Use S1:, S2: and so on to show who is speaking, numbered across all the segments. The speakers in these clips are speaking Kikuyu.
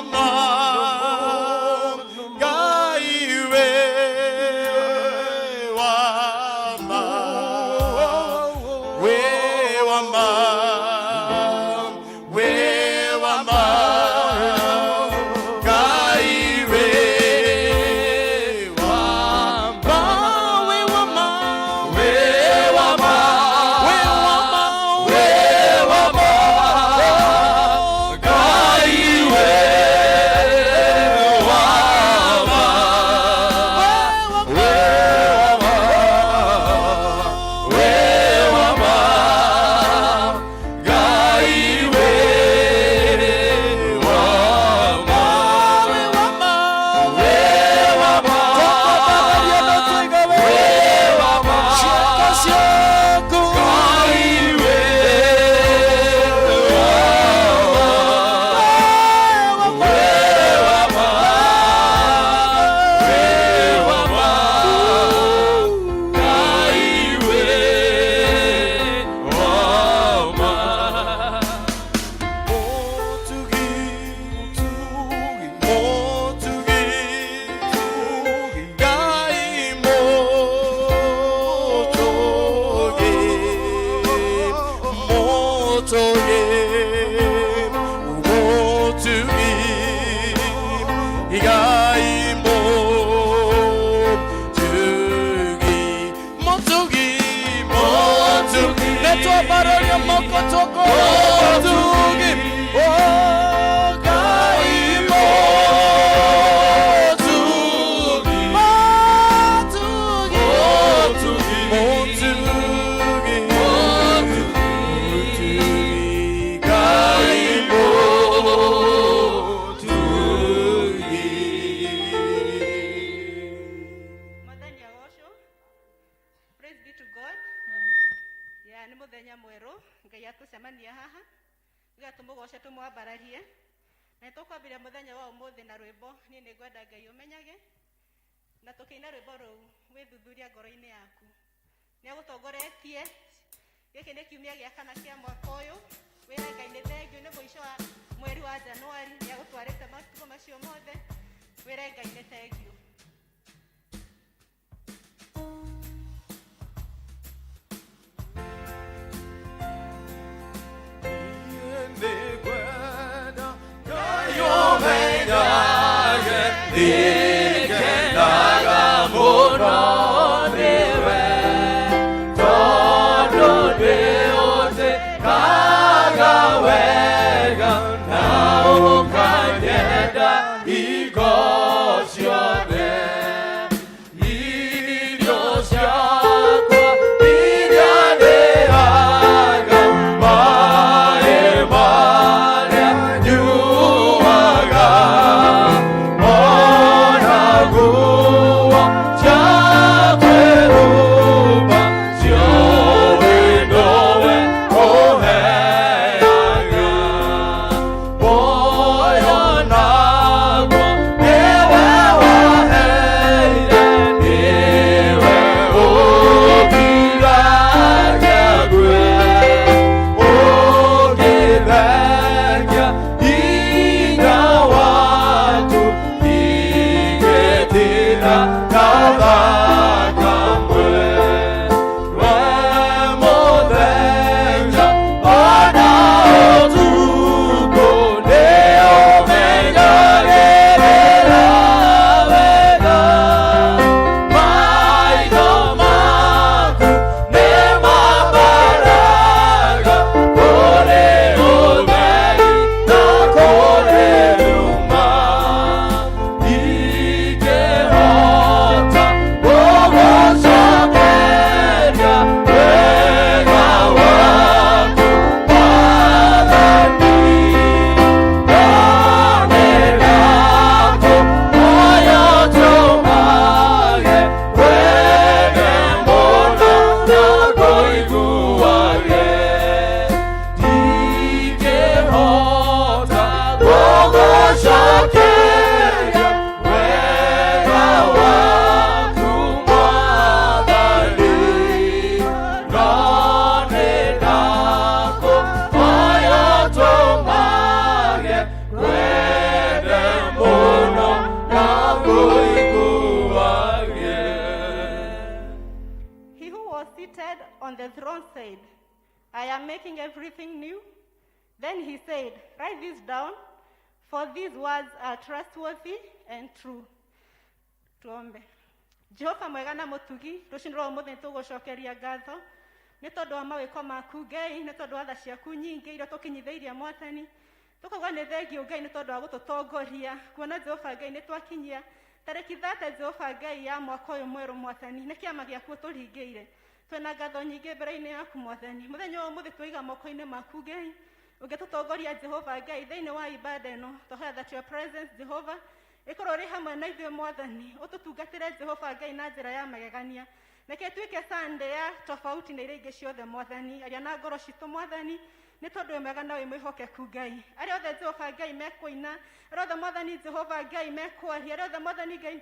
S1: wa ma Ngai wĩ wa ma wĩ wa ma wĩ wa ma Ngai wĩ wa ma wĩ wa ma wĩ wa ma wĩ wa ma wĩ wa ma Ngai wĩ wa ma wĩ wa ma wĩ wa ma Ngai wĩ wa ma wĩ wa ma wĩ wa ma
S2: Tũkwambararia na tuiga
S1: wĩ wa ma
S2: ciĩko ciaku
S1: Ngai wĩ wa ma wĩ wa ma wĩ wa ma Ngai wĩ wa ma Mũtugi mũtugi Ngai mũtugi mũtugi mũtugi Ngai mũtugi mũtugi mũtugi
S2: Nĩ twambararia moko tũkũ
S1: mũtugi
S2: Oh,
S1: Ngai mũtugi
S2: mũtugi
S1: mũtugi mũtugi Ngai mũtugi.
S3: Mwathani agocwo. Praise be to God. Ya nĩ mũthenya mwerũ Ngai atũcemania haha nĩgetha tũmũgoce tũmwambararie na nĩ tũkwambĩrĩria mũthenya wa ũmũthĩ na rwĩmbo niĩ nĩ ngwenda Ngai ũmenyage na tũkĩina rwĩmbo rũu wĩthuthuria ngoro-inĩ yaku nĩ agũtongoretie gĩkĩ nĩ kiumia gĩa kana kĩa mwaka ũyũ wĩre Ngai nĩ thengiũ nĩ mũico wa mweri wa Januari nĩ agũtwarĩte matukũ macio mothe wĩre Ngai nĩ thengiũ.
S1: Ngai ũmenyage nĩngenaga mũno nĩwe tondũ nĩũnjĩkaga wega na ũkanyenda hingo ciothe.
S3: am making everything new. Then he said, Write this down, for these words are trustworthy and true. Tuombe. Jehova mwega na mũtugi, rũcinĩ rwa ũmũthĩ nĩtũgũcokeria ngatho nĩ tondũ wa mawĩko maku Ngai, nĩ tondũ wa tha ciaku nyingĩ iria tũkinyithĩirie Mwathani. Tũkauga nĩ thengiũ Ngai nĩ tondũ wa gũtũtongoria, kuona Jehova Ngai nĩ twakinyia tarĩki 30 Jehova Ngai ya mwaka ũyũ mwerũ Mwathani, nĩ kĩama gĩaku ũtũringĩire. Twĩna ngatho nyingĩ mbere-inĩ yaku Mwathani. Mũthenya wa ũmũthĩ twaiga moko-inĩ maku Ngai, ũngĩtũtongoria Jehova Ngai thĩinĩ wa ibada ĩno, twahoya that your presence Jehova ĩkorwo ĩrĩ hamwe na ithuĩ Mwathani, ũtũtungatĩre Jehova Ngai na njĩra ya magegania. Reke ĩtuĩke Sunday ya tofauti na iria ingĩ ciothe Mwathani, aria na ngoro citũ Mwathani, nĩ tondũ wĩ mwega na wĩ mwĩhokeku Ngai. Arĩa othe Jehova Ngai mekũina, arĩa othe Mwathani Jehova Ngai mekwaria, arĩa othe Mwathani Ngai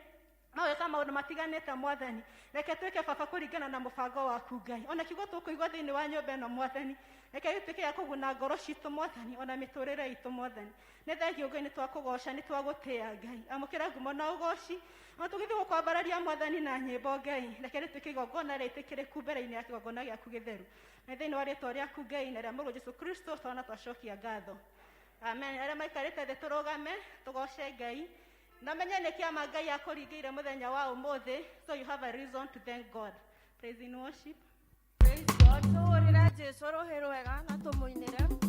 S3: magwĩka maũndũ matiganĩte Mwathani, reke twĩke baba kũringana na mũbango waku Ngai. Ona kiugo tũkũigua thĩinĩ wa nyũmba ĩno Mwathani, reke gĩtuĩke gĩa kũguna ngoro citũ Mwathani, ona mĩtũrĩre itũ Mwathani. Nĩ thengiũ Ngai, nĩ twakũgoca, nĩ twagũtĩĩa Ngai. Amũkĩra ngumo na ũgoci, ona tũgĩthiĩ gũkwambararia Mwathani na nyĩmbo Ngai, reke rĩtuĩke igongona rĩtĩkĩrĩku mbere-inĩ ya kĩgongona gĩaku gĩtheru. Na thĩinĩ wa rĩtwa rĩaku Ngai na rĩa Mũrũ Jesũ Kristo twana twacokia ngatho. Amen. Arĩa maikarĩte thĩ tũrũgame, tũgoce Ngai. Na menye nĩ kĩama Ngai akũringĩire mũthenya wa ũmũthĩ, so you have a reason to thank God. Praise in worship.
S4: Praise God. Tũhũrĩre Jesũ rũhĩ rwega na tũmũinĩre.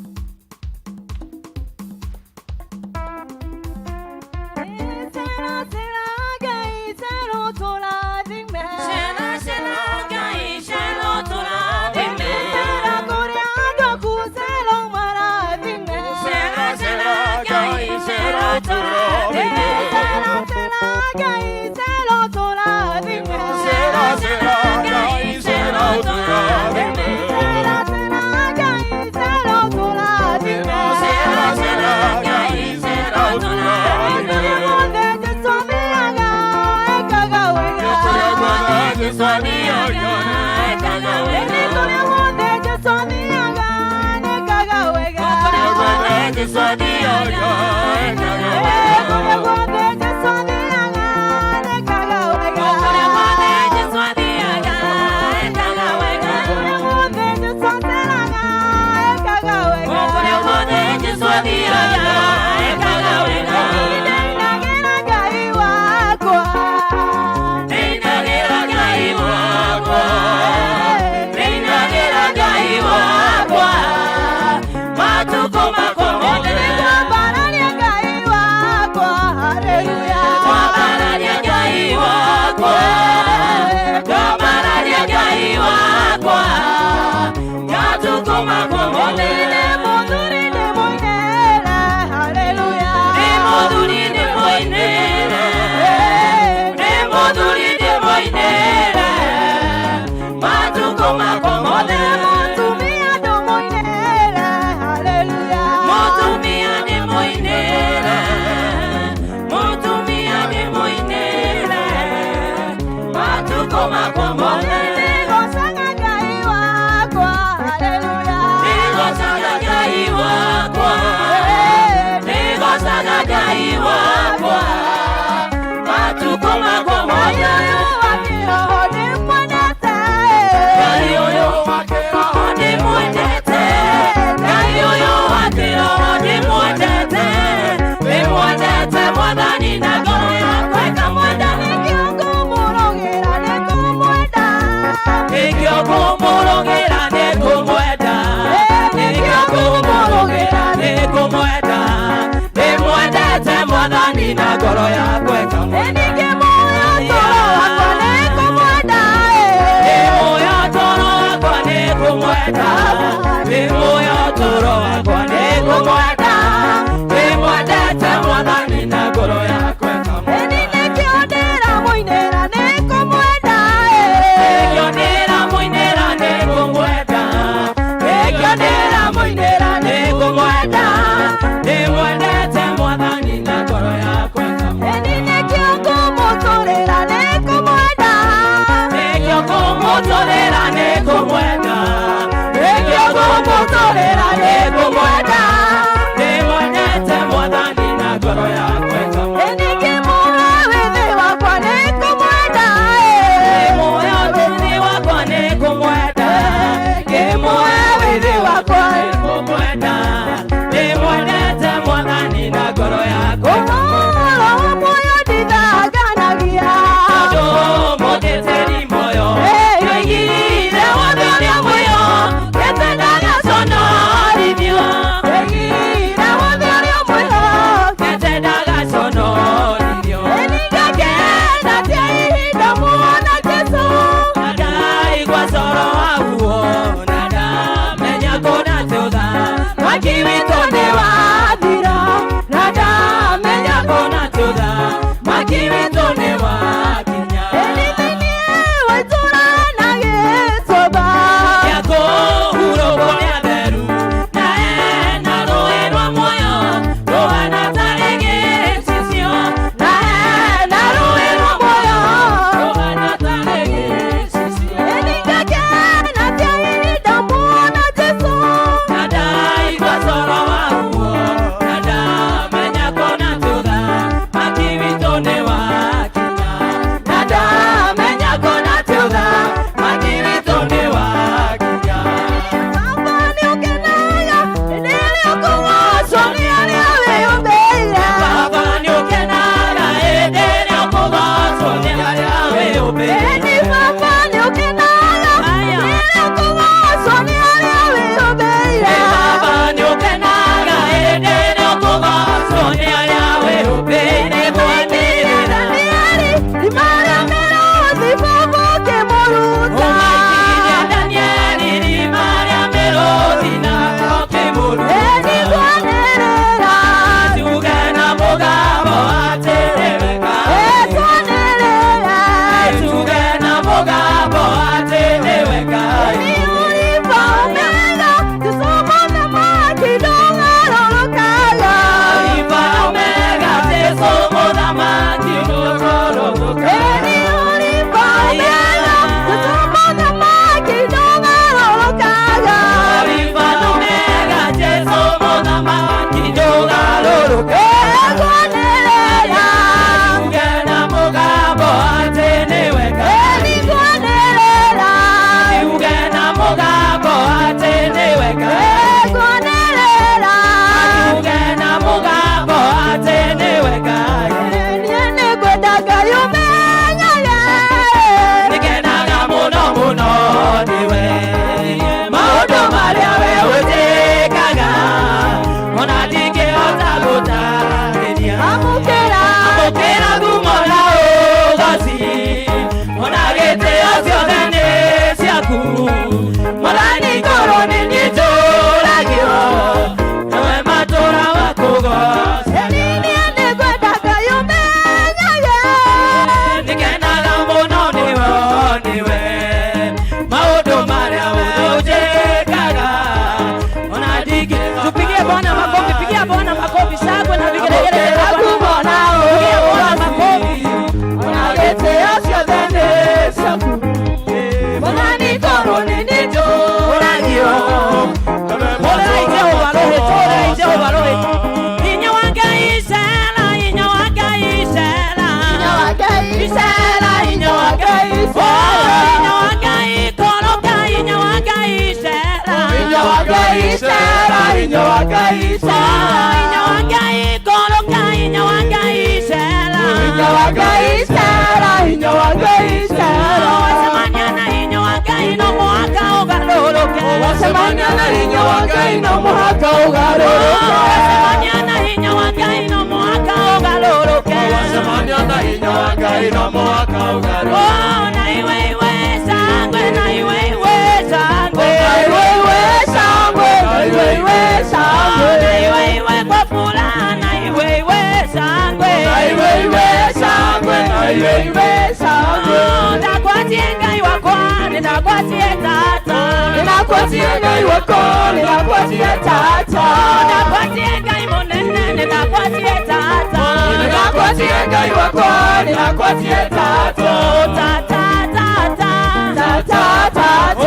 S2: Ngai no mũhaka ũgarũre.
S4: Oh, na iwe iwe shangwe, na iwe iwe shangwe.
S2: Na iwe iwe shangwe, na iwe iwe shangwe.
S4: Na iwe iwe kwa furaha, na iwe iwe shangwe.
S2: Na iwe iwe shangwe, na iwe iwe shangwe.
S4: Oh, ndakwatie Ngai wakwa, nindakwatie tata.
S2: Nindakwatie Ngai wakwa, nindakwatie tata.
S4: Oh, ndakwatie Ngai munene, nindakwatie tata.
S2: Nindakwatie Ngai wakwa, nindakwatie tata.
S4: Oh, tata, tata.
S2: Tata, tata.
S4: Oh,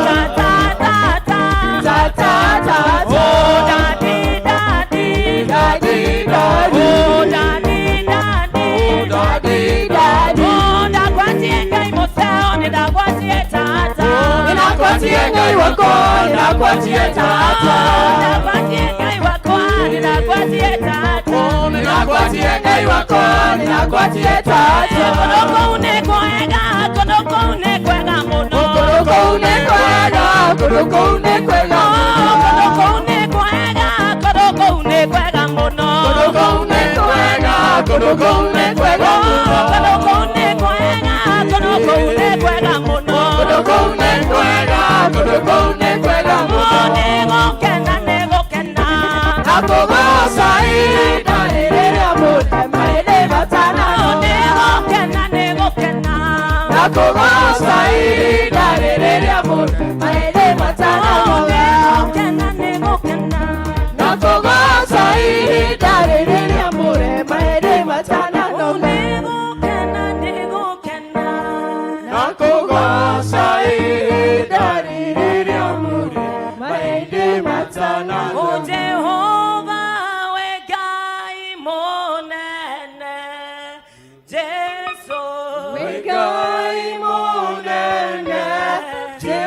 S4: tata, tata.
S2: Tata, tata.
S4: Oh, daddy, daddy.
S2: Daddy, daddy.
S4: Oh, daddy, daddy.
S2: Daddy, daddy.
S4: Oh, ndakwatie Ngai museo, nindakwatie tata.
S2: Nindakwatie Ngai wakwa, nindakwatie tata.
S4: Ndakwatie Ngai wakwa, nindakwatie tata.
S2: Nindakwatie Ngai wakwa, nindakwatie tata.
S4: Kũndũ kũu nĩ kwega, kũndũ kũu nĩ kwega mũno.
S2: Kũndũ kũu nĩ kwega, kũndũ kũu nĩ kwega mũno.
S4: Kũndũ kũu nĩ kwega, kũndũ kũu nĩ kwega mũno.
S2: Kũndũ kũu nĩ kwega, kũndũ kũu nĩ kwega mũno.
S4: Kũndũ kũu nĩ kwega, kũndũ kũu nĩ kwega mũno.
S2: Kũndũ kũu nĩ kwega, kũndũ kũu nĩ kwega mũno.
S4: Nĩgũkena, nĩgũkena.
S2: Nakũgoca ihinda rĩrĩa mũndũ matananoga.
S4: Nĩgũkena, nĩgũkena.
S2: Nakũgoca ihinda rĩrĩa mũndũ matananoga.
S4: Nĩgũkena, nĩgũkena.
S2: Nakũgoca ihinda rĩrĩa mũndũ matananoga.
S4: Nĩgũkena, nĩgũkena.
S2: Nakũgoca ihinda rĩrĩa mũndũ matananoga.
S4: O Jehova we Ngai mũnene, Jesu.
S2: We Ngai mũnene, Jesu.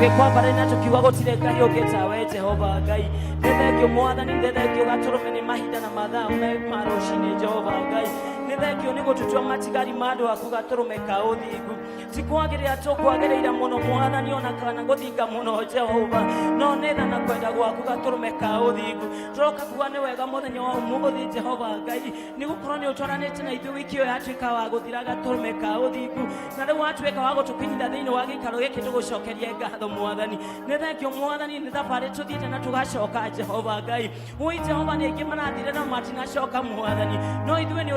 S4: Tũgĩkwambara na tũkiuga gũtirĩ Ngai ũngĩ tawe, Jehova Ngai. Nĩ thengio, Mwathani, nĩ thengio Gatũrũme nĩ mahinda na mathaa ma rũcinĩ. Jehova Ngai, nĩ thengio nĩ gũtũtua matigari ma andũ aku, Gatũrũme ka ũthingu. Ti kwagĩrĩra tũkwagĩrĩire mũno, Mwathani, ona kana gũthinga mũno, Jehova, no nĩ tha na kwenda gwaku, Gatũrũme ka ũthingu. Tũroka kuga nĩ wega mũthenya wa ũmũthĩ, Jehova Ngai, nĩ gũkorwo nĩ ũtwaranĩte na ithuĩ wiki ĩyo yatuĩka wa gũthira, Gatũrũme ka ũthingu, na rĩu watuĩka wa gũtũkinyithia thĩinĩ wa gĩikaro gĩkĩ. Tũgũcokerie ngatho, Mwathani. Nĩ thengio, Mwathani, nĩ thabarĩ tũthiĩte na tũgacoka, Jehova Ngai. Woi Jehova, nĩ aingĩ marathire na matinacoka, Mwathani, no ithuĩ nĩ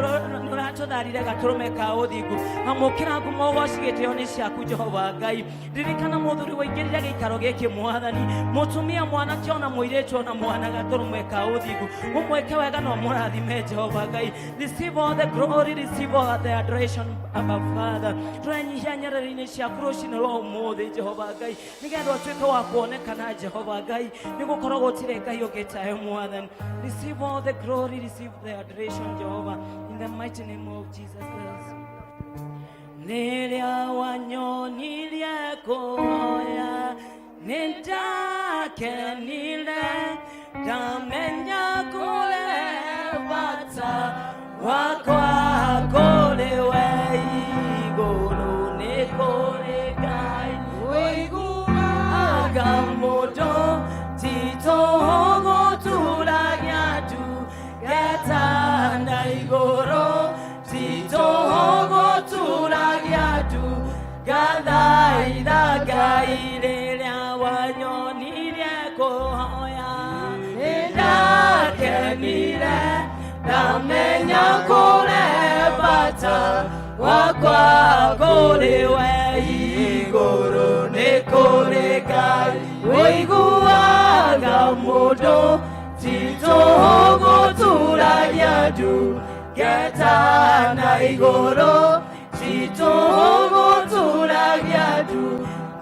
S4: ũratũtharire, Gatũrũme ka ũthingu. Amũkĩra ngumo, ũgoci, gĩtĩo nĩ ciaku, Jehova Ngai. Ririkana mũthuri waingĩrire gĩikaro gĩkĩ, Mwathani, mũtumia, mwanake ona mũirĩtu ona mwana, Gatũrũme ka ũthingu. Ũmwĩke wega na ũmũrathime, Jehova Ngai. Receive all the glory, receive all the adoration, Abba Father. Tũrenyihia nyarĩrĩ-inĩ ciaku rũcinĩ rwa ũmũthĩ, Jehova Ngai, nĩgetha ũtuĩke wa kuonekana, Jehova Ngai, nĩ gũkorwo gũtirĩ Ngai ũngĩ tawe, Mwathani. Receive all the glory, receive the adoration, Jehovah, in the mighty name of Jesus Christ. Rĩrĩa wanyonirie kũhoya, nĩndakenire, ndamenya kũrĩ bata wakwa kũrĩ we igũrũ, nĩ kũrĩ Ngai ũiguaga mũndũ, ti tũhũgũturagia ndu ngeta na igũrũ, ti tũhũgũturagia ndu ngathaitha Ngai. Rĩrĩa wanyonirie kũhoya, nĩndakenire, ndamenya kũrĩ bata wakwa kũrĩ we igũrũ, nĩ kũrĩ Ngai ũiguaga mũndũ, ti tũhũgũturagia ndu ngeta na igũrũ, ti tũhũgũturagia ndu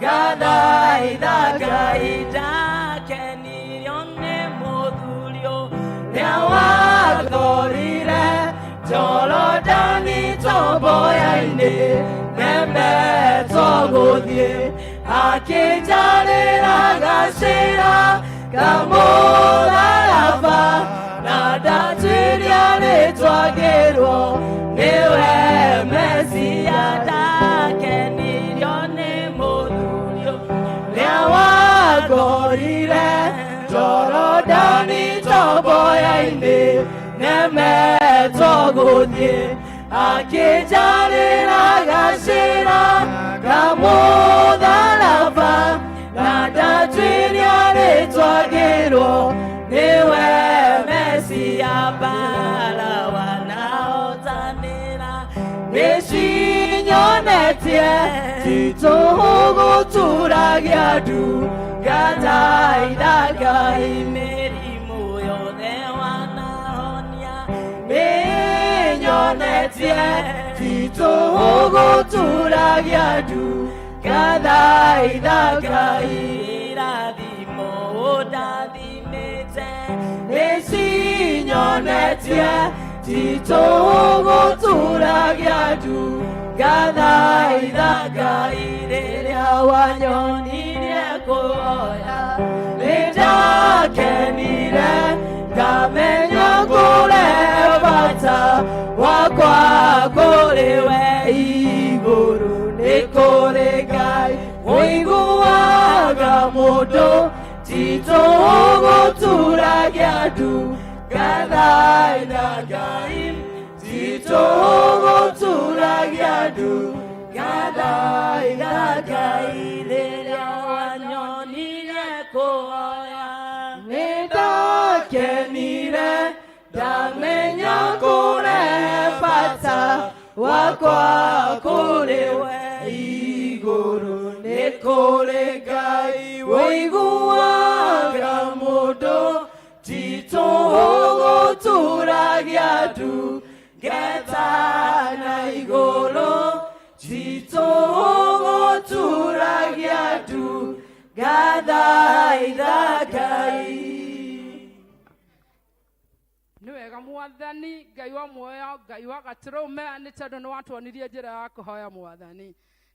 S4: ngathaitha Ngai. Ndakenirio nĩ mũthuri ũrĩa wathorire Jorodani tomboya-inĩ, nemetwo gũthiĩ, akĩnjarĩra gacĩra kamũtharaba, na ndatuiria rĩtwa ngĩrwo nĩwe Mesia. Ndakenirio nĩ mũthuri ũrĩa wangorire Jorodani tomboya-inĩ, nemetwo gũthiĩ, akĩnjarĩra gacĩra kamũtharaba, na ndatuiria rĩtwa ngĩrwo nĩwe Mesia. Mbara wanahotanĩra nĩcinyonetie, ti tũhũgũturagia ndu ngathaitha Ngai. Mĩrimũ yothe wanahonia nĩnyonetie, ti tũhũgũturagia ndu ngathaitha Ngai. Irathimo ũndathimĩte nĩcinyonetie, ti tũhũgũturagia ndu ngathaitha Ngai. Rĩrĩa wanyonirie kũhoya, nĩndakenire, ngamenya kũrĩ bata wakwa kũrĩ we igũrũ, nĩ kũrĩ Ngai ũiguaga mũndũ, ti tũhũgũturagia ndu ngathaitha Ngai, ti tũhũgũturagia ndu ngathaitha Ngai. Rĩrĩa wanyonirie kũhoya, nĩndakenire, ndamenya kũrĩ bata wakwa kũrĩ we igũrũ, nĩ kũrĩ Ngai ũiguaga mũndũ, ti tũhũgũturagia ndu ngeta na igũrũ, ti tũhũgũturagia ndu ngathaitha Ngai.
S5: Nĩ wega, Mwathani Ngai wa muoyo, Ngai wa Gatũrũme, nĩ tondũ nĩ watuonirie njĩra ya kũhoya, Mwathani.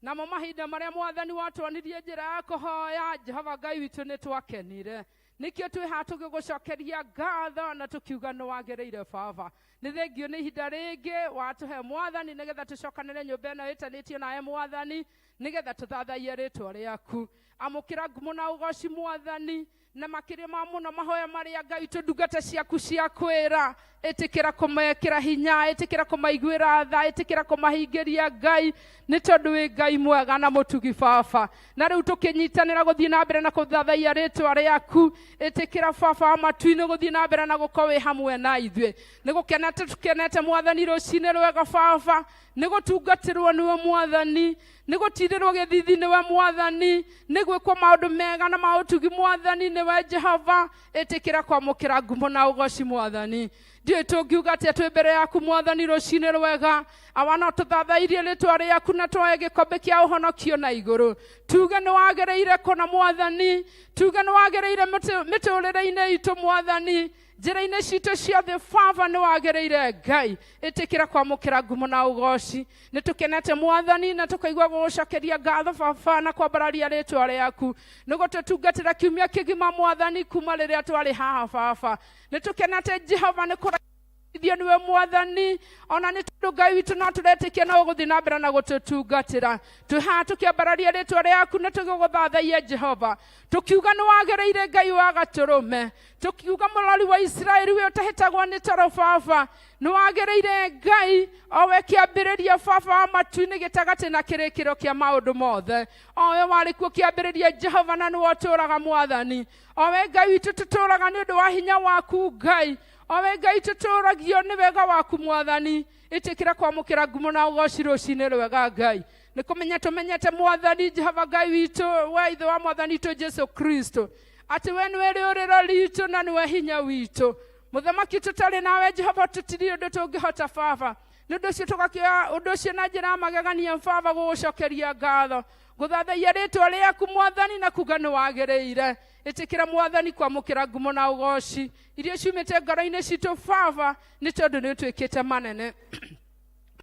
S5: Namo mahinda marĩa Mwathani watwonirie njĩra ya kũhoya, Jehova Ngai witũ, nĩ twakenire. Nĩkĩo twĩ haha tũgĩgũcokeria ngatho na tũkiuga nĩ wagĩrĩire. Baba, nĩ thengio nĩ ihinda rĩngĩ watũhe, Mwathani, nĩgetha tũcokanĩre nyũmba ĩno ĩtanĩtio nawe, Mwathani, nĩgetha tũthathaiye rĩtwa rĩaku. Amũkĩra ngumo na ũgoci, Mwathani, na makĩria ma mũno mahoya marĩa, Ngai, tũ ndungata ciaku cia kwĩra. Ĩtĩkĩra kũmekĩra hinya, ĩtĩkĩra kũmaiguĩra tha, ĩtĩkĩra kũmahingĩria, Ngai, nĩ tondũ wĩ Ngai mwega na mũtugi. Baba, na rĩu tũkĩnyitanĩra gũthiĩ na mbere na kũthathaiya rĩtwa rĩaku, ĩtĩkĩra, Baba wa matu-inĩ, gũthiĩ na mbere na gũkorwo wĩ hamwe na ithuĩ. Nĩ gũkenete tũkenete, Mwathani, rũcinĩ rwega. Baba, nĩ gũtungatĩrwo nĩwe, Mwathani, nĩ gũtirĩrwo gĩthithi nĩwe, Mwathani, nĩ gwĩkwo maũndũ mega na ma ũtugi, Mwathani, nĩwe Jehova. Ĩtĩkĩra kwamũkĩra ngumo na ũgoci, Mwathani. Ndiũĩ tũngiuga atĩa twĩ mbere yaku, Mwathani, rũcinĩ rwega. Awa, no tũthathairie rĩtwa rĩaku na twoe gĩkombe kĩa ũhonokio na igũrũ, tuge nĩ wagĩrĩire kũna, Mwathani, tuge nĩ wagĩrĩire mĩtũrĩre-inĩ itũ, Mwathani, njĩra-inĩ citũ ciothe. Baba, nĩ wagĩrĩire. Ngai, ĩtĩkĩra kwamũkĩra ngumo na ũgoci. Nĩ tũkenete, Mwathani, na tũkaigua gũgũcokeria ngatho, Baba, na kwambararia rĩtwa rĩaku nĩ gũtũtungatĩra kiumia kĩgima, Mwathani, kuma rĩrĩa twarĩ haha. Baba, nĩ tũkenete, Jehova, nĩ kũraithio nĩwe, Mwathani, ona nĩ tondũ, Ngai witũ, no tũretĩkia no ũgũthiĩ na mbere na gũtũtungatĩra. Twĩ haha tũkĩambararia rĩtwa rĩaku na tũgĩgũthathaiya, Jehova, tũkiuga nĩ wagĩrĩire, Ngai wa gatũrũme, tũkiuga mũrori wa Isiraeli, we ũtahĩtagwo nĩ toro. Baba, nĩ wagĩrĩire, Ngai, o we kĩambĩrĩria, Baba wa matu-inĩ, gĩtagatĩ na kĩrĩkĩro kĩa maũndũ mothe, o we warĩ kuo kĩambĩrĩria, Jehova, na nĩwe ũtũũraga, Mwathani, o we Ngai witũ tũtũũraga nĩ ũndũ wa hinya waku, Ngai, o we Ngai tũtũũragio nĩ wega waku. Mwathani, ĩtĩkĩra kwamũkĩra ngumo na ũgoci rũcinĩ rwega. Ngai, nĩ kũmenya tũmenyete, Mwathani Jehova Ngai witũ, we Ithe wa Mwathani witũ Jesu Kristo, atĩ we nĩwe rĩũrĩro ritũ na nĩwe hinya witũ. Mũthamaki, tũtarĩ nawe, Jehova, tũtirĩ ũndũ tũngĩhota. Baba, nĩ ũndũ ũcio tũgakĩoya ũndũ ũcio na njĩra ya magegania, Baba, gũgũcokeria ngatho, gũthathaiya rĩtwa rĩaku, Mwathani, na kuga nĩ wagĩrĩire. Ĩtĩkĩra, Mwathani, kwamũkĩra ngumo na ũgoci iria ciumĩte ngoro-inĩ citũ, Baba, nĩ tondũ nĩ ũtwĩkĩte manene.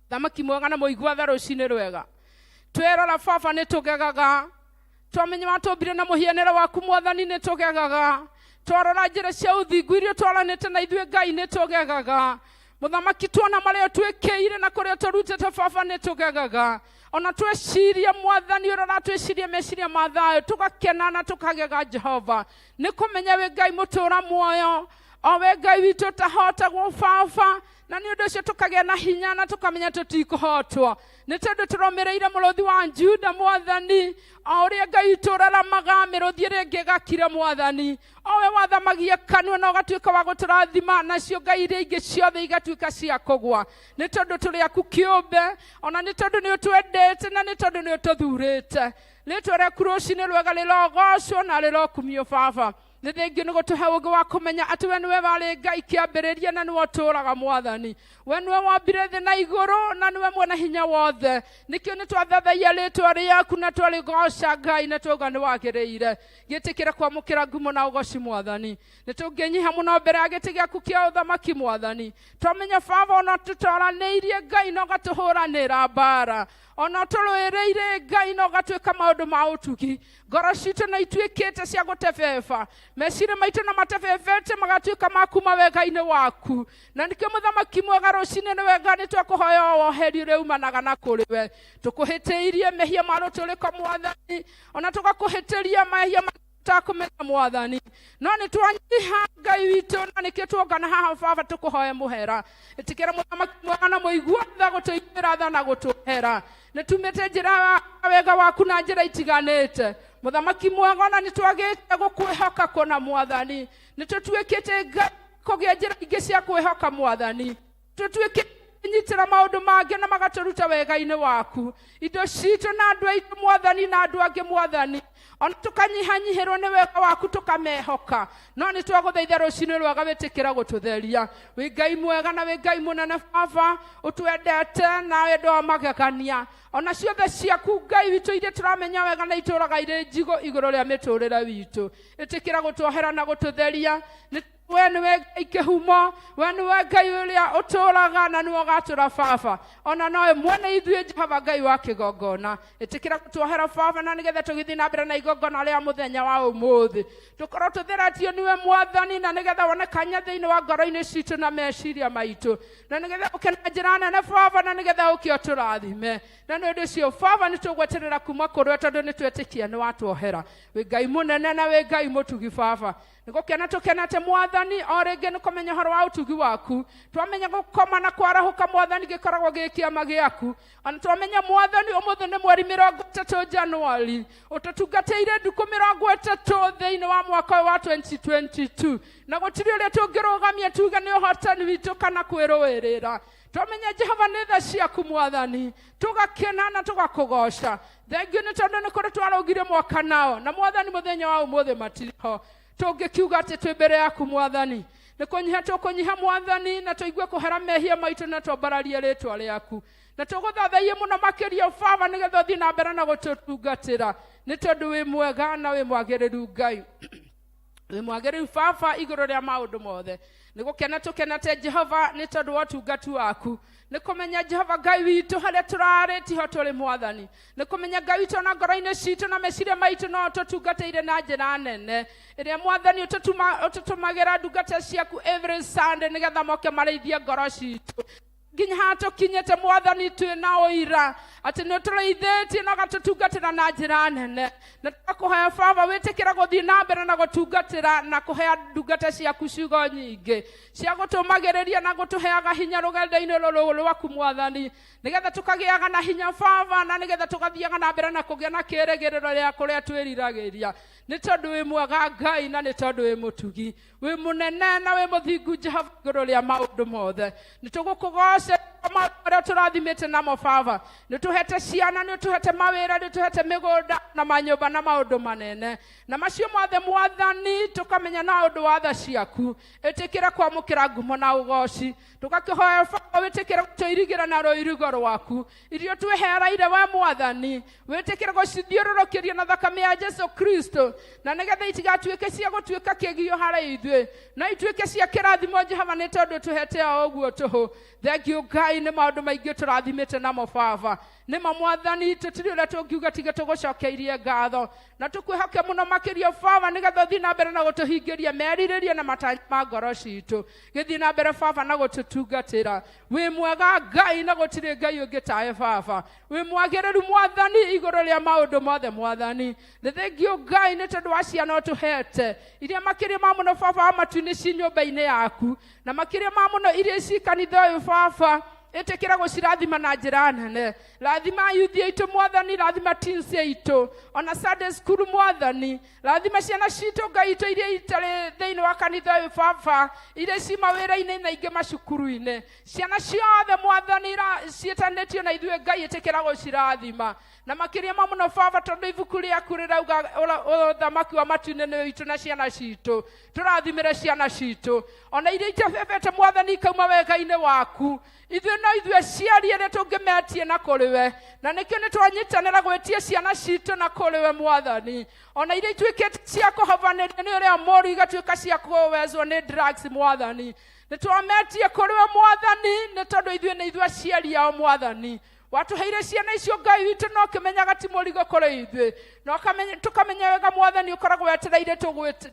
S5: Thamaki mwega na mũigua tha, rũcinĩ rwega twerora, Baba, nĩ tũgegaga twamenya watũmbire na mũhianĩre waku. Mwathani, nĩ tũgegaga twarora njĩra cia ũthingu iria twaranĩte na ithuĩ. Ngai, nĩ tũgegaga. Mũthamaki, tuona marĩa twĩkĩire na kũrĩa tũrutĩte, Baba, nĩ tũgegaga. Ona tweciria, Mwathani, ũrĩa ũratwĩciria meciria ma thayũ, tũgakena na tũkagega, Jehova, nĩ kũmenya wĩ Ngai mũtũũra muoyo, o we Ngai witũ ũtahotagwo, Baba, na nĩ ũndũ ũcio tũkagĩa na hinya na tũkamenya tũtikũhotwo, nĩ tondũ tũrũmĩrĩire mũrũthi wa Juda, Mwathani, o ũrĩa Ngai witũ ũraramaga mĩrũthi ĩrĩa ĩngĩ ĩgakira. Mwathani, o we wathamagia kanua na ũgatuĩka wa gũtũrathima, nacio ngai iria ingĩ ciothe igatuĩka cia kũgwa, nĩ tondũ tũrĩ aku kĩũmbe, ona nĩ tondũ nĩ ũtwendete na nĩ tondũ nĩ ũtũthurĩte. Rĩtwa rĩaku rũcinĩ rwega rĩrogocwo na rĩrokumio. Baba, nĩ thengio nĩ gũtũhe ũũgĩ wa kũmenya atĩ we nĩwe warĩ Ngai kĩambĩrĩria na nĩwe ũtũũraga. Mwathani, we nĩwe wambire thĩ na igũrũ na nĩwe mwene hinya wothe. Nĩkĩo nĩ twathathaiya rĩtwa rĩaku na twarĩgoca, Ngai, na twauga nĩ wagĩrĩire. Gĩtĩkĩre kwamũkĩra ngumo na ũgoci. Mwathani, nĩ tũngĩnyiha mũno mbere ya gĩtĩ gĩaku kĩa ũthamaki, Mwathani. Twamenya, Baba, ona tũtoranĩirie, Ngai, na ũgatũhũranĩra mbara, ona tũrũĩrĩire, Ngai, na ũgatwĩka maũndũ ma ũtugi. Ngoro citũ na ituĩkĩte cia gũtebeba, meciria maitũ na matebebete magatuĩka ma kuma wega-inĩ waku. Na nĩkĩo, Mũthamaki mwega, rũcinĩ nĩ wega nĩ twakũhoya woheri ũrĩa umanaga na kũrĩ we. Tũkũhĩtĩirie mehia ma rũtũrĩko, Mwathani, ona tũgakũhĩtĩria mehia takũmenya, Mwathani, no nĩ twanyiha, Ngai witũ, na nĩkĩo tuongana haha, Baba, tũkũhoe mũhera. Ĩtĩkĩra, Mũthamaki mwega na mũigua tha, gũtũiguĩra tha na gũtũhera. Nĩ tumĩte njĩra ya wega waku na njĩra itiganĩte, Mũthamaki mwega, ona nĩ twagĩte gũkwĩhoka kũna. Mwathani, nĩ tũtuĩkĩte, Ngai, kũgĩa njĩra ingĩ cia kwĩhoka. Mwathani, tũtuĩkĩte nyitĩra maũndũ mangĩ na magatũruta wega-inĩ waku, indo citũ na andũ aitũ, Mwathani, na andũ angĩ, Mwathani, ona tũkanyihanyihĩrwo nĩ wega waku tũkamehoka. No nĩ twagũthaitha rũcinĩ rwega, wĩtĩkĩra gũtũtheria. Wĩ Ngai mwega na wĩ Ngai mũnene, Baba, ũtwendete na wendo wa magegania. Ona ciothe ciaku, Ngai witũ, iria tũramenya wega na itũraga irĩ njigũ igũrũ rĩa mĩtũrĩre witũ, ĩtĩkĩra gũtuohera na gũtũtheria. Nĩ We nĩwe Ngai kĩhumo, we nĩwe Ngai ũrĩa ũtũũraga na nĩwe ũgatũra baba, ona nowe mwene ithuĩ Jehova Ngai wa kĩgongona. Ĩtĩkĩra gũtuohera baba, na nĩgetha tũgĩthiĩ na mbere na igongona rĩa mũthenya wa ũmũthĩ, tũkorwo tũtheretio nĩwe Mwathani, na nĩgetha wone kanya thĩinĩ wa ngoro-inĩ citũ na meciria maitũ, na nĩgetha ũke na njĩra nene baba, na nĩgetha ũke ũtũrathime. Na nĩ ũndũ ũcio baba, nĩ tũgweterera kuma kũrĩ we, tondũ nĩ twetĩkia nĩ watuohera. Wĩ Ngai mũnene na wĩ Ngai mũtugi baba. Nĩ gũkena tũkenete Mwathani o rĩngĩ nĩ kũmenya ũhoro wa ũtugi waku. Twamenya gũkoma na kwarahũka Mwathani gĩkoragwo gĩ kĩama gĩaku. Ona twamenya Mwathani ũmũthĩ nĩ mweri 30 Januari, ũtũtungatĩire ndukũ 30 thĩinĩ wa mwaka ũyũ wa 2022, na gũtirĩ ũrĩa tũngĩrũgamia tuge nĩ ũhotani witũ kana kwĩrũĩrĩra. Twamenya Jehova nĩ tha ciaku Mwathani, tũgakena na tũgakũgoca. Thengiũ nĩ tondũ nĩ kũrĩ twarũgire mwaka nao, na Mwathani mũthenya wa ũmũthĩ matirĩ ho. Tũngĩkiuga atĩ twĩ mbere yaku Mwathani, nĩ kũnyiha tũkũnyiha Mwathani, na tũigue kũhera mehia maitũ, na twambararie rĩtwa rĩaku, na tũgũthathaiye mũno makĩria baba, nĩgetha ũthiĩ na mbere na gũtũtungatĩra, nĩ tondũ wĩ mwega na wĩ mwagĩrĩru Ngai, wĩ mwagĩrĩru baba igũrũ rĩa maũndũ mothe. Nĩ gũkena tũkenete Jehova nĩ tondũ wa ũtungatu waku, nĩ kũmenya Jehova Ngai witũ harĩa tũrarĩ tiho tũrĩ Mwathani, nĩ kũmenya Ngai witũ na ngoro-inĩ citũ na meciria maitũ no tũtungatĩire na njĩra nene ĩrĩa Mwathani ũtũtũmagĩra ndungata ciaku every Sunday, nĩgetha moke marĩithie ngoro citũ nginya haha tũkinyĩte Mwathani. Twĩ na ũira atĩ nĩ ũtũrĩithĩtie na ũgatũtungatĩra na njĩra nene, na tũgakũhoya baba wĩtĩkĩra gũthiĩ na mbere na gũtungatĩra na kũhea ndungata ciaku ciugo nyingĩ cia gũtũmagĩrĩria na gũtũheaga hinya rũgendo-inĩ rũrũ rwaku Mwathani, nĩgetha tũkagĩaga na hinya baba, na nĩgetha tũgathiaga na mbere na kũgĩa na kĩĩrĩgĩrĩro rĩa kũrĩa twĩriragĩria, nĩ tondũ wĩ mwega Ngai, na nĩ tondũ wĩ mũtugi, wĩ mũnene na wĩ mũthingu Jehova igũrũ rĩa maũndũ mothe. Nĩ tũgũkũgoca maũndũ marĩa tũrathimĩte namo baba. Nĩ tũhete ciana, nĩ tũhete mawĩra, nĩ tũhete mĩgũnda na manyũmba na maũndũ manene, na macio mothe Mwathani tũkamenya na ũndũ wa tha ciaku. Ĩtĩkĩra kwamũkĩra ngumo na ũgoci. Tũgakĩhoya baba wĩtĩkĩre gũtũirigĩra na rũirigo rwaku, irio twĩhereire we Mwathani, wĩtĩkĩre gũcithiũrũrũkĩria na thakame ya Jesu Kristo, na nĩgetha itigatuĩke cia gũtuĩka kĩgio harĩ ithuĩ, no ituĩke cia kĩrathimo Jehova, nĩ tondũ tũhete o ũguo tũhũ. Thengiũ Ngai nĩ maũndũ maingĩ tũrathimĩte namo baba. Nĩma Mwathani, tũtirĩ ũrĩa tũngiuga tiga tũgũcokeirie ngatho, na tũkwĩhoke mũno makĩria baba, nĩgetha ũthiĩ na mbere na gũtũhingĩria merirĩria na matanya ma ngoro citũ. Gĩthiĩ na mbere baba na gũtũtungatĩra. Wĩ mwega Ngai, na gũtirĩ Ngai ũngĩ tawe baba. Wĩ mwagĩrĩru Mwathani igũrũ rĩa maũndũ mothe Mwathani. Nĩ thengiũ Ngai nĩ tondũ wa ciana ũtũhete, iria makĩria ma mũno baba wa matu-inĩ ci nyũmba-inĩ yaku, na makĩria ma mũno iria ci kanitha ũyũ baba. Ĩtĩkĩra gũcirathima na njĩra nene. Rathima yuthi aitũ Mwathani, rathima teens aitũ, ona Sunday school Mwathani, rathima ciana citũ Ngai itũ iria itarĩ thĩinĩ wa kanitha ũyũ baba, iria ci mawĩra-inĩ na ingĩ macukuru-inĩ. Ciana ciothe Mwathani ciĩtanĩtio na ithuĩ Ngai, ĩtĩkĩra gũcirathima na makĩria ma mũno baba, tondũ ibuku rĩaku rĩrauga ũthamaki wa matu-inĩ nĩ witũ na ciana citũ. Tũrathimĩre ciana citũ ona iria itabebete Mwathani ikauma wega-inĩ waku. Ithuĩ no ithuĩ aciari arĩa tũngĩmetie na kũrĩ we, na nĩkĩo nĩ twanyitanĩra gwĩtia ciana citũ na kũrĩ we Mwathani, ona iria ituĩkĩte cia kũhobanĩrio nĩ ũrĩa mũũru, igatuĩka cia kũwezwo nĩ drugs Mwathani, nĩ twametie kũrĩ we Mwathani, nĩ tondũ ithuĩ nĩ ithuĩ aciari ao Mwathani. Watũheire ciana icio Ngai witũ, no ũkĩmenyaga ti mũrigo kũrĩ ithuĩ, na tũkamenya wega Mwathani ũkoragwo wetereire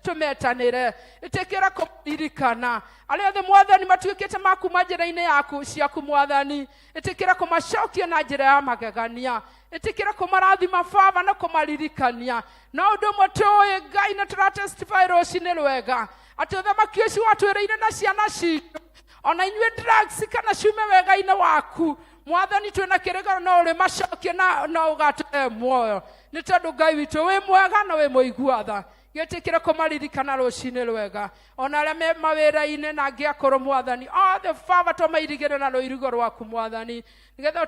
S5: tũmetanĩre. Ĩtĩkĩra kũmaririkana arĩa othe Mwathani matuĩkĩte ma kuma njĩra-inĩ yaku ciaku Mwathani. Ĩtĩkĩra kũmacokia na njĩra ya magegania. Ĩtĩkĩra kũmarathima baba na kũmaririkania. No ũndũ ũmwe tũĩ Ngai, na tũratestify rũcinĩ rwega atĩ ũthamaki ũcio watwĩrĩire na ciana citũ, ona inyuĩ drugs kana ciume wega-inĩ waku Mwathani, twĩna kĩrĩgano no ũrĩ macokie na no ũgatũhe muoyo, nĩ tondũ Ngai witũ wĩ mwega na wĩ mũigua tha. Gĩtĩkĩre kũmaririkana rũcinĩ rwega, ona arĩa me mawĩra-inĩ na angĩ akũrũ Mwathani, othe baba tũmairigĩre na rũirigo rwaku Mwathani, nĩgetha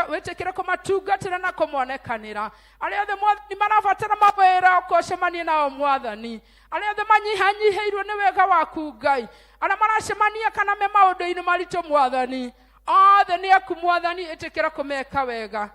S5: wĩtĩkĩre kũmatungatĩra na kũmonekanĩra. Arĩa othe Mwathani marabatara mawĩra, ũkocemanie nao Mwathani. Arĩa othe manyihanyihĩirwo nĩ wega waku Ngai, arĩa maracemania kana me maũndũ-inĩ maritũ Mwathani, othe nĩ aku Mwathani, ĩtĩkĩra kũmeka wega.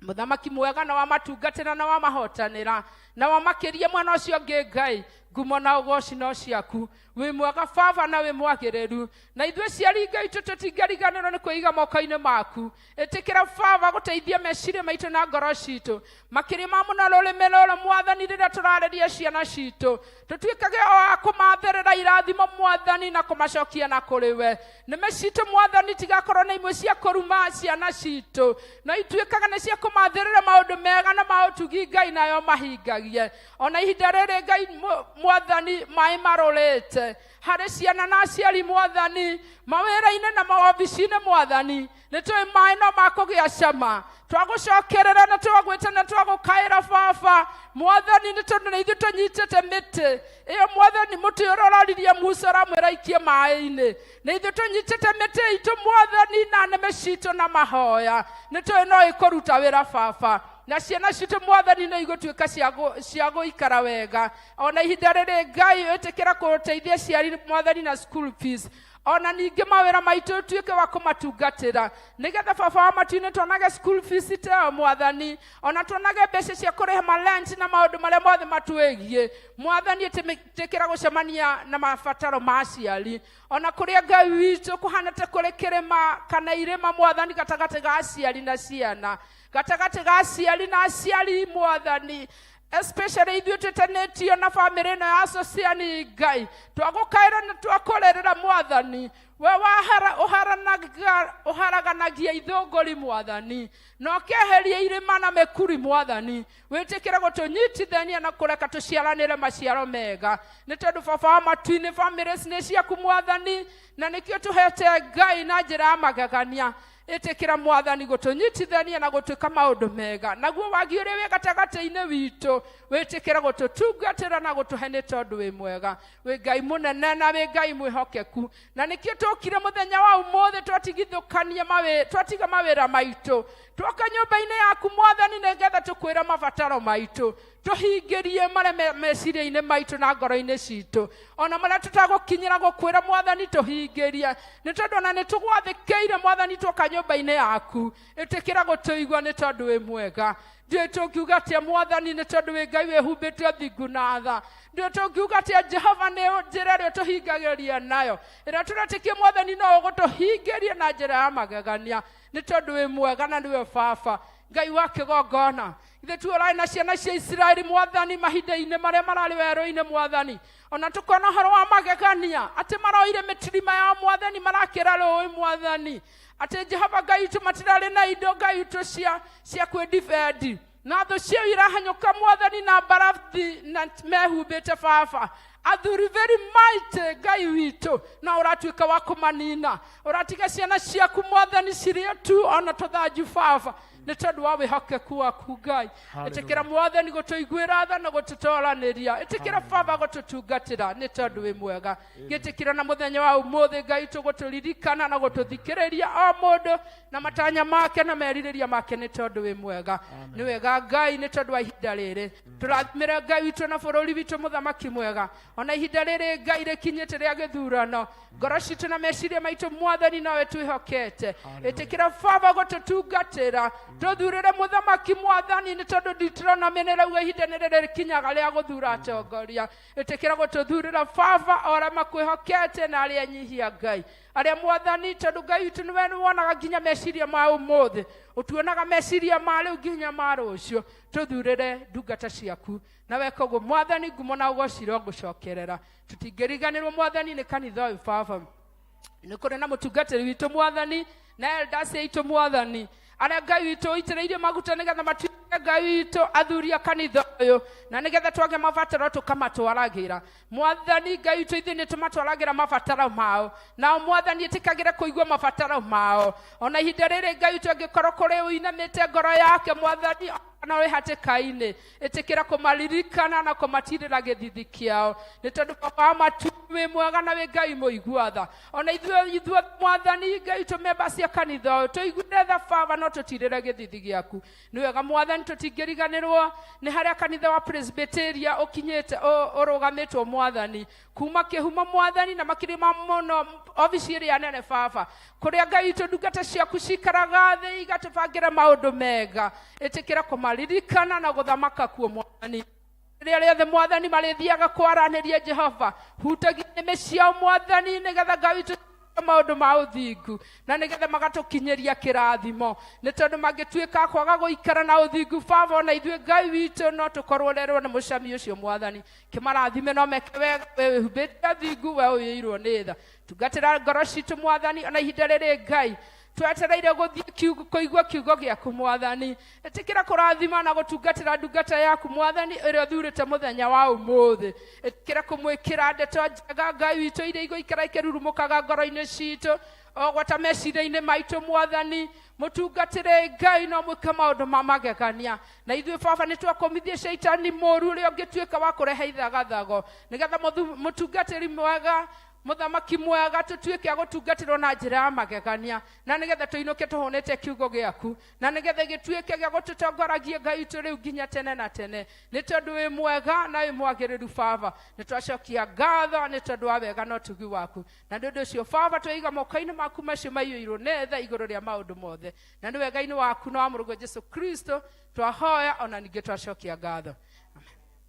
S5: Mũthamaki mwega na wamatungatĩra na wamahotanĩra na wamakĩria mwena ũcio ũngĩ Ngai. Ngumo na ũgoci no ciaku. Wĩ mwega baba na wĩ mwagĩrĩru, na ithuĩ ciari Ngai witũ tũtingĩriganĩrwo nĩ kwĩiga moko-inĩ maku. Ĩtĩkĩra baba gũteithia meciria maitũ na ngoro citũ, makĩria ma mũno rũrĩmĩ rũrũ mwathani, rĩrĩa tũrarĩria ciana citũ, tũtuĩkage o a kũmathĩrĩra irathimo mwathani, na kũmacokia na kũrĩ we. Nĩme citũ mwathani tigakorwo nĩ imwe cia kũruma ciana citũ, no ituĩkaga nĩ cia kũmathĩrĩra maũndũ mega na ma ũtugi Ngai, nayo mahingagie. Ona ihinda rĩrĩ Ngai mwathani, maĩ marũrĩte harĩ ciana na aciari mwathani, mawĩra-inĩ na mawabici-inĩ mwathani, nĩ tũĩ maĩ no makũgĩa cama. Twagũcokerera na twagwĩta na twagũkaĩra baba mwathani, nĩ tondũ nĩ ithuĩ tũnyitĩte mĩtĩ ĩyo mwathani, mũtĩ ũrĩa ũroririe Musa ũramwĩra ikie maĩ-inĩ, nĩ ithuĩ tũnyitĩte mĩtĩ itũ mwathani, na nĩme citũ na mahoya, nĩ tũĩ no ĩkũruta wĩra baba, na ciana citũ mwathani nĩ igũtuĩka cia gũikara wega. Ona ihinda rĩrĩ Ngai, ĩtĩkĩra kũteithia ciari mwathani na school fees, ona ningĩ mawĩra maitũ tuĩke wa kũmatungatĩra, nĩgetha baba wa matu-inĩ tuonage school fees ta ĩyo mwathani, ona tuonage mbeca cia kũrĩha marent na maũndũ marĩa mothe matwĩgiĩ mwathani. Ĩtĩkĩra gũcemania na mabataro ma aciari, ona kũrĩa Ngai witũ kũhana ta kũrĩ kĩrĩma kana irĩma mwathani, gatagatĩ ga aciari na ciana, gatagatĩ ga aciari na aciari mwathani, especially ithuĩ twĩtanĩtio na bamĩrĩ ĩno ya Sociani. Ngai, twagũkaĩra na twakũrĩrĩra mwathani, we ũharaganagia ithũngũri mwathani, na ũkeheria irĩma na mĩkuri mwathani, wĩtĩkĩre gũtũnyitithania na kũreka tũciaranĩre maciaro mega, nĩ tondũ baba wa matu-inĩ, bamĩrĩ nĩ ciaku mwathani, na nĩkĩo tũhete Ngai na njĩra ya magegania. Ĩtĩkĩra mwathani gũtũnyitithania na gũtuĩka maũndũ mega, naguo wagi ũrĩa wĩ gatagatĩ-inĩ witũ wĩtĩkĩra gũtũtungatĩra na gũtũhe, nĩ tondũ wĩ mwega, wĩ Ngai mũnene na wĩ Ngai mwĩhokeku. Na nĩkĩo tũkire mũthenya wa ũmũthĩ, twatigithũkania twatiga mawĩra maitũ, twoka nyũmba-inĩ yaku mwathani, nĩgetha tũkwĩre mabataro maitũ, tũhingĩrie marĩa meciria-inĩ maitũ na ngoro-inĩ citũ, ona marĩa tũtagũkinyĩra gũkwĩra mwathani, tũhingĩrie, nĩ tondũ ona nĩ tũgwathĩkĩire mwathani, twoka nyũmba-inĩ yaku. Ĩtĩkĩra gũtũigua, nĩ tondũ wĩ mwega. Ndiũĩ tũngiuga atĩa mwathani, nĩ tondũ wĩ Ngai wĩhumbĩte ũthingu na tha. Ndiũĩ tũngiuga atĩa Jehova, nĩ njĩra ĩrĩa ũtũhingagĩria nayo, ĩrĩa tũretĩkia mwathani no ũgũtũhingĩria na njĩra ya magegania, nĩ tondũ wĩ mwega na nĩwe baba Ngai wa kĩgongona. Ithe tu ũrarĩ na ciana cia Isiraeli mwathani, mahinda-inĩ marĩa mararĩ werũ-inĩ mwathani, ona tũkona ũhoro wa magegania atĩ maroire mĩtirima yao mwathani, marakĩra rũĩ mwathani, atĩ Jehova Ngai witũ matirarĩ na indo Ngai witũ cia kwĩdibendi na thũ ciao irahanyũka mwathani na mbarathi na mehumbĩte baba, athuri very mighty Ngai witũ, na ũratuĩka wa kũmanina, ũratiga ciana ciaku mwathani cirĩo tu ona tũthanju baba, nĩ tondũ wa wĩhokeku waku Ngai. Ĩtĩkĩra mwathani gũtũiguĩra tha na gũtũtoranĩria. Ĩtĩkĩra baba gũtũtungatĩra, nĩ tondũ wĩ mwega. Gĩtĩkĩra na mũthenya wa ũmũthĩ Ngai tũgũtũririkana na gũtũthikĩrĩria o mũndũ na matanya make na merirĩria make, nĩ tondũ wĩ mwega. Nĩ wega Ngai, nĩ tondũ wa ihinda rĩrĩ tũrathimĩre Ngai witũ na bũrũri witũ, mũthamaki mwega. Ona ihinda rĩrĩ Ngai rĩkinyĩte rĩa gĩthurano, ngoro citũ na meciria maitũ mwathani nowe twĩhokete. Ĩtĩkĩra baba gũtũtungatĩra, tũthurĩre mũthamaki mwathani, nĩ tondũ Deuteronomy nĩ rauga ihinda nĩ rĩrĩ rĩkinyaga rĩa gũthura atongoria. Ĩtĩkĩra gũtũthurĩra baba o arĩa makwĩhokete na arĩa enyihia Ngai, arĩa mwathani, tondũ Ngai witũ nĩwe wonaga nginya meciria ma ũmũthĩ, ũtuonaga meciria ma rĩu nginya ma rũciũ. Tũthurĩre ndungata ciaku, na weka ũguo mwathani, ngumo na ũgoci ngũcokerera. Tũtingĩriganĩrwo mwathani nĩ kanitha ũyũ baba, nĩ kũrĩ na mũtungatĩri witũ mwathani, na elders aitũ mwathani, arĩa Ngai witũ ũitĩrĩirie maguta nĩgetha matuĩke Ngai witũ athuri a kanitha ũyũ, na nĩgetha twage mabataro tũkamatwaragĩra mwathani Ngai witũ. Ithuĩ nĩ tũmatwaragĩra mabataro mao, nao mwathani ĩtĩkagĩre kũigua mabataro mao. Ona ihinda rĩrĩ Ngai witũ, angĩkorwo kũrĩ ũinamĩte ngoro yake mwathani, kana wĩ hatĩka-inĩ, ĩtĩkĩra kũmaririkana na kũmatirĩra gĩthithi kĩao, nĩ tondũ baba wa matu wĩ mwega na wĩ Ngai mũigua tha. Ona ithuĩ mwathani Ngai witũ, memba cia kanitha ũyũ, tũiguire tha baba, no tũtirĩre gĩthithi gĩaku. Nĩ wega mwathani, tũtingĩriganĩrwo nĩ harĩa kanitha wa Presbyteria ũkinyĩte, ũrũgamĩtwo mwathani, kuma kĩhumo mwathani, na makĩria ma mũno obici ĩrĩa nene baba, kũrĩa Ngai witũ ndungata ciaku cikaraga thĩ igatũbangĩra maũndũ mega. Ĩtĩkĩra kũmaririkana na gũthamaka kuo mwathani. Rĩrĩa rĩothe Mwathani marĩthiaga kwaranĩria, Jehova, hutagia nĩmĩ ciao, Mwathani, nĩgetha Ngai witũ maũndũ ma ũthingu na nĩgetha magatũkinyĩria kĩrathimo, nĩ tondũ mangĩtuĩka kwaga gũikara na ũthingu, Baba, ona ithuĩ Ngai witũ no tũkorwo rerwo nĩ mũcami ũcio. Mwathani, kĩmarathime no meke wega. We wĩhumbĩte ũthingu, we ũiyũirwo nĩ tha, tungatĩra ngoro citũ, Mwathani, ona ihinda rĩrĩ Ngai twetereire gũthiĩ kiugo kũigua kiugo gĩaku. Mwathani, ĩtĩkĩra kũrathima na gũtungatĩra ndungata yaku, Mwathani, ĩrĩa ũthurĩte mũthenya wa ũmũthĩ. Ĩtĩkĩra kũmwĩkĩra ndeto njega, Ngai witũ, iria igũikara ikĩrurumũkaga ngoro-inĩ citũ o gwata meciria-inĩ maitũ. Mwathani, mũtungatĩre Ngai no mwĩke maũndũ ma magegania. Na ithuĩ, Baba, nĩ twakũmithie caitani mũũru ũrĩa ũngĩtuĩka wa kũrehe ithagathago, nĩgetha mũtungatĩri mwega, mũthamaki mwega, tũtuĩke a gũtungatĩrwo na njĩra ya magegania, na nĩgetha tũinũke tũhũnĩte kiugo gĩaku, na nĩgetha gĩtuĩke gĩa gũtũtongoragia, Ngai witũ, rĩu nginya tene na tene, nĩ tondũ wĩ mwega na wĩ mwagĩrĩru. Baba, nĩ twacokia ngatho nĩ tondũ wa wega na ũtugi waku, na nĩ ũndũ ũcio, Baba, tweiga moko-inĩ maku macio maiyũirwo nĩ tha igũrũ rĩa maũndũ mothe, na nĩ wega-inĩ waku na wa mũrũguo Jesu Kristo twahoya ona ningĩ twacokia ngatho.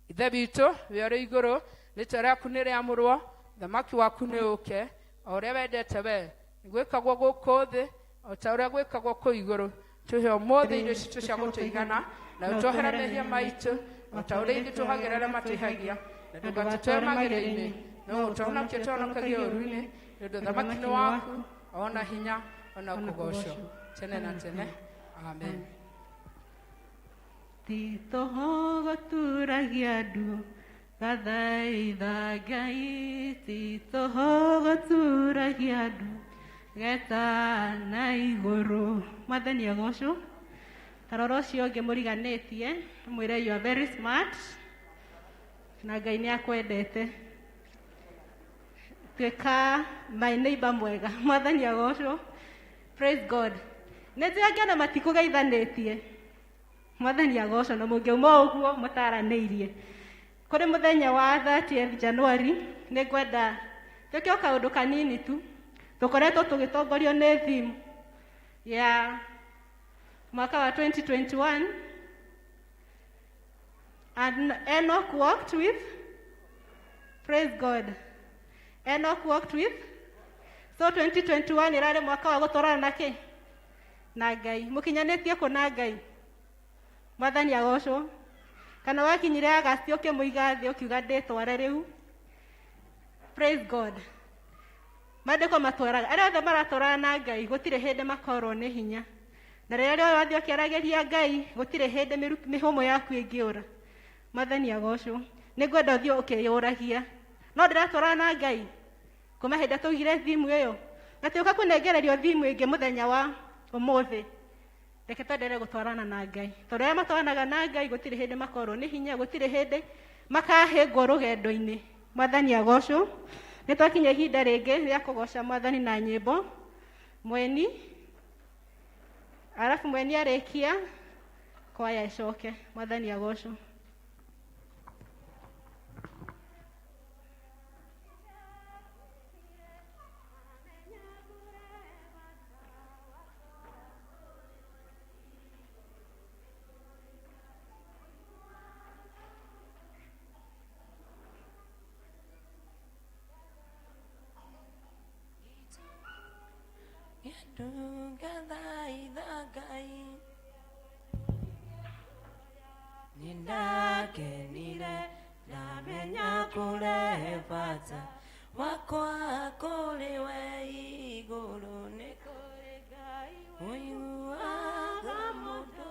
S5: Ithe witũ wĩ ũrĩ igũrũ, rĩtwa rĩaku nĩ rĩamũrwo, thamaki waku nĩ ũke, o ũrĩa wendete we gwĩkagwo gũkũ thĩ o ta ũrĩa gwĩkagwo kũu igũrũ. Tũhe ũmũthĩ irio citũ cia gũtũigana, na ũtuohere mehia maitũ o ta ũrĩa ithuĩ tuohagĩra arĩa matwĩhagia, na ndũgatũtware magerio-inĩ, no ũtũhonokie tũhonokagie ũũru-inĩ, nĩ ũndũ ũthamaki nĩ waku, ona hinya, ona kũgocwo tene na tene. Amen.
S3: Ti toho gũturagia ndu gathaitha Ngai, ti toho gũturagia ndu geta na igũrũ. Mwathani agocwo. Tarora ũcio ũngĩ mũriganĩtie, mwĩre you are very smart na Ngai nĩ akwendete. Tuĩka my neighbor mwega. Mwathani agocwo. Praise God. Nĩ njũĩ angĩ ona matikũgeithanĩtie. Mwathani agocwo. Na mũngĩauma o ũguo mũtaranĩirie kũrĩ mũthenya wa 30th January, nĩ ngwenda twĩke o kaũndũ kanini tu. Tũkoretwo tũgĩtongorio nĩ theme ya mwaka wa 2021, and Enoch walked with, praise God, Enoch walked with. So 2021 ĩrarĩ mwaka wa gũtwarana na kĩ na Ngai. Mũkinyanĩtie kũ na Ngai? Mwathani agocwo. Kana wakinyire Agasti ũkĩmũiga thĩ ũkiuga ndĩtware rĩu? Praise God. Maandĩko matwaraga arĩa othe maratwarana na Ngai gũtirĩ hĩndĩ makorwo nĩ hinya, na rĩrĩa rĩothe wathiĩ ũkĩaragĩria Ngai gũtirĩ hĩndĩ mĩhũmũ yaku ĩngĩũra. Mwathani agocwo. Nĩ ngwenda ũthiĩ ũkĩyũragia, no ndĩratwarana na Ngai kuma hĩndĩ tũigire thimu ĩyo na tũka kũnengererio thimu ĩngĩ mũthenya wa ũmũthĩ. Reke twenderee gũtwarana na Ngai, tondũ arĩa matwaranaga na Ngai gũtirĩ hĩndĩ makorwo nĩ hinya, gũtirĩ hĩndĩ makahĩngwo rũgendo-inĩ. Mwathani agocwo. Nĩ twakinya ihinda rĩngĩ rĩa kũgoca Mwathani na nyĩmbo. Mweni arabu mweni arĩkia, kwaya ĩcoke. Mwathani agocwo.
S4: Ngathaitha Ngai nĩndakenire ndamenya kũrehe bata wakwa kũrĩ we igũrũ nĩ
S3: kũrĩ Ngai
S4: ũiguaga mũndũ.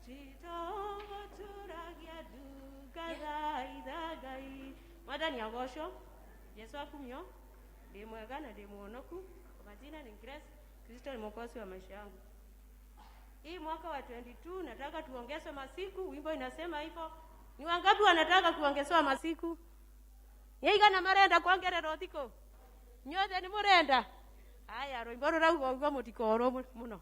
S3: Titogoturagia ndu ngathaitha Ngai. Mwathani agocwo. Jesu akumio. Ndĩ mwega na ndĩ mwonoku. Kwa majina ni Grace. Kristo ni mwokozi wa maisha yangu. Hii mwaka wa 22 nataka tuongezwe masiku. Wimbo inasema hivyo. Ni wangapi wanataka kuongezewa masiku? Nyaigana marenda kuongererwo thikũ? Nyothe nĩ mũrenda? Haya, rwĩmbo rũrauga ũguo, mũtikorwo mũno.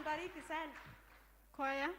S3: Ambariki sana. Kwaya.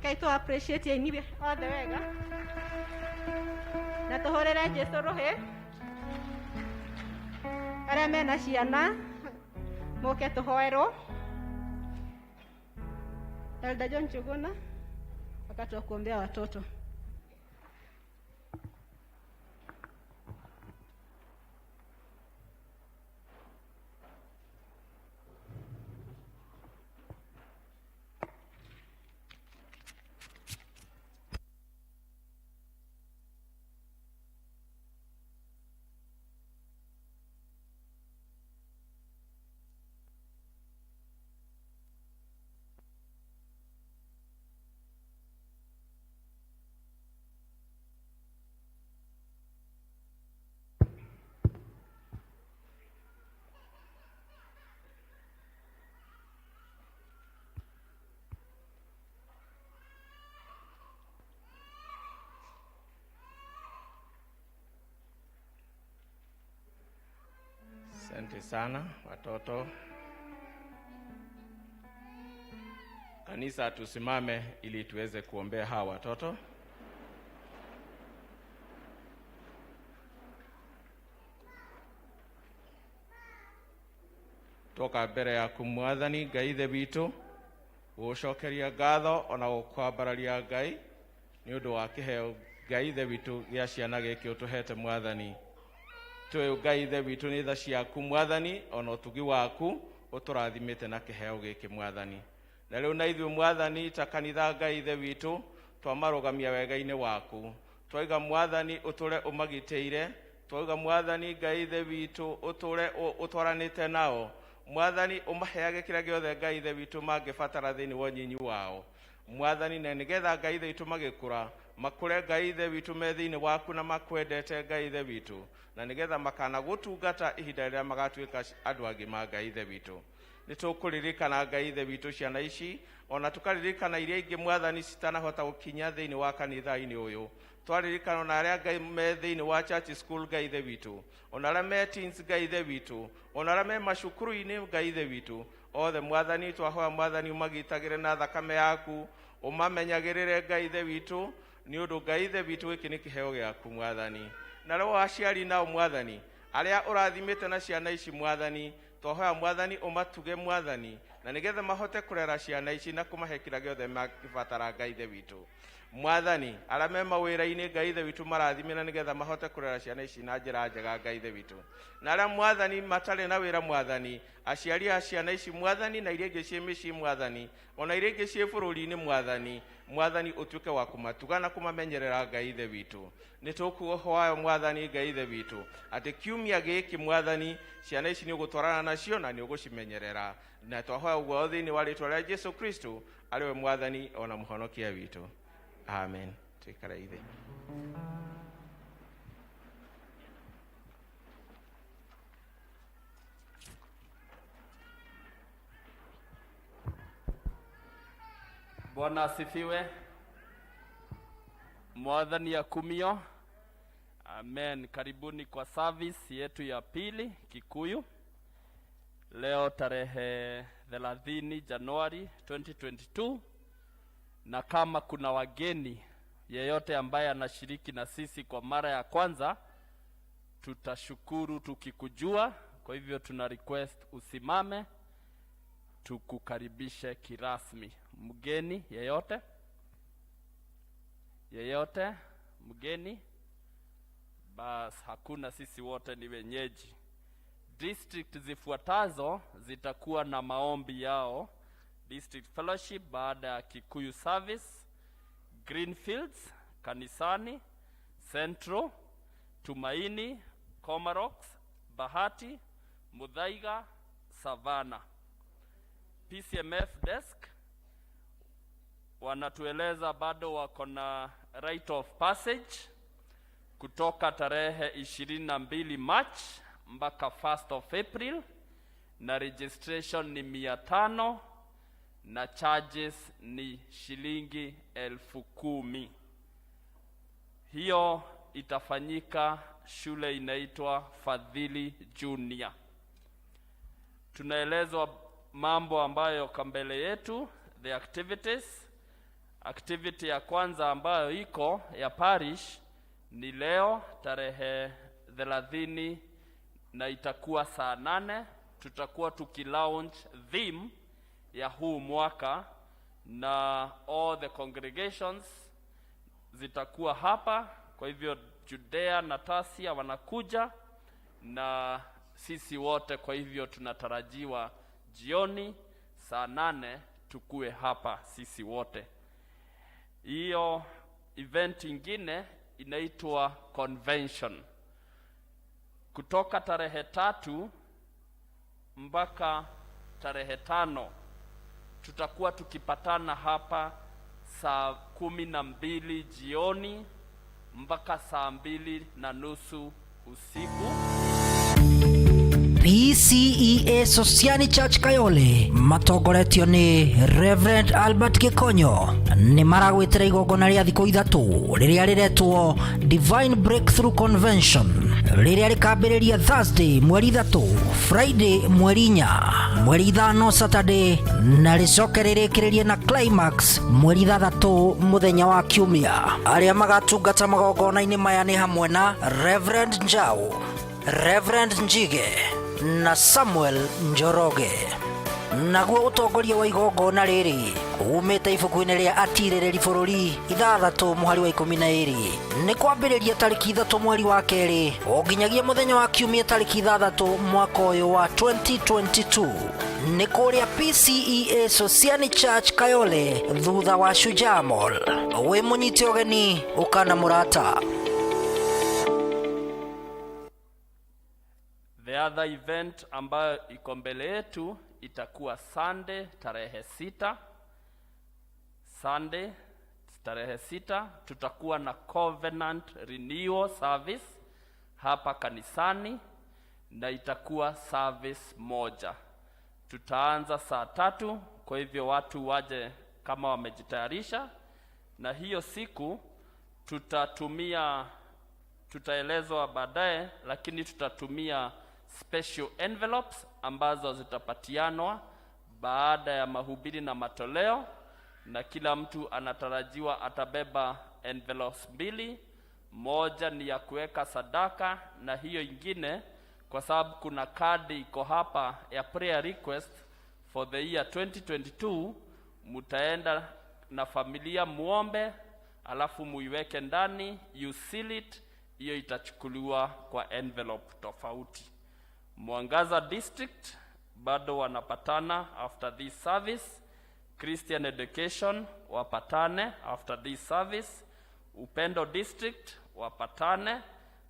S3: Kai tũ appreciate aini othe wega na tũhũrĩre Jesũ rũhĩ. Arĩa mena ciana moke tũhoerwo. Elder John Chuguna, wakati wa kuombea watoto.
S1: Asante sana watoto. Kanisa, tusimame ili tuweze kuombea hawa watoto. Toka mbere yaku Mwathani Ngai Ithe witũ, gũgũcokeria ngatho ona gũkwambararia Ngai nĩ ũndũ wa kĩheo Ngai Ithe witũ gĩa ciana gĩkĩ ũtũhete Mwathani. Tũĩ Ngai Ithe witũ nĩ tha ciaku Mwathani ona ũtugi waku ũtũrathimĩte na kĩheo gĩkĩ Mwathani. Na rĩu na ithuĩ Mwathani ta kanitha Ngai Ithe witũ twamarũgamia wega-inĩ waku. Twaiga Mwathani ũtũre ũmagitĩire, twauga Mwathani Ngai Ithe witũ ũtũre ũtwaranĩte nao. Mwathani ũmaheage kĩrĩa gĩothe Ngai Ithe witũ mangĩbatara thĩinĩ wa ũnyinyi wao. Mwathani, na nĩgetha Ngai Ithe witũ magĩkũra makũre Ngai Ithe witũ me thĩinĩ waku na makwendete Ngai Ithe witũ, na nĩgetha makana gũtungata ihinda rĩrĩa magatuĩka andũ agima Ngai Ithe witũ. Nĩ tũkũririkana Ngai Ithe witũ ciana ici, ona tũkaririkana iria ingĩ Mwathani citanahota gũkinya thĩinĩ wa kanitha-inĩ ũyũ. Twaririkana ona arĩa Ngai me thĩinĩ wa church school Ngai Ithe witũ, ona arĩa me teens Ngai Ithe witũ, ona arĩa me macukuru-inĩ Ngai Ithe witũ, othe Mwathani twahoya Mwathani ũmagitagĩre na thakame yaku, ũmamenyagĩrĩre Ngai Ithe witũ, nĩ ũndũ Ngai Ithe witũ gĩkĩ nĩ kĩheo gĩaku Mwathani. Na rĩu aciari nao Mwathani, arĩa ũrathimĩte na ciana ici Mwathani, twahoya Mwathani ũmatuge Mwathani, na nĩgetha mahote kũrera ciana ici na kũmahe kĩrĩa gĩothe mangĩbatara Ngai Ithe witũ. Mwathani, arĩa me mawĩra-inĩ Ngai Ithe witũ marathime na nĩgetha mahote kũrera ciana ici na njĩra njega Ngai Ithe witũ. Na arĩa Mwathani matarĩ na wĩra Mwathani, aciari a ciana ici Mwathani na iria ingĩ ciĩ mĩciĩ Mwathani, ona iria ingĩ ciĩ bũrũri-inĩ Mwathani, Mwathani ũtuĩke wa kũmatuga na kũmamenyerera Ngai Ithe witũ. Nĩ tũkũhoya Mwathani Ngai Ithe witũ atĩ kiumia gĩkĩ Mwathani ciana ici nĩ ũgũtwarana nacio na nĩ ũgũcimenyerera, na twahoya ũguo thĩinĩ wa rĩtwa rĩa Jesu Kristo arĩ we Mwathani ona mũhonokia witũ. Amen. Tuikare ithe.
S6: Bwana asifiwe. Mwathani akumio. Amen. Karibuni kwa service yetu ya pili Kikuyu. Leo tarehe 30 Januari 2022, na kama kuna wageni yeyote ambaye anashiriki na sisi kwa mara ya kwanza, tutashukuru tukikujua. Kwa hivyo tuna request usimame tukukaribishe kirasmi. Mgeni yeyote? Yeyote? Mgeni? Bas, hakuna, sisi wote ni wenyeji. District zifuatazo zitakuwa na maombi yao. District Fellowship baada ya Kikuyu Service, Greenfields kanisani, Central, Tumaini, Komarock, Bahati, Muthaiga, Savannah. PCMF desk wanatueleza bado wako na rite of passage kutoka tarehe 22 March mpaka 1st of April, na registration ni 500 na charges ni shilingi 10,000. Hiyo itafanyika shule inaitwa Fadhili Junior. Tunaelezwa mambo ambayo yako mbele yetu, the activities. Activity ya kwanza ambayo iko ya parish ni leo tarehe 30 na itakuwa saa 8. Tutakuwa tukilaunch theme ya huu mwaka na all the congregations zitakuwa hapa. Kwa hivyo Judea na Tasia wanakuja na sisi wote, kwa hivyo tunatarajiwa jioni saa 8 tukue hapa sisi wote. Hiyo event ingine inaitwa convention, kutoka tarehe 3 mpaka tarehe 5 tutakuwa tukipatana hapa saa 12 jioni mpaka saa 2:30 usiku.
S7: PCEA Sociani Church Kayole matongoretio nĩ Reverend Albert Gikonyo nĩ maragwĩtĩra igongona rĩa thikũ 3 rĩrĩa rĩretwo Divine Breakthrough Convention rĩrĩa rĩkambĩrĩria Thursday mweri 3, Friday mweri 4, mweri 5 Saturday na rĩcoke rĩrĩkĩrĩrie na climax mweri 6 mũthenya wa kiumia. Arĩa magatungata magongona-inĩ maya nĩ hamwe na Reverend Njau, Reverend Njige na Samuel Njoroge. Naguo ũtongoria wa igongona rĩrĩ umĩte ibuku-inĩ rĩa atirĩrĩri bũrũri 6 mũhari wa 12 nĩ kwambĩrĩria tarĩki 3 mweri wa 2 o nginyagia mũthenya wa kiumia tarĩki 6 mwaka ũyũ wa 2022 nĩ kũrĩa PCEA Sociani Church Kayole thutha wa Shujaa Mall. Wĩ mũnyite ũgeni ũkana mũrata.
S6: The other event ambayo iko mbele yetu itakuwa Sunday tarehe 6. Sunday tarehe 6 tutakuwa na Covenant Renewal Service hapa kanisani na itakuwa service moja. Tutaanza saa 3, kwa hivyo watu waje kama wamejitayarisha, na hiyo siku tutaelezwa baadaye, lakini tutatumia special envelopes ambazo zitapatianwa baada ya mahubiri na matoleo, na kila mtu anatarajiwa atabeba envelopes 2. Moja ni ya kuweka sadaka na hiyo ingine, kwa sababu kuna kadi iko hapa ya prayer request for the year 2022, mutaenda na familia muombe, alafu muiweke ndani, you seal it, hiyo itachukuliwa kwa envelope tofauti. Mwangaza District bado wanapatana after this service. Christian Education wapatane after this service. Upendo District wapatane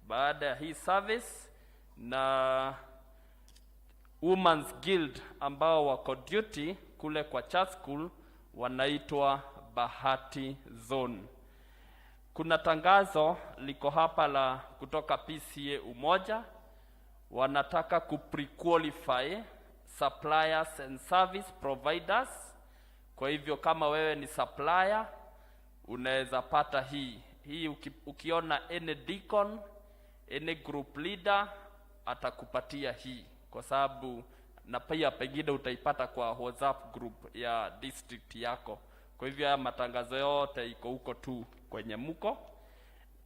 S6: baada ya hii service, na Women's Guild ambao wako duty kule kwa church school wanaitwa Bahati Zone. Kuna tangazo liko hapa la kutoka PCA Umoja, wanataka ku pre-qualify suppliers and service providers. Kwa hivyo kama wewe ni supplier unaweza pata hii. Hii ukiona any deacon, any group leader atakupatia hii, kwa sababu na pia pengine utaipata kwa WhatsApp group ya district yako. Kwa hivyo haya matangazo yote iko huko tu kwenye mko.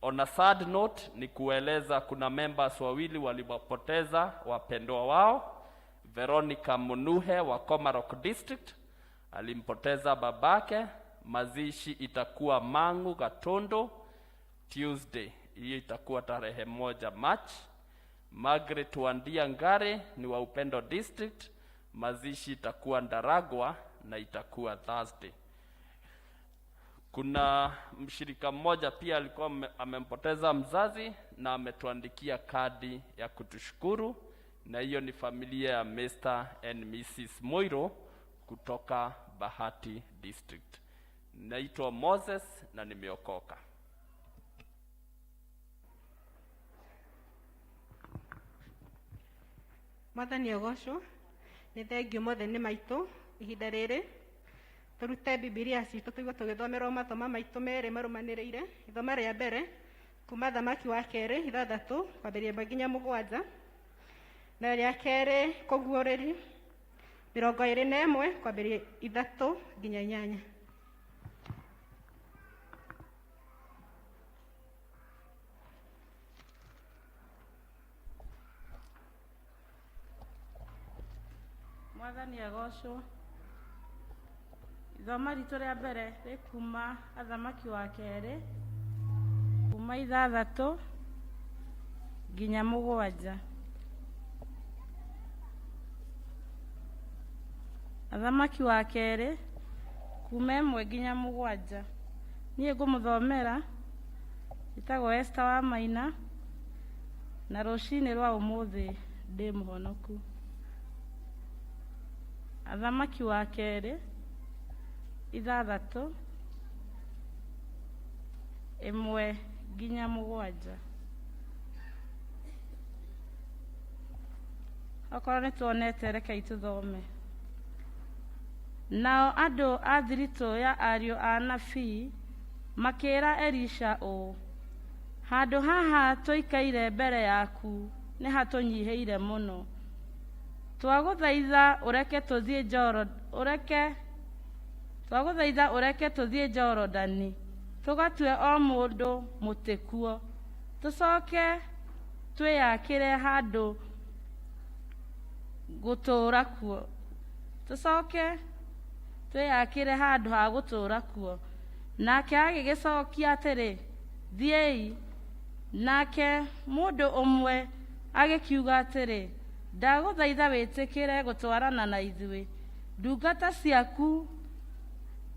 S6: On a sad note ni kueleza kuna members wawili waliwapoteza wapendwa wao. Veronica Munuhe wa Komarok District alimpoteza babake. Mazishi itakuwa Mangu Gatondo Tuesday, hiyo itakuwa tarehe 1 March. Margaret Wandia Ngare ni wa Upendo District, mazishi itakuwa Ndaragwa na itakuwa Thursday. Kuna mshirika mmoja pia alikuwa amempoteza mzazi na ametuandikia kadi ya kutushukuru, na hiyo ni familia ya Mr. and Mrs. Moiro kutoka Bahati District. Naitwa Moses na nimeokoka.
S3: Mwathani agocwo, nĩ thengio mothe nĩ maitũ ihinda rĩrĩ tũrute Bibilia citũ tũigue tũgĩthomerwo mathoma maitũ merĩ marũmanĩrĩire. Ithoma rĩa mbere kuma Thamaki wa 2 6 kwambĩrĩria 1 nginya 7, na rĩa kerĩ Kũguũrĩrio 21 kwambĩrĩria 3 nginya 8.
S8: Mwathani agocwo. Ithoma ritũ rĩa mbere rĩ kuma Athamaki wa kerĩ, kuma 6 nginya 7. Athamaki wa kerĩ kuma 1 nginya 7. Niĩ ngũmũthomera, njĩtagwo Esther wa Maina, na rũcinĩ rwa ũmũthĩ ndĩ mũhonoku. Athamaki wa kerĩ 6 1 nginya 7. Okorwo nĩ tuonete, rekei tũthome. Nao andũ a thiritũ ya ariũ a anabii makĩĩra Elisha ũũ, handũ haha tũikaire mbere yaku nĩ hatũnyihĩire mũno. Twagũthaitha ũreke tũthiĩ ũreke twagũthaitha ũreke tũthiĩ Jorodani tũgatue o mũndũ mũtĩ kuo, tũcoke twĩyakĩre handũ gũtũũra kuo, tũcoke twĩyakĩre handũ ha gũtũũra kuo. Nake agĩgĩcokia atĩrĩ, thiĩi. Nake mũndũ ũmwe agĩkiuga atĩrĩ, ndagũthaitha wĩtĩkĩre gũtwarana na ithuĩ ndungata ciaku.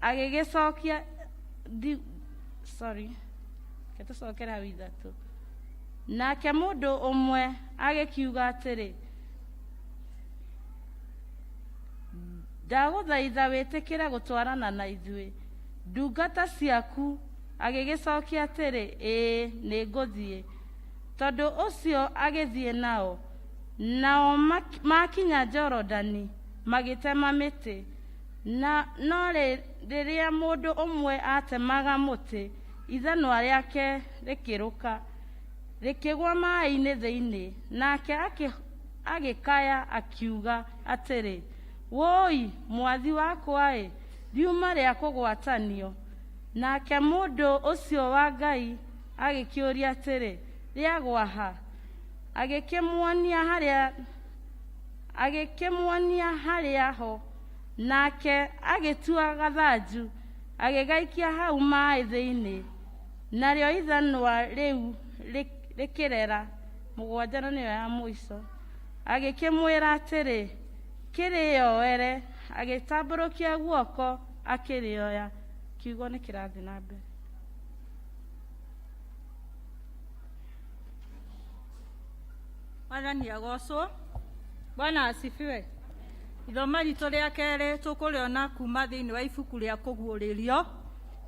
S8: Agĩgĩcokia sorry, reke tũcokere hau 3. Nake mũndũ ũmwe agĩkiuga atĩrĩ, ndagũthaitha wĩtĩkĩre gũtwarana na ithuĩ ndungata ciaku. Agĩgĩcokia atĩrĩ, ĩĩ nĩngũthiĩ. Tondũ ũcio agĩthiĩ nao. Nao makinya Jorodani magĩtema mĩtĩ. Na no rĩrĩa mũndũ ũmwe atemaga mũtĩ, ithanwa rĩake rĩkĩrũka rĩkĩgwa maaĩ-inĩ thĩinĩ. Nake agĩkaya akiuga atĩrĩ, wũi mwathi wakwa-ĩ, riuma rĩa kũgwatanio. Nake mũndũ ũcio wa Ngai agĩkĩũria atĩrĩ, rĩagwa ha? Agĩkĩmuonia harĩa ho. Nake agĩtua gathanju agĩgaikia hau maaĩ thĩinĩ, narĩo ithanwa rĩu rĩkĩrera. 7 na nĩyo ya mũico. Agĩkĩmwĩra atĩrĩ, kĩrĩoere. Agĩtambũrũkia guoko akĩrĩoya. Kiugo nĩ kĩrathiĩ na mbere.
S9: Mwathani agocwo. Bwana asifiwe. Ithoma ritũ rĩa kerĩ tũkũrĩona kuma thĩinĩ wa ibuku rĩa Kũguũrĩrio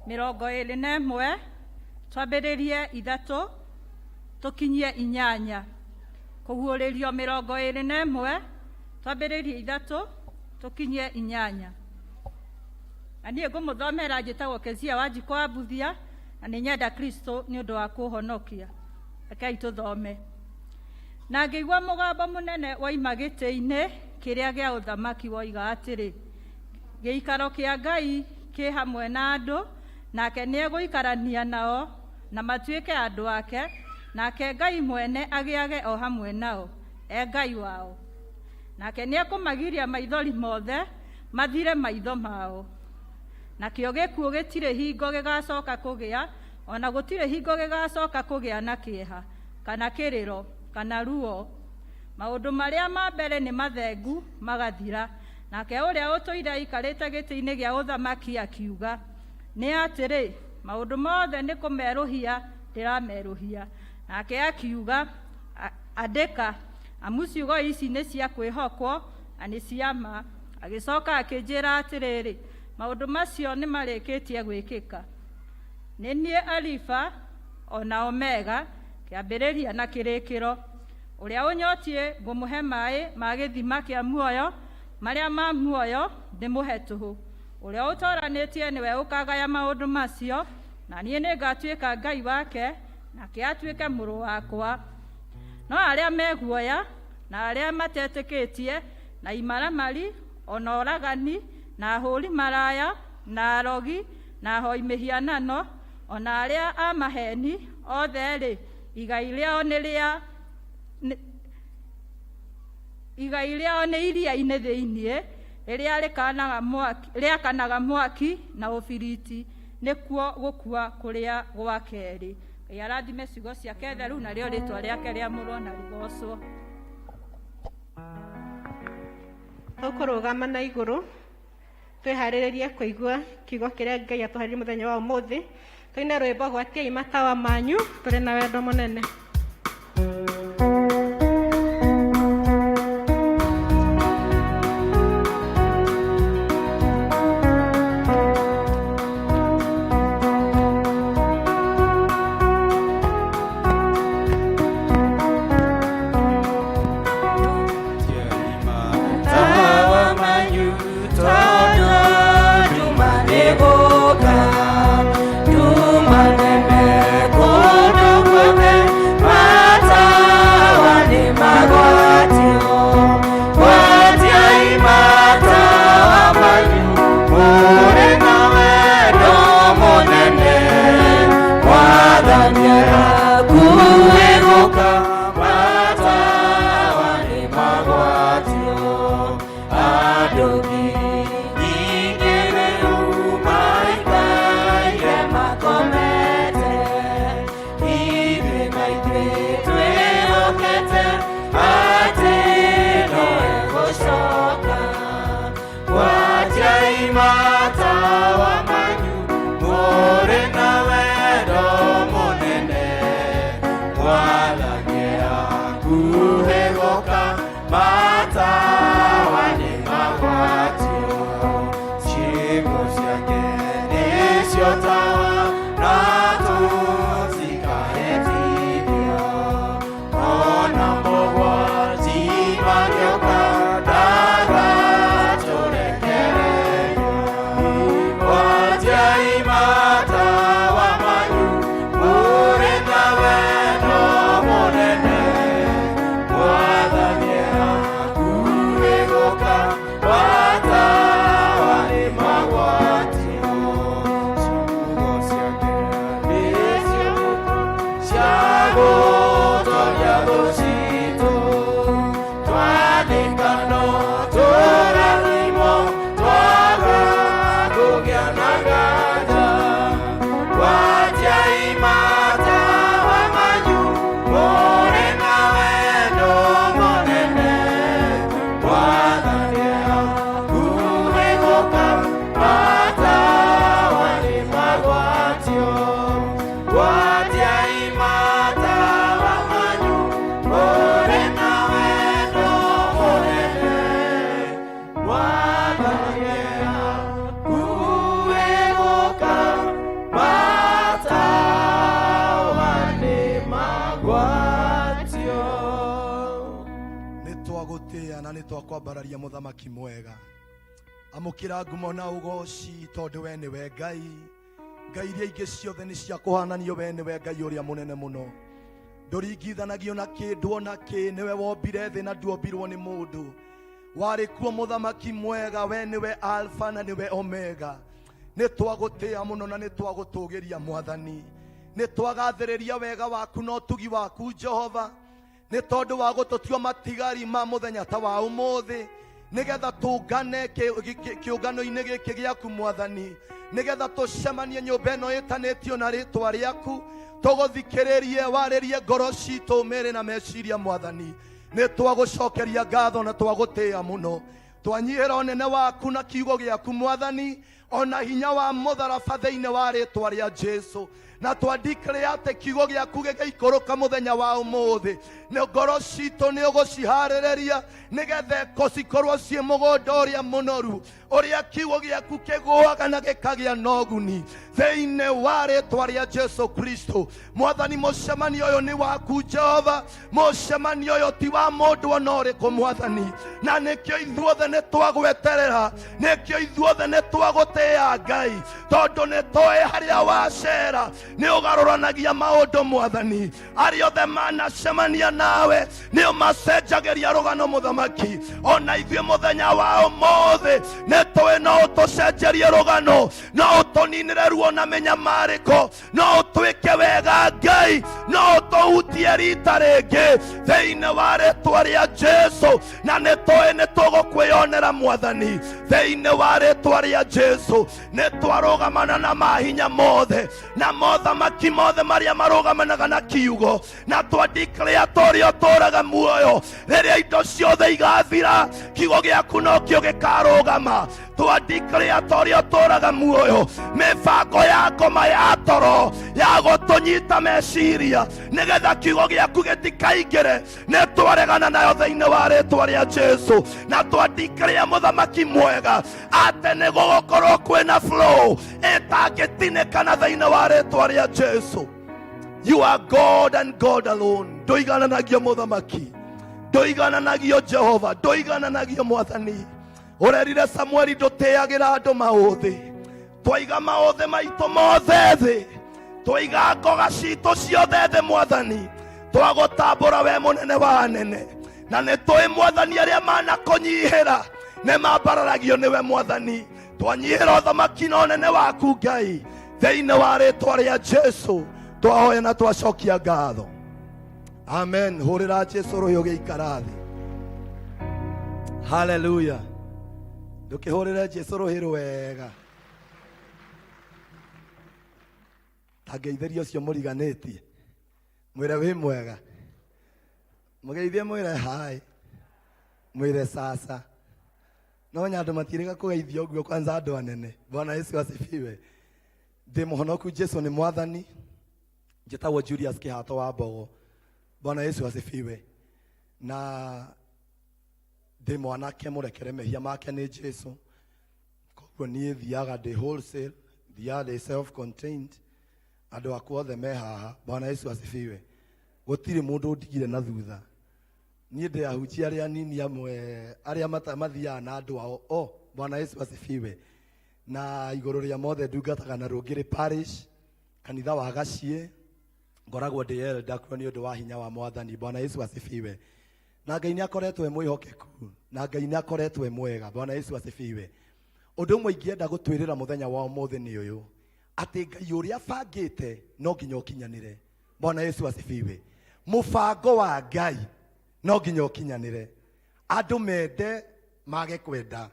S9: 21, twambĩrĩrie 3 tũkinyie 8. Kũguũrĩrio 21, twambĩrĩrie 3 tũkinyie 8. Na niĩ ngũmũthomera njĩtagwo Kezia Wanjikũ wa Mbuthia, na nĩ nyenda Kristo nĩ ũndũ wa kũhonokia. Rekei tũthome. Na ngĩigua mũgambo mũnene woima gĩtĩ-inĩ kĩrĩa gĩa ũthamaki woiga atĩrĩ, gĩikaro kĩa Ngai kĩ hamwe na andũ, nake nĩegũikarania nao, na matuĩke andũ ake, nake Ngai mwene agĩage o hamwe nao, e Ngai wao. Nake nĩekũmagiria maithori mothe mathire maitho mao. Nakĩo gĩkuũ gĩtirĩ hingo gĩgacoka kũgĩa, ona gũtirĩ hingo gĩgacoka kũgĩa na kĩeha, kana kĩrĩro, kana ruo. Maũndũ marĩa ma mbere nĩ mathengu magathira. Nake ũrĩa ũtũire aikarĩte gĩtĩ-inĩ gĩa ũthamaki akiuga, nĩ atĩrĩ, maũndũ mothe nĩ kũmerũhia ndĩramerũhia. Nake akiuga, andĩka, amu ciugo ici nĩ cia kwĩhokwo na nĩ cia ma. Agĩcoka akĩnjĩra atĩrĩrĩ, maũndũ macio nĩ marĩkĩtie gwĩkĩka. Nĩ niĩ Alifa o na Omega, kĩambĩrĩria na kĩrĩkĩro. Ũrĩa ũnyotiĩ ngũmũhe maaĩ ma gĩthima kĩa muoyo, marĩa ma muoyo ndĩmũhe tũhũ. Ũrĩa ũtooranĩtie nĩwe ũkagaya maũndũ macio, na niĩ nĩngatuĩka Ngai wake, nake atuĩke mũrũ wakwa. No arĩa me guoya, na arĩa matetĩkĩtie, na imaramari, o na oragani, na ahũri maraya, na arogi, na ahoi mĩhianano, o na arĩa a maheni, othe-rĩ, igai rĩao nĩ rĩa Igai rĩao nĩ iria-inĩ thĩinĩ, rĩrĩa rĩkanaga mwaki, rĩakanaga mwaki na ũbiriti, nĩkuo gũkua kũrĩa gwa kerĩ. Ngai arathime ciugo ciake theru, narĩo rĩtwa rĩake rĩamũrwo na rĩgocwo.
S3: Tũkũrũgama na igũrũ twĩharĩrĩrie kũigua kiugo kĩrĩa Ngai atũharĩrie mũthenya wa ũmũthĩ. Tũine rwĩmbo gwatiai matawa manyu tũrĩ na wendo mũnene.
S2: Tawa manyu tondũ nduma nĩgũka, nduma nene kũndũ guothe, matawa nĩmagwatio. Gwatiai matawa manyu mũrĩ na wendo mũnene, Mwathani hakuhĩ gũka, matawa nĩmagwatio. Andũ ngiri nyingĩ rĩu maikaire makomete, ithuĩ na ithuĩ twĩhokete atĩ nowe gũcoka. Gwatiai matawa manyu mũrĩ na wendo mũnene, Mwathani hakuhĩ gũka, matawa nĩmagwatio. Ciĩko ciake nĩcio tawa, na tũtikahĩtithio. Ona mogwati mangĩũka, ndagatũrekereria. Gwatiai matawa manyu mũrĩ na wendo mũnene, Mwathani hakuhĩ gũka, matawa nĩmagwatio. Ciugo ciake nĩcio cia gũtoria thũ citũ, twathĩka no tũrathimwo, twaga kũgĩa na nganja. Gwatiai matawa manyu mũrĩ na wendo mũnene, Mwathani hakuhĩ gũka, matawa nĩmagwatio. Gwatiai matawa manyu mũrĩ na wendo mũnene, Mwathani hakuhĩ gũka, matawa nĩmagwatio.
S10: Nĩ twagũtĩa na nĩ twakwambararia mũthamaki mwega. Amũkĩra ngumo na ũgoci, tondũ we nĩwe Ngai. Ngai iria ingĩ ciothe nĩ cia kũhananio, we nĩwe Ngai ũrĩa mũnene mũno, ndũringithanagio na kĩndũ ona kĩ. Nĩwe wombire thĩ na nduombirwo nĩ mũndũ. Warĩ kuo mũthamaki mwega, we nĩwe Alfa na nĩwe Omega. Nĩ twagũtĩa mũno na nĩ twagũtũgĩria Mwathani. Nĩ twagathĩrĩria wega waku na ũtugi waku, Jehova, nĩ tondũ wa gũtũtua matigari ma mũthenya ta wa ũmũthĩ, nĩgetha tũngane kĩũngano-inĩ gĩkĩ gĩaku, Mwathani, nĩgetha tũcemanie nyũmba ĩno ĩtanĩtio na rĩtwa rĩaku, tũgũthikĩrĩrie warĩrie ngoro citũ, mĩĩrĩ na meciria. Mwathani, nĩ twagũcokeria ngatho na twagũtĩa mũno. Twanyihĩra ũnene waku na kiugo gĩaku, Mwathani, ona hinya wa mũtharaba, thĩinĩ wa rĩtwa rĩa Jesu. Na twandikĩrĩ atĩ kiugo gĩaku gĩgĩikũrũka mũthenya wa ũmũthĩ, nĩ ngoro citũ nĩ ũgũciharĩrĩria, nĩgetha eko cikorwo ciĩ mũgũnda ũrĩa mũnoru, ũrĩa kiugo gĩaku kĩgũaga na gĩkagĩa na ũguni, thĩinĩ wa rĩtwa rĩa Jesu Kristo. Mwathani, mũcemanio ũyũ nĩ waku, Jehova. Mũcemanio ũyũ ti wa mũndũ ona ũrĩkũ, Mwathani, na nĩkĩo ithuothe nĩ twagweterera, nĩkĩo ithuothe nĩ twagũtĩa. twagũtĩĩa Ngai, tondũ nĩ tũĩ harĩa wacera nĩ ũgarũranagia maũndũ Mwathani. Arĩa othe manacemania nawe nĩ ũmacenjagĩria rũgano Mũthamaki. Ona ithuĩ mũthenya wa ũmũthĩ nĩ tũĩ no ũtũcenjerie rũgano, no ũtũninĩre ruo na mĩnyamarĩko, no ũtwĩke wega Ngai, no ũtũhutie rita rĩngĩ thĩinĩ wa rĩtwa rĩa Jesu. Na nĩ tũĩ nĩ tũgũkwĩyonera Mwathani thĩinĩ wa rĩtwa rĩa Jesu. Nĩ twarũgamana na mahinya mothe na mothamaki mothe marĩa marũgamanaga na kiugo, na twandikĩrĩa tũrĩa ũtũraga muoyo. Rĩrĩa indo ciothe igathira, kiugo gĩaku nokĩo gĩkarũgama. Twandikĩrĩa tũrĩa ũtũraga muoyo, mĩbango ya ngoma ya toro ya gũtũnyita meciria nĩgetha kiugo gĩaku gĩtikaingĩre, nĩ twaregana nayo thĩinĩ wa rĩtwa rĩa Jesu. Na twandikĩrĩa Mũthamaki mwega atĩ nĩ gũgũkorwo kwĩna flow ĩtangĩtinĩkana thĩinĩ wa rĩtwa rĩa Jesu. You are God and God alone. Ndũigananagio Mũthamaki, ndũigananagio Jehova, ndũigananagio Mwathani. Ũrerire Samueli ndũtĩagĩra andũ maũthĩ. Twaiga maũthĩ maitũ mothe thĩ, twaiga ngoga citũ ciothe thĩ Mwathani, twagũtambũra we mũnene wa anene. Na nĩ tũĩ Mwathani arĩa manakũnyihĩra nĩ mambararagio nĩwe Mwathani. Twanyihĩra ũthamaki na ũnene waku Ngai, thĩinĩ wa rĩtwa rĩa Jesu twahoya na twacokia ngatho, amen. Hũrĩra Jesu rũhĩ ũgĩikara thĩ. Haleluya! Ndũkĩhũrĩre Jesu rũhĩ rwega. Tangeithĩria ũcio mũriganĩtie, mwĩre wĩ mwega, mũgeithie, mwĩre hi, mwĩre sasa. No nya andũ matiĩrĩga kũgeithio ũguo, kwanza andũ anene. Bwana Yesu asifiwe. Ndĩ mũhonoku, Jesu nĩ Mwathani. Njĩtagwo Julius Kĩhato wa Mbogo. Bwana Yesu asifiwe. Na ndĩ mwanake mũrekere mehia make nĩ Jesu. Koguo niĩ thiaga ndĩ wholesale, thiaga ndĩ self contained. Andũ akwa othe me haha. Bwana Yesu asifiwe. Gũtirĩ mũndũ ũndigire na thutha. Niĩ ndĩ ahunjia arĩa anini amwe arĩa mathiaga na andũ ao. Oh, Bwana Yesu asifiwe. Na igũrũ rĩa mothe ndungataga na Rũngĩrĩ Parish, kanitha wa Gaciĩ. Ngoragwo ndĩ elder kuo nĩ ũndũ wa hinya wa Mwathani. Bwana Yesu asifiwe. Na Ngai nĩ akoretwo e mwĩhokeku, na Ngai nĩ akoretwo e mwega. Bwana Yesu asifiwe. Ũndũ ũmwe ingĩenda gũtwĩrĩra mũthenya wa ũmũthĩ nĩ ũyũ, atĩ Ngai ũrĩa abangĩte no nginya ũkinyanĩre. Bwana Yesu asifiwe. Mũbango wa Ngai no nginya ũkinyanĩre, andũ mende mage kwenda,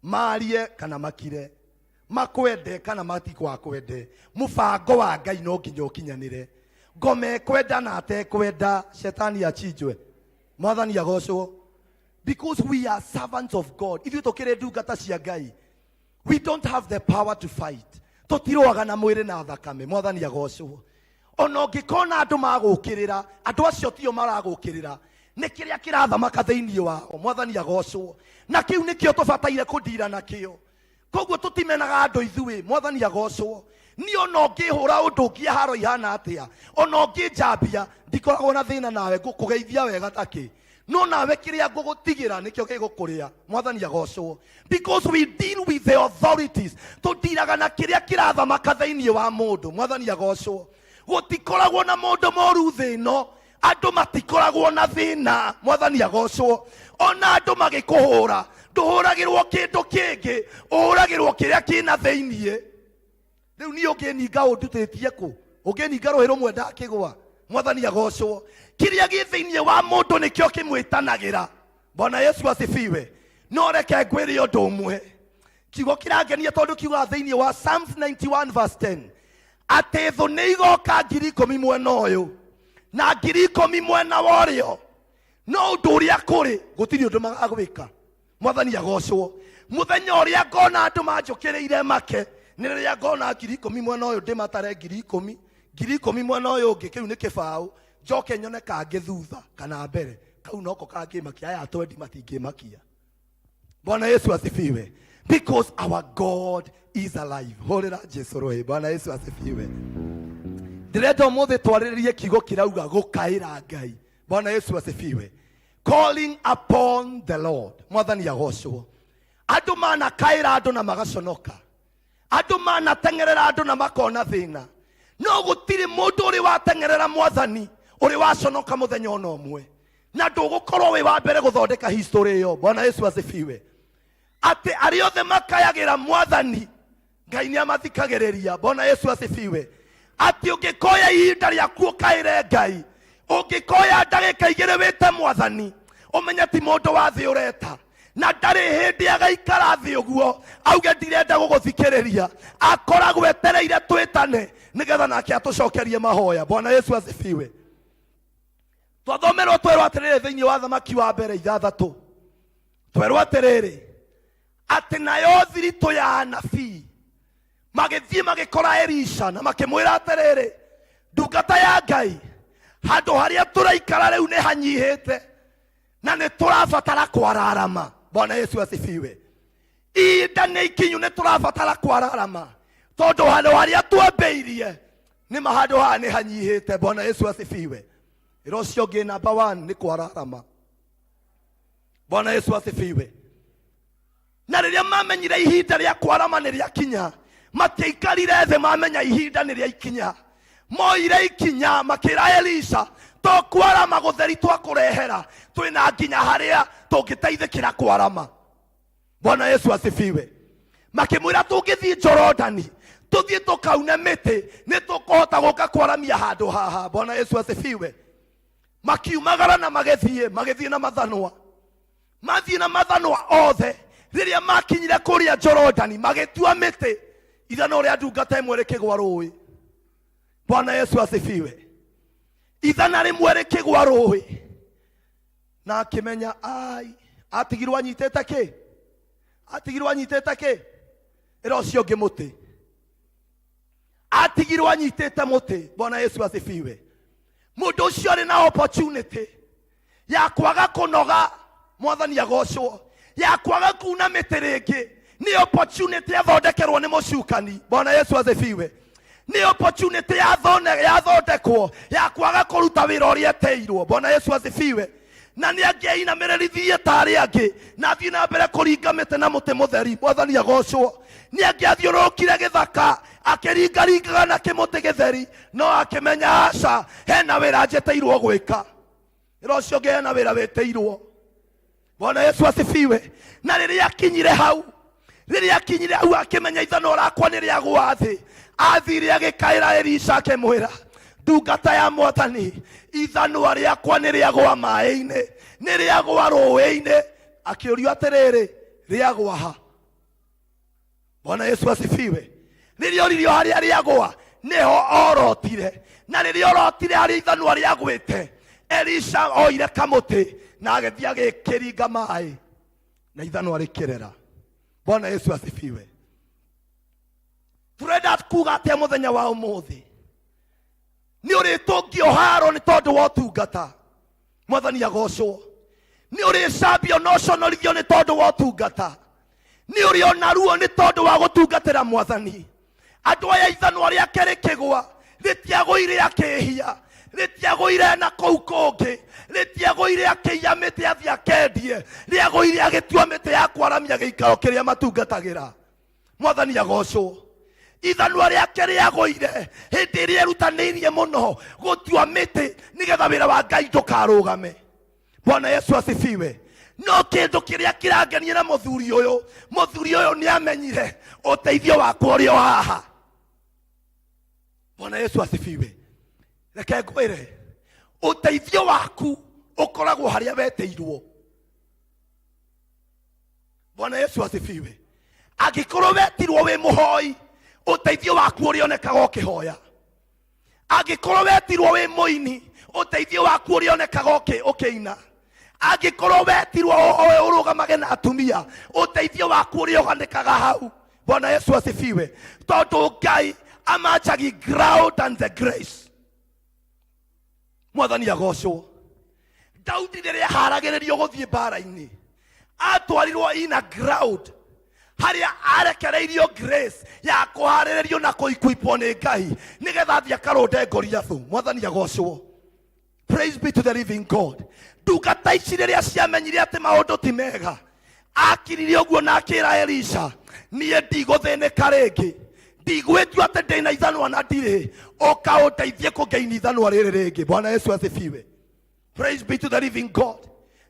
S10: marie kana makire, makwende kana matikwakwende, mũbango wa Ngai no nginya ũkinyanĩre. Ngoma ekwenda na atekwenda, shetani achinjwe. Mwathani agocwo. Because we are servants of God, ithuĩ tũkĩrĩ ndungata cia Ngai. We don't have the power to fight. Tũtirũaga na mwĩrĩ na thakame. Mwathani agocwo. Ona ũngĩkona andũ magũkĩrĩra, andũ acio tio maragũkĩrĩra, nĩ kĩrĩa kĩrathamaka thĩinĩ wao. Mwathani agocwo. Na kĩu nĩkĩo tũbataire kũndira nakĩo. Koguo tũtimenaga andũ ithuĩ. Mwathani agocwo. Niĩ ona ũngĩhũra ũndũ ũngĩ haro ihana atĩa, ona ũngĩnjambia, ndikoragwo na thĩna nawe, ngũkũgeithia wega takĩ, no nawe kĩrĩa ngũgũtigĩra nĩkĩo gĩgũkũrĩa. Mwathani agocwo. Because we deal with the authorities, tũndiraga na kĩrĩa kĩrathamaka thĩinĩ wa mũndũ. Mwathani agocwo. Gũtikoragwo na mũndũ mũru thĩ ĩno, andũ matikoragwo na thĩna. Mwathani agocwo. Ona andũ magĩkũhũra, ndũhũragĩrwo kĩndũ kĩngĩ, ũhũragĩrwo kĩrĩa kĩna thĩiniĩ. Rĩu niĩ ũngĩninga ũndutĩtie kũ? Ũngĩninga rũhĩ rũmwe ndakĩgwa. Mwathani agocwo. Kĩrĩa gĩ thĩiniĩ wa mũndũ nĩkĩo kĩmwĩtanagĩra. Bwana Yesu asifiwe. No reke ngwĩre ũndũ ũmwe, kiugo kĩrangenia tondũ kiugaga thĩiniĩ wa Psalms 91 verse 10 atĩ thũ nĩ igoka 10,000 mwena ũyũ na 10,000 mwena wa ũrĩo, no ũndũ ũrĩa kũrĩ gũtirĩ ũndũ magagwĩka. Mwathani agocwo. Mũthenya ũrĩa ngona andũ manjũkĩrĩire make nĩ rĩrĩa ngona 10,000 mwena ũyũ, ndĩmatare 10,000, 10,000 mwena ũyũ ũngĩ, kĩu nĩ kĩbaũ. Njoke nyone kangĩ thutha kana mbere, kau noko kangĩmakia. Aya twendi matingĩmakia. Bwana Yesu asifiwe. Because our God is alive. Hũrĩra Jesu rũhĩ. Bwana Yesu asifiwe. Ndĩrenda ũmũthĩ twarĩrĩrie kiugo kĩrauga gũkaĩra Ngai. Bwana Yesu asifiwe. Calling upon the Lord. Mwathani agocwo. Andũ manakaĩra andũ na magaconoka. Andũ manateng'erera andũ na makona thĩna, no gũtirĩ mũndũ ũrĩ wateng'erera Mwathani ũrĩ waconoka mũthenya ona ũmwe, na ndũgũkorwo wĩ wa mbere gũthondeka history ĩyo. Bwana Yesu asifiwe. Atĩ arĩa othe makayagĩra Mwathani, Ngai nĩ amathikagĩrĩria. Bwana Yesu asifiwe. Atĩ ũngĩkoya ihinda rĩaku ũkaĩre Ngai, ũngĩkoya ndagĩka 2 wĩte Mwathani, ũmenye ti mũndũ wa thĩ ũreta, na ndarĩ hĩndĩ agaikara thĩ ũguo auge ndirenda gũgũthikĩrĩria. Akoragwo etereire twĩtane nĩgetha nake atũcokerie mahoya. Bwana Yesu asifiwe. Twathomerwo twerwo atĩrĩrĩ thĩinĩ wa Thamaki wa mbere 6, twerwo atĩrĩrĩ atĩ nayo thiritũ ya anabii magĩthiĩ magĩkora Elisha na makĩmwĩra atĩrĩrĩ, ndungata ya Ngai, handũ harĩa tũraikara rĩu nĩ hanyihĩte na nĩ tũrabatara kwararama. Bwana Yesu asifiwe. Ihinda nĩ ikinyu, nĩ tũrabatara kwararama tondũ handũ harĩa twambĩirie nĩ ma handũ haha nĩ hanyihĩte. Bwana Yesu asifiwe. Ĩra ũcio ũngĩ, number 1 nĩ kwararama. Bwana Yesu asifiwe. Na rĩrĩa mamenyire ihinda rĩa kwarama nĩ rĩakinya, matiaikarire thĩ, mamenya ihinda nĩ rĩaikinya, moire ikinya makĩra Elisha, to kwarama gũtheri twakũrehera, twĩna nginya harĩa tũngĩteithĩkĩra kwarama. Bwana Yesu asifiwe. Makĩmwĩra tũngĩthiĩ Jorodani tũthiĩ tũkaune mĩtĩ nĩ tũkũhota gũka kwaramia handũ haha. Bwana Yesu asifiwe. Makiumagara na magĩthiĩ na mathanwa, mathiĩ na mathanwa othe. Rĩrĩa makinyire kũrĩa Jorodani magĩtua mĩtĩ, ithanwa rĩa ndungata ĩmwe rĩkĩgwa rũĩ. Bwana Yesu asifiwe. Ithana rĩmwe rĩkĩgwa rũĩ, na akĩmenya ai atigirwo anyitĩte kĩ, atigirwo anyitĩte kĩ, ĩra ũcio ũngĩ mũtĩ, atigirwo anyitĩte mũtĩ. Bwana Yesu asifiwe. Mũndũ ũcio arĩ na opportunity ya kwaga kũnoga, Mwathani agocwo, ya kwaga kuna mĩtĩ rĩngĩ. Nĩ opportunity athondekerwo nĩ mũcukani. Bwana Yesu asifiwe. Nĩ opportunity yathondekwo ya kwaga kũruta wĩra ũrĩa eteirwo. Bwana Yesu asifiwe. Na nĩ angĩainamĩrĩrithie ta arĩa angĩ na athiĩ na mbere kũringa mĩtĩ na mũtĩ mũtheri. Mwathani agocwo. Nĩ angĩathiũrũrũkire gĩthaka akĩringaringaga na kĩmũtĩ gĩtheri, no akĩmenya aca, hena wĩra njĩtĩirwo gwĩka. Ĩra ũcio ũngĩ, hena wĩra wĩtĩirwo. Bwana Yesu asifiwe. Na rĩrĩa akinyire hau, rĩrĩa akinyire hau akĩmenya ithanwa rakwa nĩ rĩagwa thĩ, athire agĩkaĩra Elisha akĩmwĩra, ndungata ya Mwathani, ithanwa rĩakwa nĩ rĩagwa maĩ-inĩ, nĩ rĩagwa rũĩ-inĩ. Akĩũrio atĩrĩrĩ, rĩagwa ha? Bwana Yesu asifiwe. Rĩrĩa oririo harĩa rĩagwa nĩho orotire, na rĩrĩa orotire harĩa ithanwa rĩagwĩte, Elisha oire kamũtĩ na agĩthiĩ agĩkĩringa maĩ na ithanwa rĩkĩrera. Bwana Yesu asifiwe. Turenda kuga atĩa mũthenya wa ũmũthĩ? Nĩ ũrĩtũngio haro nĩ tondũ wa ũtungata. Mwathani agocwo. Nĩ ũrĩcambio na ũconorithio nĩ tondũ wa ũtungata. Nĩ ũrĩona ruo nĩ tondũ wa gũtungatĩra Mwathani. Andũ aya ithanwa rĩake rĩkĩgwa, rĩtiagũire akĩhia, rĩtiagũire na kũu kũngĩ, rĩtiagũire akĩiya mĩtĩ athiĩ akendie, rĩagũire agĩtua mĩtĩ ya kwaramia gĩikaro kĩrĩa matungatagĩra. Mwathani agocwo. Ithanwa rĩake rĩagũire hĩndĩ ĩrĩa erutanĩirie mũno gũtua mĩtĩ nĩgetha wĩra wa Ngai ndũkarũgame. Bwana Yesu asifiwe. No kĩndũ kĩrĩa kĩrangenia na mũthuri ũyũ, mũthuri ũyũ nĩ amenyire ũteithio wakwa ũrĩ o haha. Bwana Yesu asifiwe. Reke ngwĩre, ũteithio waku ũkoragwo harĩa wetĩirwo. Bwana Yesu asifiwe. Angĩkorwo wetirwo wĩ mũhoi, ũteithio waku ũrĩonekaga ũkĩhoya. Angĩkorwo wetirwo wĩ mũini, ũteithio waku ũrĩonekaga ũkĩina. Angĩkorwo wetirwo ũrũgamage na atumia, ũteithio waku ũrĩonekaga hau. Bwana Yesu asifiwe. Tondũ Ngai amanjagi ground and the grace. Mwathani agocwo. Daudi rĩrĩa aharagĩrĩrio gũthiĩ mbara-inĩ, atwarirwo in a ground harĩa arekereirio grace ya kũharĩrĩrio na kũikuipwo nĩ Ngai nĩgetha athiĩ akarũnde Goliathu. Mwathani agocwo. Praise be to the living God. Ndungata ici rĩrĩa ciamenyire atĩ maũndũ ti mega, Akirire ũguo na akĩra Elisha, niĩ ndigũthĩnĩka rĩngĩ, ndigwĩtua atĩ ndĩna ithanwa na ndirĩ, ũka ũndeithie kũngeini ithanwa rĩrĩ rĩngĩ. Bwana Yesu asifiwe. Praise be to the living God.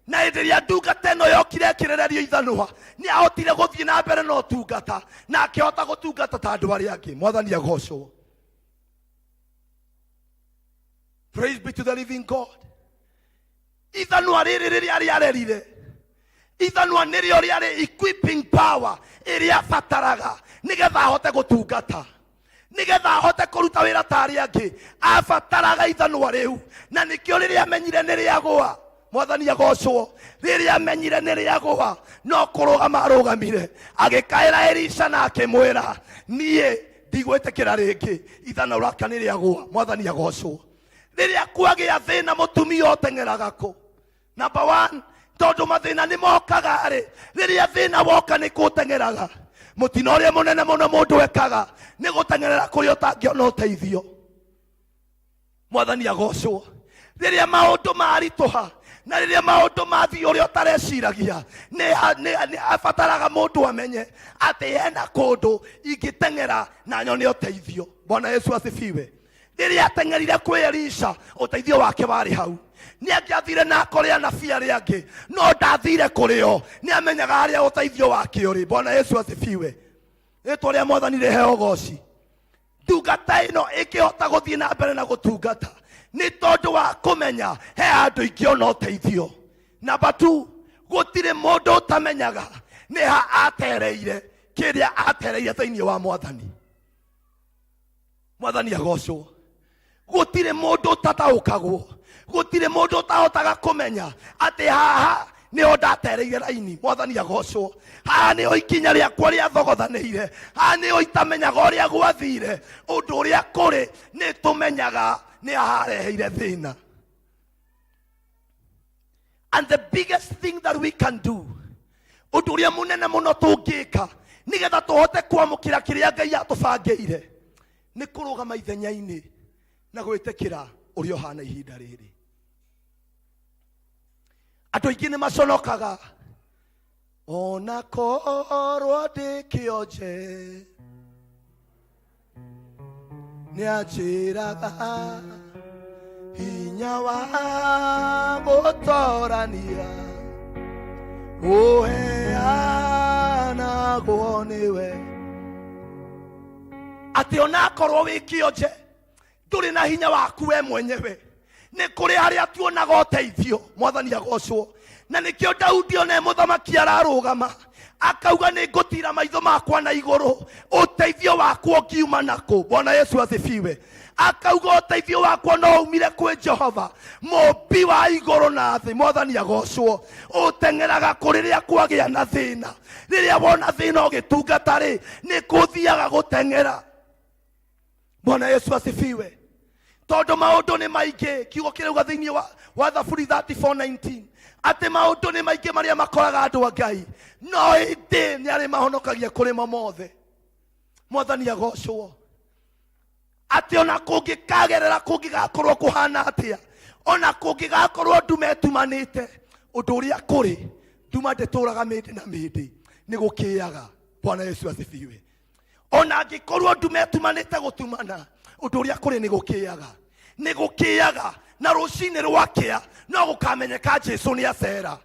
S10: Na hĩndĩ ĩrĩa ndungata ĩno yokire ĩkĩrererio ithanwa, nĩ ahotire gũthiĩ na mbere na ũtungata na akĩhota gũtungata ta andũ arĩa angĩ. Mwathani agocwo. Praise be to the living God. Ithanwa rĩrĩ rĩrĩa rĩarerire, ithanwa nĩrĩo rĩarĩ equipping power ĩrĩa abataraga nĩgetha ahote gũtungata, nĩgetha ahote kũruta wĩra ta arĩa angĩ. Abataraga ithanwa rĩu, na nĩkĩo rĩrĩa amenyire nĩ rĩagũa. Mwathani agocwo. Rĩrĩa amenyire nĩ rĩagũa, no kũrũgama arũgamire, agĩkaĩra Elisha na akĩmwĩra, niĩ ndigwĩtĩkĩra rĩngĩ, ithanwa raka nĩ rĩagũa. Mwathani agocwo. Rĩrĩa kwagĩa thĩna, mũtumia ũteng'eraga kũ? Number one, tondũ mathĩna nĩ mokaga rĩ, rĩrĩa thĩna woka nĩ kũteng'eraga. Mũtino ũrĩa mũnene mũno mũndũ ekaga nĩ gũteng'erera kũrĩa ũtangĩona ũteithio. Mwathani agocwo. Rĩrĩa maũndũ maritũha na rĩrĩa maũndũ mathiĩ ũrĩa ũtareciragia, nĩ abataraga mũndũ amenye atĩ hena kũndũ ingĩteng'era na nyone ũteithio. Bwana Yesu asifiwe. Rĩrĩa ateng'erire kwĩ Elisha, ũteithio wake warĩ hau. Nĩ angĩathire na akore anabii arĩa angĩ, no ndathire kũrĩ o, nĩ amenyaga harĩa ũteithio wake ũrĩ. Bwana Yesu asifiwe. Rĩtwa rĩa Mwathani rĩheo ũgoci. Ndungata ĩno ĩkĩhota gũthiĩ na mbere na gũtungata nĩ tondũ wa kũmenya he handũ ingĩona ũteithio. Namba 2, gũtirĩ mũndũ ũtamenyaga nĩ ha atereire kĩrĩa atereire thĩinĩ wa Mwathani. Mwathani agocwo. Gũtirĩ mũndũ ũtataũkagwo, gũtirĩ mũndũ ũtahotaga kũmenya atĩ haha nĩho ndatereire raini. Mwathani agocwo. Haha nĩho ikinya rĩakwa rĩathogothanĩire, haha nĩho itamenyaga ũrĩa gwathire. Ũndũ ũrĩa kũrĩ nĩ tũmenyaga nĩ hareheire thĩna. And the biggest thing that we can do, ũndũ ũrĩa mũnene mũno tũngĩka nĩgetha tũhote kwamũkĩra kĩrĩa Ngai atũbangĩire, nĩ kũrũgama ithenya-inĩ na gwĩtĩkĩra ũrĩa ũhana ihinda rĩrĩ. Andũ aingĩ nĩ maconokaga, ona korwo ndĩ kĩonje nĩ anjĩraga hinya wa gũtorania ũheanagwo nĩwe, atĩ ona akorwo wĩ kĩonje ndũrĩ na hinya waku we mwenyewe, nĩ kũrĩ harĩa tuonaga ũteithio. Mwathani agocwo. Na nĩkĩo Daudi one mũthamaki ararũgama akauga, nĩ ngũtira maitho makwa na igũrũ, ũteithio wakwa ũngiuma nakũ? Bwana Yesu asifiwe. Akauga ũteithio wakwa no umire kwĩ Jehova, mũmbi wa igũrũ na thĩ. Mwathani agocwo. Ũteng'eraga kũ rĩrĩa kwagĩa na thĩna? Rĩrĩa wona thĩna ũgĩtungata rĩ, nĩ kũthiaga gũteng'era? Bwana Yesu asifiwe. Tondũ maũndũ nĩ maingĩ, kiugo kĩrauga thĩinĩ wa Thaburi 34:19 atĩ maũndũ nĩ maingĩ marĩa makoraga andũ a Ngai, no ĩndĩ nĩ arĩ mahonokagia kũrĩ mo mothe. Mwathani agocwo. Atĩ ona kũngĩkagerera kũngĩgakorwo kũhana atĩa, ona kũngĩgakorwo nduma ĩtumanĩte, ũndũ ũrĩa kũrĩ nduma ndĩtũraga mĩndĩ na mĩndĩ, nĩ gũkĩaga. Bwana Yesu asifiwe. Ona angĩkorwo nduma ĩtumanĩte gũtumana, ũndũ ũrĩa kũrĩ nĩ gũkĩaga, nĩ gũkĩaga, na rũcinĩ rwakĩa no gũkamenyeka Jesu nĩ acera.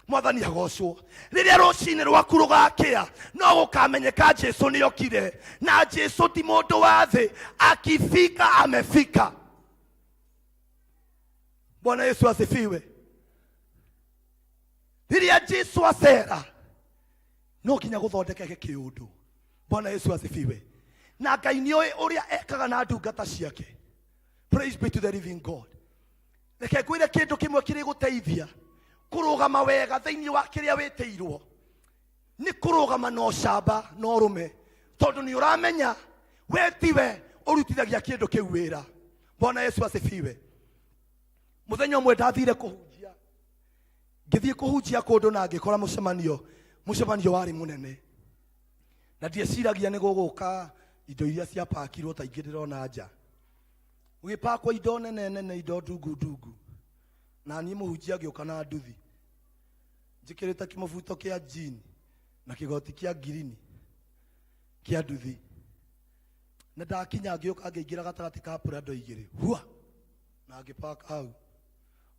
S10: Mwathani agocwo. Rĩrĩa rũcinĩ rwaku rũgakĩa no gũkamenyeka Jesu nĩ okire, na Jesu ti mũndũ wa thĩ, akifika amefika. Bwana Yesu asifiwe. Rĩrĩa Jesu acera no nginya gũthondekeke kĩũndũ. Bwana Yesu asifiwe. Na Ngai nĩ oĩ ũrĩa ekaga na ndungata ciake. Praise be to the living God. Reke ngwĩre kĩndũ kĩmwe kĩrĩ gũteithia kũrũgama wega thĩinĩ wa kĩrĩa wĩtĩirwo, nĩ kũrũgama na ũcamba na ũrũme, tondũ nĩ ũramenya we tiwe ũrutithagia kĩndũ kĩu wĩra. Bwana Yesu asifiwe. Mũthenya ũmwe ndathire kũhunjia, ngĩthiĩ kũhunjia kũndũ na ngĩkora mũcemanio warĩ mũnene, na ndieciragia nĩ gũgũka indo iria ciapakirwo ta ingĩ ndĩrona nja, gũgĩpakwo indo nene nene, indo ndungu ndungu, na niĩ mũhunjia ngĩũka na nduthi njĩkĩrĩte kĩmũbuto kĩa jean. Na kĩgoti kĩa ngirini kĩa nduthi. Na ndakinya ngĩũka ngĩingĩra gatagatĩ ka Prado igĩrĩ. Hua! Na ngĩpaka hau.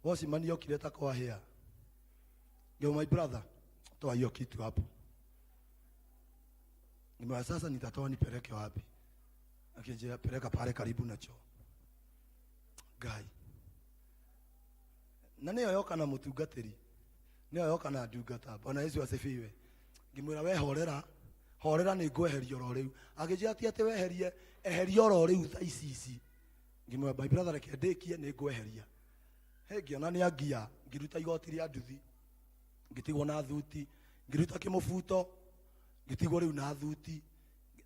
S10: Watchman okire ta kwahĩa. Ngĩmwĩra, my brother, toa hiyo kitu hapo. Ngĩmwĩra, sasa nitatoa nipeleke wapi? Akĩnjĩra, peleka pale karibu na choo. Ngai. Na nĩyo yoka na mũtungatĩri. Nĩyo yoka na ndungata. Bwana Yesu asifiwe. Ngĩmwĩra we horera, horera nĩ ngweheria oro rĩu. Akĩnjĩra ti atĩ weherie, eheria oro rĩu thaa ici ici. Ngĩmwĩra my brother reke ndĩkie nĩ ngweheria. He ngĩona nĩ angia, ngĩruta igoti rĩa nduthi. Ngĩtigwo na thuti, ngĩruta kĩmũbuto, ngĩtigwo rĩu na thuti.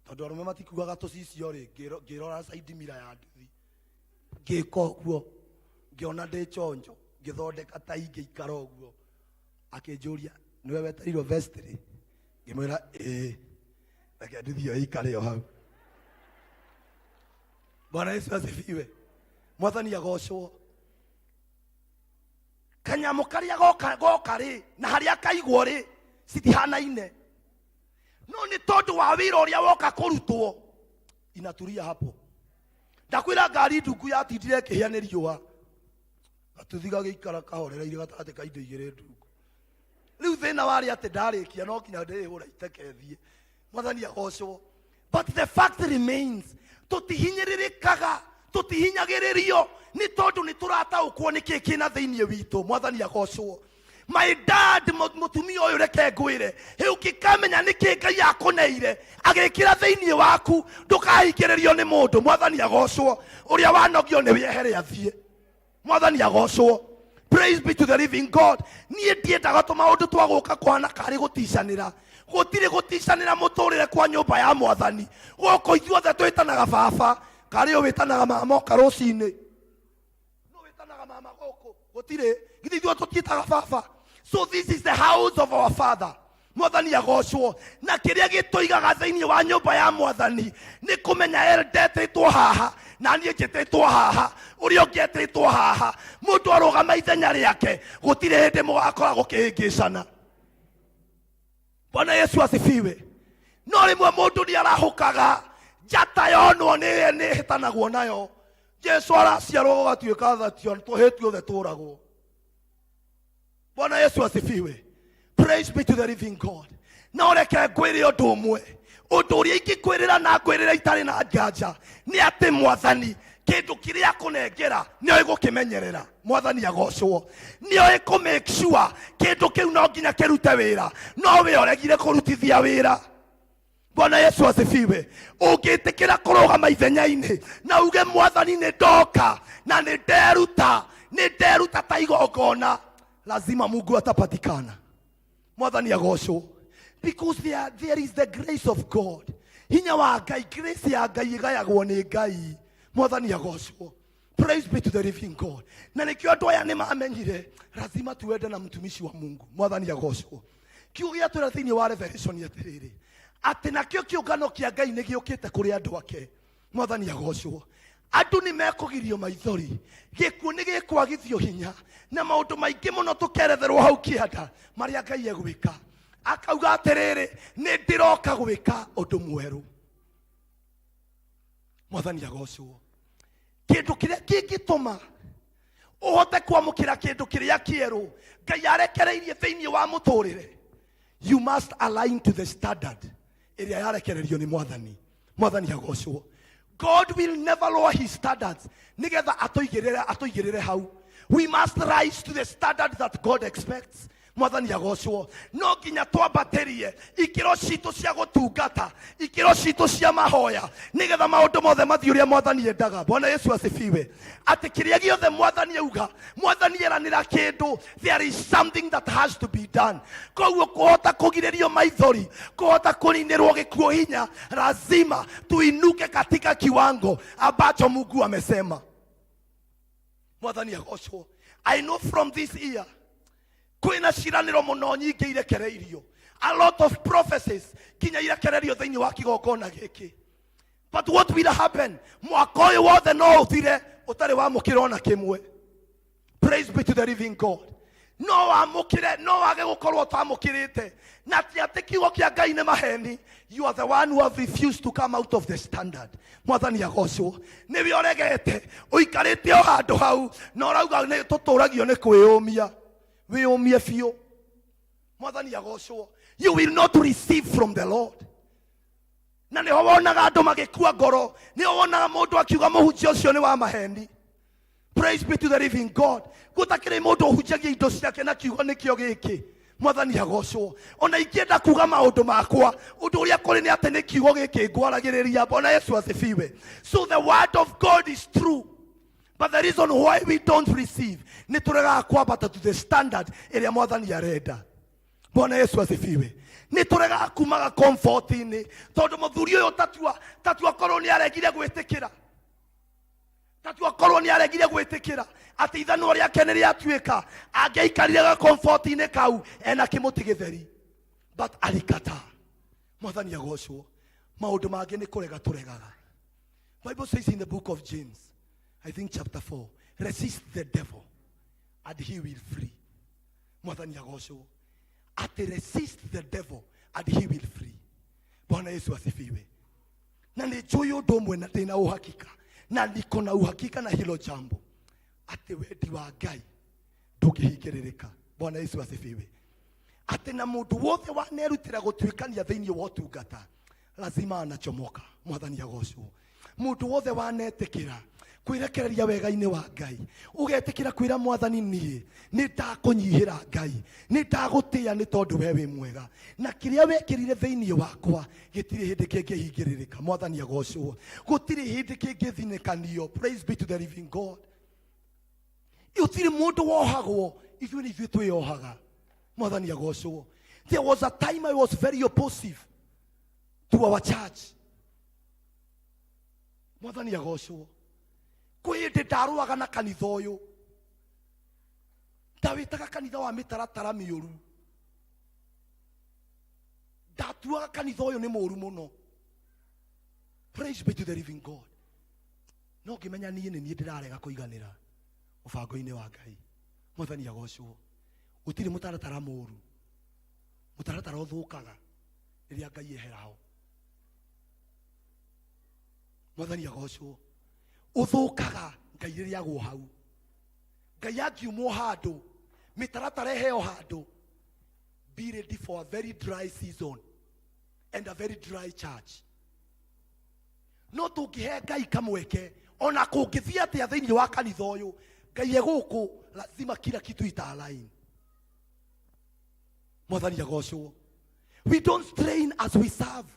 S10: Tondũ arũme matikuaga tũcicio rĩ, ngĩrora side mirror ya nduthi. Ngĩka ũguo, ngĩona ndĩ chonjo, ngĩthondeka tai ngĩikara ũguo. Akĩnjũria, nĩwe wetereirwo vestry? Ngĩmwĩra ĩĩ. Reke nduthi ĩyo ĩikare o hau. Bwana Yesu asifiwe. Mwathani agocwo. Kanyamũ karĩa goka goka rĩ na harĩa kaigwo rĩ citihanaine, no nĩ tondũ wa wĩra ũrĩa woka kũrutwo inaturia hapo. Ndakwĩra ngari ndungu yatindire ĩkĩhĩa nĩ riũa, gatuthi gagĩikara kahorereire gatagatĩ ka indo igĩrĩ ndungu. Rĩu thĩna warĩ atĩ ndarĩkia no nginya ndĩhũra iteke thiĩ. Mwathani agocwo. But the fact remains, tũtihinyĩrĩrĩkaga, tũtihinyagĩrĩrio nĩ tondũ nĩ tũrataũkwo nĩ kĩ kĩna thĩinĩ witũ. Mwathani agocwo. My dad, mũtumia ũyũ reke ngwĩre, hĩ ũngĩkamenya nĩ kĩ Ngai akũneire agĩkĩra thĩinĩ waku, ndũkahingĩrĩrio nĩ mũndũ. Mwathani agocwo. Ũrĩa wanogio nĩ wehere athiĩ. Mwathani agocwo. Praise be to the living God. Niĩ ndiendaga tũmaũndũ twa gũka kũhana karĩ gũticanĩra. Gũtirĩ gũticanĩra mũtũrĩre kwa nyũmba ya Mwathani. Gũkũ ithuothe twĩtanaga baba, karĩ ũyũ wĩtanaga mama oka rũcinĩ. Nũ wĩtanaga mama gũkũ? Gũtirĩ. Githĩ ithuothe tũtiĩtaga baba? So this is the house of our father. Mwathani agocwo. Na kĩrĩa gĩtũigaga thĩinĩ wa nyũmba ya Mwathani nĩ kũmenya ndetĩtwo haha na niĩ njĩtĩtwo haha, ũrĩa ũngĩ etĩtwo haha. Mũndũ arũgama ithenya rĩake, gũtirĩ hĩndĩ mũgakora gũkĩhĩngĩcana. Bwana Yesu asifiwe. No rĩmwe mũndũ nĩ arahũkaga njata yonwo nĩ ĩhĩtanagwo nayo. Jesu araciarwo gũgatuĩka thatio tũhĩ tuothe tũragwo. Bwana Yesu asifiwe. Praise be to the living God. No reke ngwĩre ũndũ ũmwe, ũndũ ũrĩa ingĩkwĩrĩra na ngwĩrĩra itarĩ na nganja nĩ atĩ Mwathani kĩndũ kĩrĩa akũnengera nĩoĩ gũkĩmenyerera. Mwathani agocwo. Nĩoĩ kũ make sure kĩndũ kĩu no nginya kĩrute wĩra, no we ũregire kũrutithia wĩra. Bwana Yesu asifiwe. Ũngĩtĩkĩra kũrũgama ithenya-inĩ na uge Mwathani nĩ ndoka na nĩ nderuta, nĩ nderuta ta igongona, lazima Mungu atapatikana. Mwathani agocwo. Because there is the grace of God. Hinya wa Ngai, grace ya Ngai ĩgayagwo nĩ Ngai. Mwathani agocwo. Praise be to the living God. Na nĩkĩo andũ aya nĩ mamenyire lazima tuende na mtumishi wa Mungu. Mwathani agocwo. Kiugo gĩatwĩra thĩinĩ wa Revelation atĩrĩrĩ, atĩ nakĩo kĩũngano kĩa Ngai nĩ gĩũkĩte kũrĩ andũ ake. Mwathani agocwo. Andũ nĩ mekũgirio maithori, gĩkuũ nĩ gĩkwagithio hinya, na maũndũ maingĩ mũno tũkeretherwo hau kĩanda marĩa Ngai egwĩka. Akauga atĩrĩrĩ, nĩ ndĩroka gwĩka ũndũ mwerũ. Mwathani agocwo. Kĩndũ kĩrĩa kĩngĩtũma ũhote kwamũkĩra kĩndũ kĩrĩa kĩerũ Ngai arekereirie thĩinĩ wa mũtũrĩre, you must align to the standard ĩrĩa yarekererio nĩ Mwathani. Mwathani agocwo. God will never lower his standards nĩgetha atũigĩrĩre hau. We must rise to the standard that God expects. Mwathani agocwo. No nginya twambatĩrie ikĩro citũ cia gũtungata, ikĩro citũ cia mahoya, nĩgetha maũndũ mothe mathiĩ ũrĩa Mwathani endaga. Bwana Yesu asifiwe. Atĩ kĩrĩa gĩothe Mwathani auga, Mwathani eranĩra kĩndũ, there is something that has to be done. Koguo kũhota kũgirĩrio maithori, kũhota kũninĩrwo gĩkuũ hinya, lazima tuinuke katika kiwango ambacho Mungu amesema. Mwathani agocwo. I know from this year kwĩna ciranĩro mũno nyingĩ irekereirio, a lot of prophecies nginya irekererio thĩinĩ wa kĩgongona gĩkĩ. But what will happen? Mwaka ũyũ wothe no ũthire ũtarĩ wamũkĩra ona kĩmwe. Praise be to the living God. No wamũkĩre, no wage gũkorwo ũtamũkĩrĩte, na ti atĩ kiugo kĩa Ngai nĩ maheni. You are the one who have refused to come out of the standard. Mwathani agocwo. Nĩwe ũregete, ũikarĩte o handũ hau na ũrauga nĩ tũtũragio nĩ kwĩyũmia. Wĩyũmie biũ. Mwathani agocwo. You will not receive from the Lord. Na nĩho wonaga andũ magĩkua ngoro, nĩho wonaga mũndũ akiuga mũhunjia ũcio nĩ wa maheni. Praise be to the living God. Gũtakĩrĩ mũndũ ũhunjagia indo ciake na kiugo nĩkĩo gĩkĩ. Mwathani agocwo. Ona ingĩenda kuga maũndũ makwa, ũndũ ũrĩa kũrĩ nĩ atĩ nĩ kiugo gĩkĩ ngwaragĩrĩria. Bwana Yesu asifiwe. So the word of God is true, but the reason why we don't receive, nĩ tũregaga kwambata to the standard ĩrĩa Mwathani arenda. Bwana Yesu asifiwe. Nĩ tũregaga kumaga comfort-inĩ, tondũ mũthuri ũyũ tatua korwo nĩ aregire gwĩtĩkĩra, tatua korwo nĩ aregire gwĩtĩkĩra atĩ ithanwa rĩake nĩ rĩatuĩka, angĩaikarire ga comfort-inĩ kau ena kĩmũtĩ gĩtheri, but alikataa. Mwathani agocwo. Maũndũ mangĩ nĩ kũrega tũregaga. Bible says in the book of James, I think chapter 4, resist the devil and he will flee. Mwathani agocwo. Atĩ resist the devil and he will flee. Bwana Yesu asifiwe. Na nĩ njũĩ ũndũ ũmwe na ndĩna uhakika, na niko na uhakika na hilo jambo, atĩ wendi wa Ngai ndũngĩhingĩrĩrĩka. Bwana Yesu asifiwe. Atĩ na mũndũ wothe wanerutĩra gũtuĩkania thĩinĩ wa ũtungata lazima anachomoka. Mwathani agocwo. Mũndũ wothe wanetĩkĩra kwĩrekereria wega-inĩ wa Ngai, ũgetĩkĩra kwĩra Mwathani, niĩ nĩ ndakũnyihĩra Ngai, nĩ ndagũtĩĩa nĩ tondũ we wĩ mwega, na kĩrĩa wekĩrire thĩinĩ wakwa gĩtirĩ hĩndĩ kĩngĩhingĩrĩrĩka. Mwathani agocwo. Gũtirĩ hĩndĩ kĩngĩthinĩkanio. Praise be to the living God. Gũtirĩ mũndũ wohagwo, ithuĩ nĩ ithuĩ twĩyohaga. Mwathani agocwo. There was a time I was very opposive to our church. Mwathani agocwo. Kwĩ hĩndĩ ndarũaga na kanitha ũyũ, ndawĩtaga kanitha wa mĩtaratara mĩũru, ndatuaga kanitha ũyũ nĩ mũũru mũno. Praise be to the living God. No ngĩmenya niĩ nĩ niĩ ndĩrarega kũiganĩra mũbango-inĩ wa Ngai. Mwathani agocwo. Gũtirĩ mũtaratara mũũru, mũtaratara ũthũkaga rĩrĩa Ngai eheraho. Mwathani agocwo. Ũthũkaga Ngai rĩrĩa agwo hau. Ngai angiumwo handũ, mĩtaratara ĩheo handũ, be ready for a very dry season and a very dry church. No tũngĩhe Ngai kamweke, ona kũngĩthiĩ atĩa thĩinĩ wa kanitha ũyũ, Ngai egũkũ, lazima kila kitu ita align. Mwathani agocwo. We don't strain as we serve.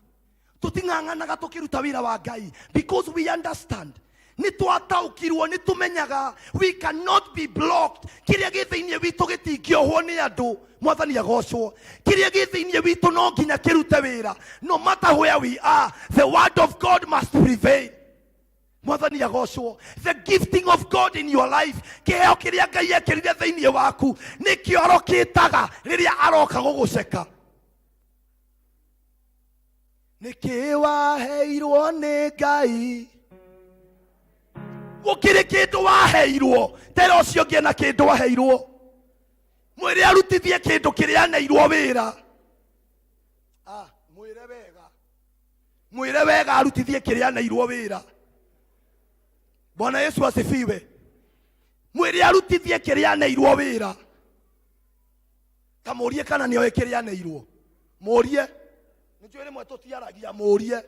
S10: Tũting'ang'anaga tũkĩruta wĩra wa Ngai, because we understand, nĩ twataũkirwo, nĩ tũmenyaga we cannot be blocked. Kĩrĩa gĩ thĩinĩ witũ gĩtingĩohwo nĩ andũ. Mwathani agocwo. Kĩrĩa gĩ thĩinĩ witũ no nginya kĩrute wĩra. No matter where we are, the word of God must prevail. Mwathani agocwo. The gifting of God in your life, kĩheo kĩrĩa Ngai ekĩrire thĩinĩ waku, nĩkĩo arokĩtaga rĩrĩa aroka gũgũceka. Nĩkĩ waheirwo nĩ Ngai? Gũkĩrĩ kĩndũ waheirwo, tera ũcio ũngĩ na kĩndũ aheirwo, mwĩre arutithie kĩndũ kĩrĩa aneirwo wĩra. Mwĩre wega, mwĩre wega arutithie kĩrĩa aneirwo wĩra. Bwana Yesu asifiwe. Mwĩre arutithie kĩrĩa aneirwo wĩra. Kamũrie kana nĩoĩ kĩrĩa aneirwo. Mũrie, nĩ njũĩ rĩmwe tũtiaragia. Mũrie,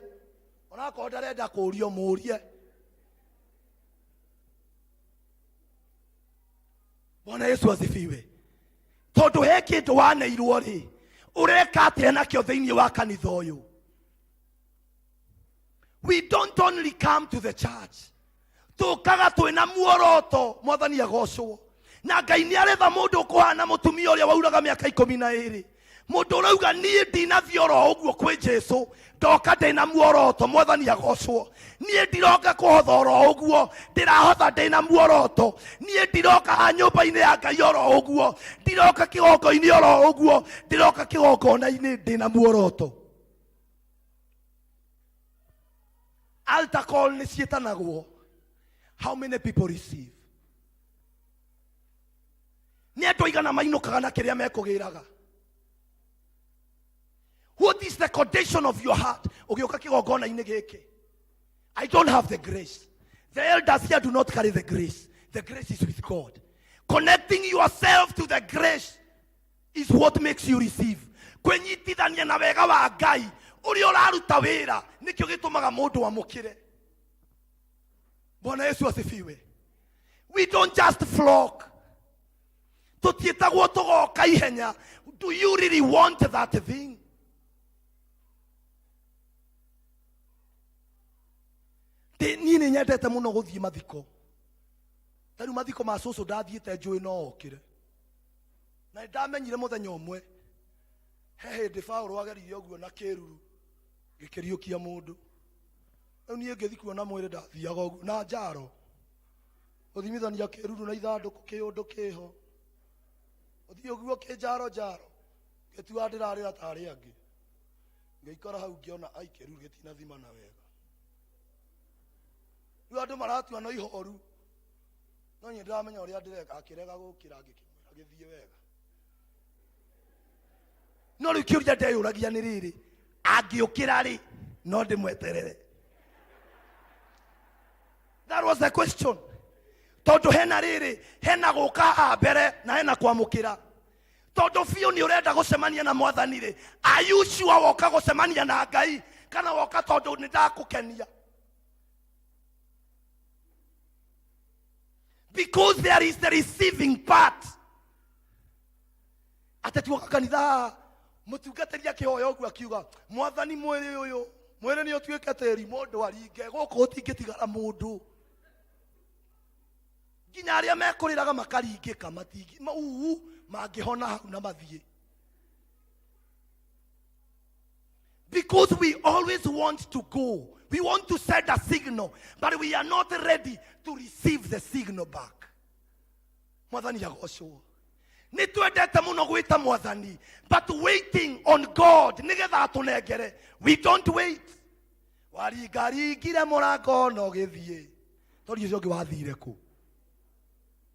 S10: onakorwo ndarenda kũrio, mũrie. Bwana Yesu asifiwe. Tondũ he kĩndũ waneirwo rĩ, ũreka atĩa nakĩo thĩinĩ wa kanitha ũyũ? We don't only come to the church, tũkaga twĩna muoroto. Mwathani agocwo. Na Ngai nĩ aretha mũndũ ũkũhana mũtumia ũrĩa wauraga mĩaka 12, mũndũ ũrauga, niĩ ndinathiĩ oro ũguo kwĩ Jesu, ndoka ndĩna muoroto. Mwathani agocwo. Niĩ ndiroka kũhotha oro ũguo, ndĩrahotha ndĩna muoroto. Niĩ ndiroka ha nyũmba-inĩ ya Ngai oro ũguo, ndiroka kĩgongo-inĩ oro ũguo, ndĩroka kĩgongona-inĩ ndĩna muoroto. Altar call nĩ ciĩtanagwo. How many people receive? Nĩ andũ aigana mainũkaga na kĩrĩa mekũgĩraga? What is the condition of your heart ũgĩũka kĩgongona-inĩ gĩkĩ? I don't have the grace. The elders here do not carry the grace. The grace is with God. Connecting yourself to the grace is what makes you receive. Kwĩnyitithania na wega wa Ngai ũrĩa ũraruta wĩra nĩkĩo gĩtũmaga mũndũ amũkĩre. Bwana Yesu asifiwe. We don't just flock. Tũtiĩtagwo tũgoka ihenya. Do you really want that thing? Niĩ nĩ nyendete mũno gũthiĩ mathiko. Ta rĩu mathiko ma cũcũ ndathiĩte njũĩ no okĩre. Na nĩ ndamenyire mũthenya ũmwe he hĩndĩ Paũlũ ageririe ũguo na kĩruru gĩkĩriũkia mũndũ. Rĩu niĩ ngĩthiĩ kuona mwĩrĩ ndathiaga ũguo na njaro gũthimithania kĩruru na ithandũkũ kĩũndũ kĩho ũthiĩ ũguo kĩnjaro njaro ngĩtua ndĩrarĩra ta arĩa angĩ ngĩikara hau ngĩona ai kĩruru gĩtinathimana wega. Rĩu andũ maratua no ihoru no niĩ ndĩramenya ũrĩa ndĩreka. Akĩrega gũkĩra ngĩkĩmwĩra gĩthiĩ wega. No rĩu kĩũria ndeyũragia nĩ rĩrĩ, angĩũkĩra rĩ no ndĩmweterere? That was the question. Tondũ hena rĩrĩ, hena gũka haha mbere na hena kwamũkĩra. Tondũ biũ nĩ ũrenda gũcemania na mwathani rĩ, are you sure woka gũcemania na Ngai kana woka tondũ nĩ ndakũkenia? Because there is the receiving part. Atĩ tuoka kanitha haha, mũtungatĩri akĩhoya ũguo akiuga, mwathani mwĩrĩ ũyũ, mwĩrĩ nĩ ũtuĩke tĩri, mũndũ aringe, gũkũ gũtingĩtigara mũndũ. Nginya arĩa mekũrĩraga makaringĩka, matingi, uu, mangĩhona hau na mathiĩ. Because we always want to go. We want to send a signal, but we are not ready to receive the signal back. Mwathani agocwo. Nĩ twendete mũno gwĩta mwathani, but waiting on God nĩgetha atũnengere. We don't wait. Waringaringire mũrango na ũgĩthiĩ. Tori ũcio ũngĩ wathire kũ?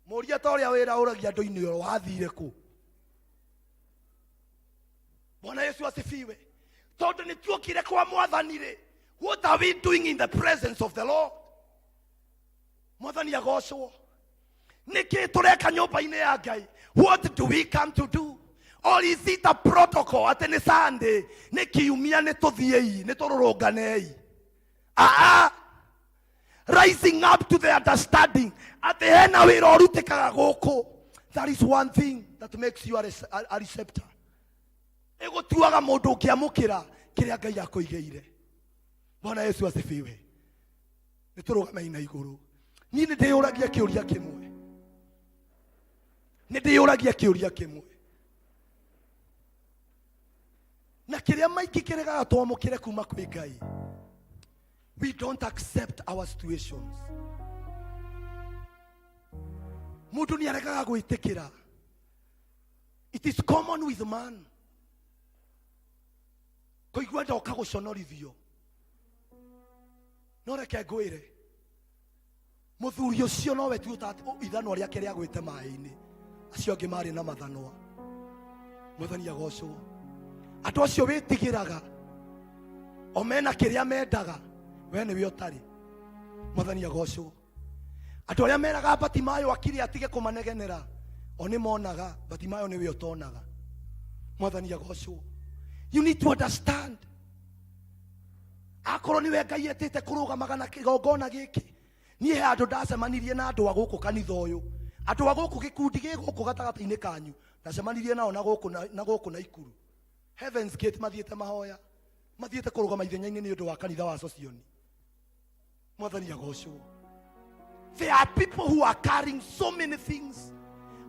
S10: Mũria ta ũrĩa wĩra ũragia andũ-inĩ ũyũ, wathire kũ? Bwana Yesu asifiwe. Tondũ nĩ tuokire kwa mwathani rĩ, what are we doing in the presence of the Lord? Mwathani agocwo. Nĩkĩ tũreka nyũmba-inĩ ya Ngai? What do we come to do? Or is it a protocol atĩ nĩ Sunday, nĩ kiumia, nĩ tũthiĩi, nĩ tũrũrũnganei? Aa, rising up to the understanding atĩ hena wĩra ũrutĩkaga gũkũ. That is one thing that makes you a receptor. Ĩgũtuaga mũndũ ũngĩamũkĩra kĩrĩa Ngai akũigĩire. Bwana Yesu asifiwe. Nĩ tũrũgamei na igũrũ. Niĩ nĩ ndĩyũragia kĩũria kĩmwe. Nĩ ndĩyũragia kĩũria kĩmwe. Na kĩrĩa maingĩ kĩregaga twamũkĩre kuma kwĩ Ngai. We don't accept our situations. Mũndũ nĩ aregaga gwĩtĩkĩra. It is common with man. Kũigua ndoka gũconorithio. No reke ngwĩre, mũthuri ũcio nowe tu ithanwa rĩake rĩagwĩte maĩ-inĩ, acio angĩ marĩ na mathanwa. Mwathani agocwo. Andũ acio wĩtigĩraga o mena kĩrĩa mendaga, we nĩwe ũtarĩ. Mwathani agocwo. Andũ arĩa meraga Batimayo akire atige kũmanegenera, o nĩ monaga Batimayo nĩwe ũtonaga. Mwathani agocwo. You need to understand. Akorwo nĩwe Ngai etĩte kũrũgamaga na kĩgongona gĩkĩ, niĩ he andũ ndacemanirie na andũ a gũkũ kanitha ũyũ, andũ a gũkũ gĩkundi gĩ gũkũ gatagatĩ-inĩ kanyu, ndacemanirie nao na gũkũ na gũkũ Naikuru, Heavens Gate, mathiĩte mahoya, mathiĩte kũrũgama ithenya-inĩ nĩ ũndũ wa kanitha wa Socioni. Mwathani agocwo. There are people who are carrying so many things.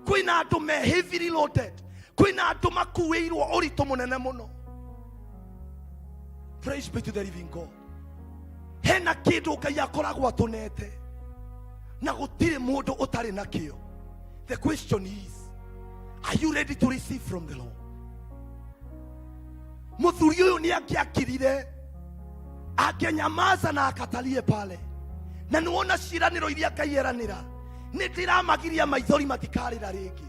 S10: Kwĩna andũ me heavily loaded. Kwĩna andũ makuĩirwo ũritũ mũnene mũno. Praise be to the living God. Hena kĩndũ Ngai akoragwo atũnete na gũtirĩ mũndũ ũtarĩ nakĩo. The question is, are you ready to receive from the Lord? Mũthuri ũyũ nĩ angĩakirire, angenyamaza na akatalie pale, na nĩwona ciĩranĩro iria Ngai eranĩra, nĩ ndĩramagiria maithori matikarĩra rĩngĩ,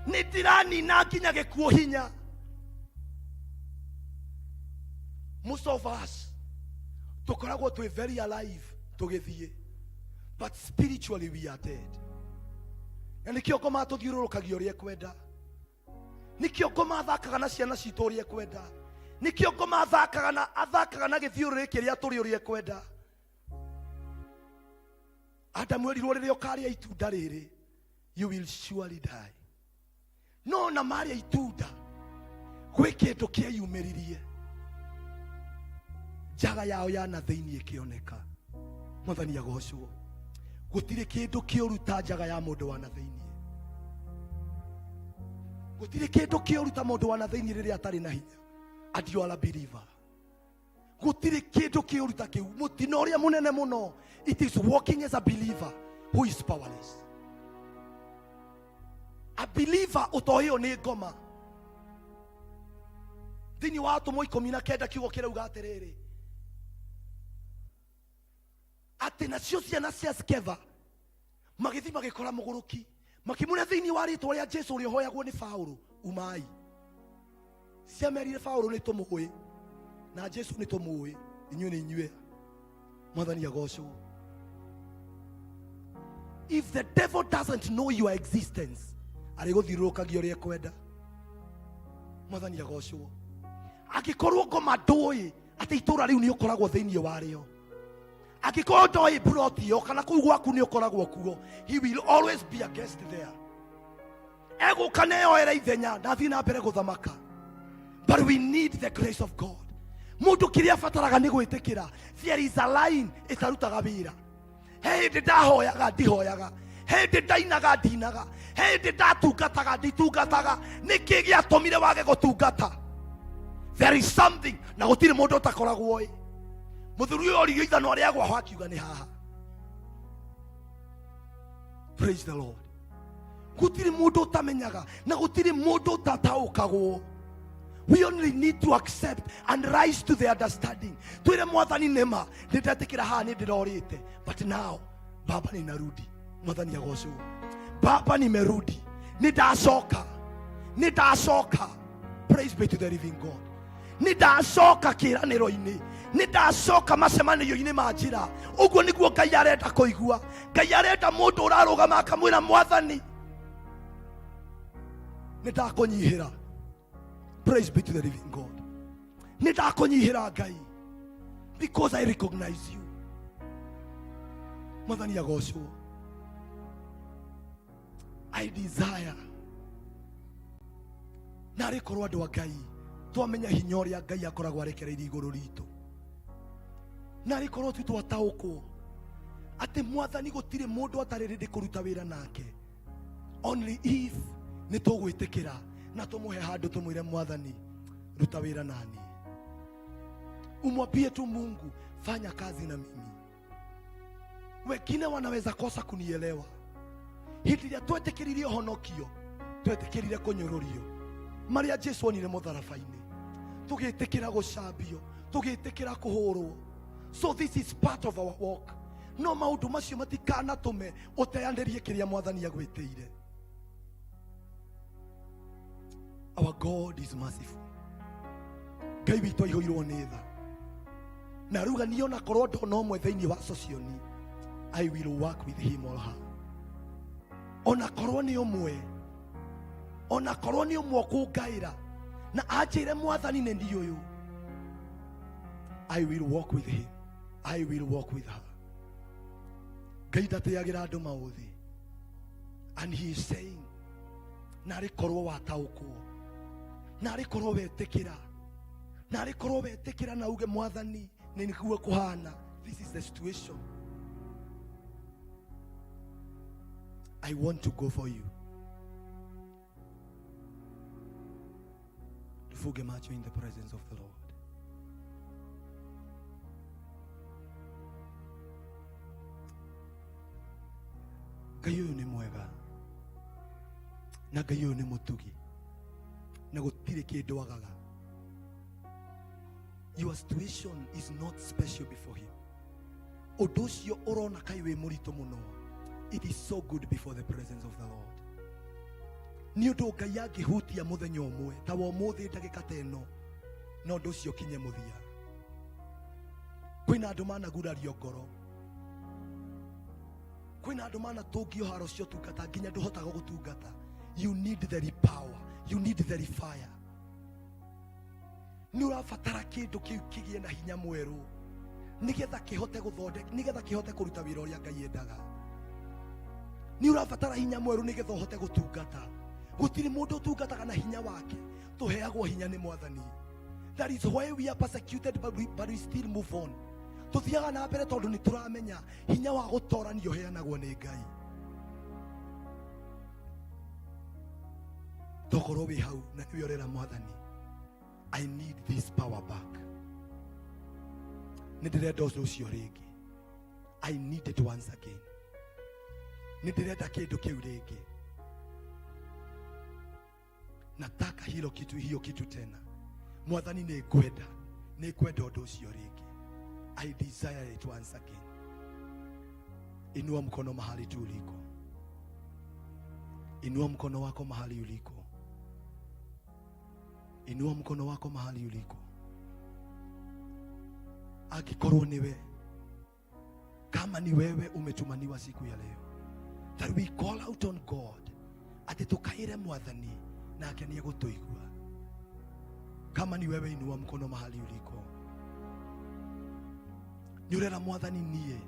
S10: Nĩ ndiranina nginya gĩkuũ hinya. Most of us tũkoragwo twĩ very alive tũgĩthiĩ, but spiritually we are dead. Na nĩkĩo ngoma tũthiũrũrũkagia ũrĩa ekwenda, nĩkĩo ngoma athakaga na ciana citũ ũrĩa ekwenda, nĩkĩo ngoma athakaga na athakaga na gĩthiũrũrĩ kĩrĩa tũrĩ ũrĩa ekwenda. Adamu erirwo rĩrĩa ũkarĩa itunda rĩrĩ, you will surely die. No na marĩa itunda gwĩ kĩndũ kĩeyumĩririe, njaga yao ya na thĩinĩ ĩkĩoneka. Mwathani agocwo. Gũtirĩ kĩndũ kĩũru ta njaga ya mũndũ wa na thĩinĩ. Gũtirĩ kĩndũ kĩũru ta mũndũ wa na thĩinĩ rĩrĩa atarĩ na hinya. And you are a believer. Gũtirĩ kĩndũ kĩũru ta kĩu. Mũtino ũrĩa mũnene mũno, it is walking as a believer who is powerless. A believer ũtoĩo nĩ ngoma. Thĩinĩ wa atũmwo 19 kiugo kĩrauga atĩrĩrĩ, atĩ nacio ciana cia Skeva magĩthiĩ magĩkora mũgũrũki, makĩmũrĩa thĩinĩ wa rĩtwa rĩa Jesu ũrĩa ũhoyagwo nĩ Paũlũ, umai. Ciamerire Paũlũ nĩ tũmũĩ na Jesu nĩ tũmũĩ, inyuĩ nĩ inyuĩ. Mwathani agocwo. If the devil doesn't know your existence, arĩgũthiũrũrũkagia ũrĩa ekwenda. Mwathani agocwo. Angĩkorwo ngoma ndũĩ atĩ itũũra rĩu nĩ ũkoragwo thĩinĩ warĩo, angĩkorwo ndoĩ plot ĩyo kana kũu gwaku nĩ ũkoragwo kuo, he will always be a guest there. Egũka neyoere ithenya na athiĩ na mbere gũthamaka. But we need the grace of God. Mũndũ kĩrĩa abataraga nĩ gwĩtĩkĩra there is a line ĩtarutaga wĩra. He hĩndĩ ndahoyaga ndihoyaga, he hĩndĩ ndainaga ndinaga, he hĩndĩ ndatungataga nditungataga. Nĩkĩ gĩatũmire wage gũtungata? There is something. Na gũtirĩ mũndũ ũtakoragwo ĩ. Mũthuri ũyũ oririo ithanwa rĩa gwaho akiuga nĩ haha. Praise the Lord. Gũtirĩ mũndũ ũtamenyaga na gũtirĩ mũndũ ũtataũkagwo. We only need to accept and rise to the understanding. Twĩre Mwathani nĩma nĩ ndetĩkĩra haha nĩ ndĩrorĩte, but now Baba ninarudi. Mwathani agocwo. Baba nimerudi, nĩ ndacoka, nĩ ndacoka. Praise be to the living God. Nĩ ndacoka kĩĩranĩro-inĩ, nĩ ndacoka macemanio-inĩ ma njĩra. Ũguo nĩguo Ngai arenda kũigua. Ngai arenda mũndũ ũrarũgama akamwĩra Mwathani nĩ ndakũnyihĩra. Praise be to the living God. Nĩ ndakũnyihĩra Ngai because I recognize you. Mwathani agocwo. I desire narĩ korwo andũ a Ngai twamenya hinya ũrĩa Ngai akoragwo arekereirie igũrũ ritũ, narĩ korwo tu twataũkwo atĩ Mwathani gũtirĩ mũndũ atarĩ rĩndĩ kũruta wĩra nake, only if nĩ tũgwĩtĩkĩra na tũmũhe handũ tũmwĩre Mwathani ruta wĩra nani. Umwambie tu Mungu, fanya kazi na mimi. Wengine wanaweza kosa kunielewa. Hĩndĩ ĩrĩa twetĩkĩrire ũhonokio, twetĩkĩrire kũnyũrũrio marĩa Jesu onire mũtharaba-inĩ, tũgĩtĩkĩra gũcambio, tũgĩtĩkĩra kũhũrwo. So this is part of our walk. No maũndũ macio matikanatũme ũteanĩrie kĩrĩa Mwathani agwĩtĩire. Our God is merciful. Ngai witũ aihũirwo nĩ tha, na ruga niĩ ona korwo ndona ũmwe thĩinĩ wa socioni, I will work with him or her. Ona korwo nĩ ũmwe, ona korwo nĩ ũmwe ũkũngaĩra na anjĩre Mwathani nĩ niĩ ũyũ, I will walk with him, I will walk with her. Ngai ndatĩagĩra andũ maũthĩ, and he is saying narĩ korwo wataũkwo, narĩ korwo wetĩkĩra, narĩ korwo wetĩkĩra na uge Mwathani nĩ nĩguo kũhana. This is the situation. I want to go for you. Tufunge macho in the presence of the Lord. Ngai ũyũ nĩ mwega na Ngai ũyũ nĩ mũtugi na gũtirĩ kĩndũ agaga. Your situation is not special before him. Ũndũ ũcio ũrona kaĩ wĩ mũritũ mũno, it is so good before the presence of the Lord. Nĩ ũndũ Ngai angĩhutia mũthenya ũmwe ta wa ũmũthĩ ndagĩka ta ĩno, na ũndũ ũcio ũkinye mũthia. Kwĩna andũ managurario ngoro, kwĩna andũ manatũngio haro cia ũtungata nginya ndũhotaga gũtungata. You need the power, you need the fire. Nĩ ũrabatara kĩndũ kĩu kĩgĩe na hinya mwerũ nĩgetha kĩhote gũthondeka, nĩgetha kĩhote kũruta wĩra ũrĩa Ngai endaga. Nĩ ũrabatara hinya mwerũ nĩgetha ũhote gũtungata. Gũtirĩ mũndũ ũtungataga na hinya wake, tũheagwo hinya nĩ Mwathani. That is why we are persecuted, but we still move on. Tũthiaga na mbere tondũ nĩ tũramenya hinya wa gũtorania ũheanagwo nĩ Ngai. Tokorwo wĩ hau na nĩwe ũrera Mwathani, "I need this power back. Nĩ ndĩrenda ũndũ ũcio rĩngĩ. I need it once again. Nĩ ndĩrenda kĩndũ kĩu rĩngĩ. Nataka hilo kitu, hiyo kitu tena. Mwathani, nĩ ngwenda, nĩ ngwenda ũndũ ũcio rĩngĩ. I desire it once again." Inua mkono mahali tu uliko. Inua mkono wako mahali uliko. Inua mkono wako mahali uliko. Akikorwo niwe, kama ni wewe umetumaniwa siku ya leo, that we call out on God, atĩ tũkaĩre Mwathani nake nĩ egũtũigua. Kama ni wewe, inua mkono mahali uliko. Nĩ ũrera Mwathani, niĩ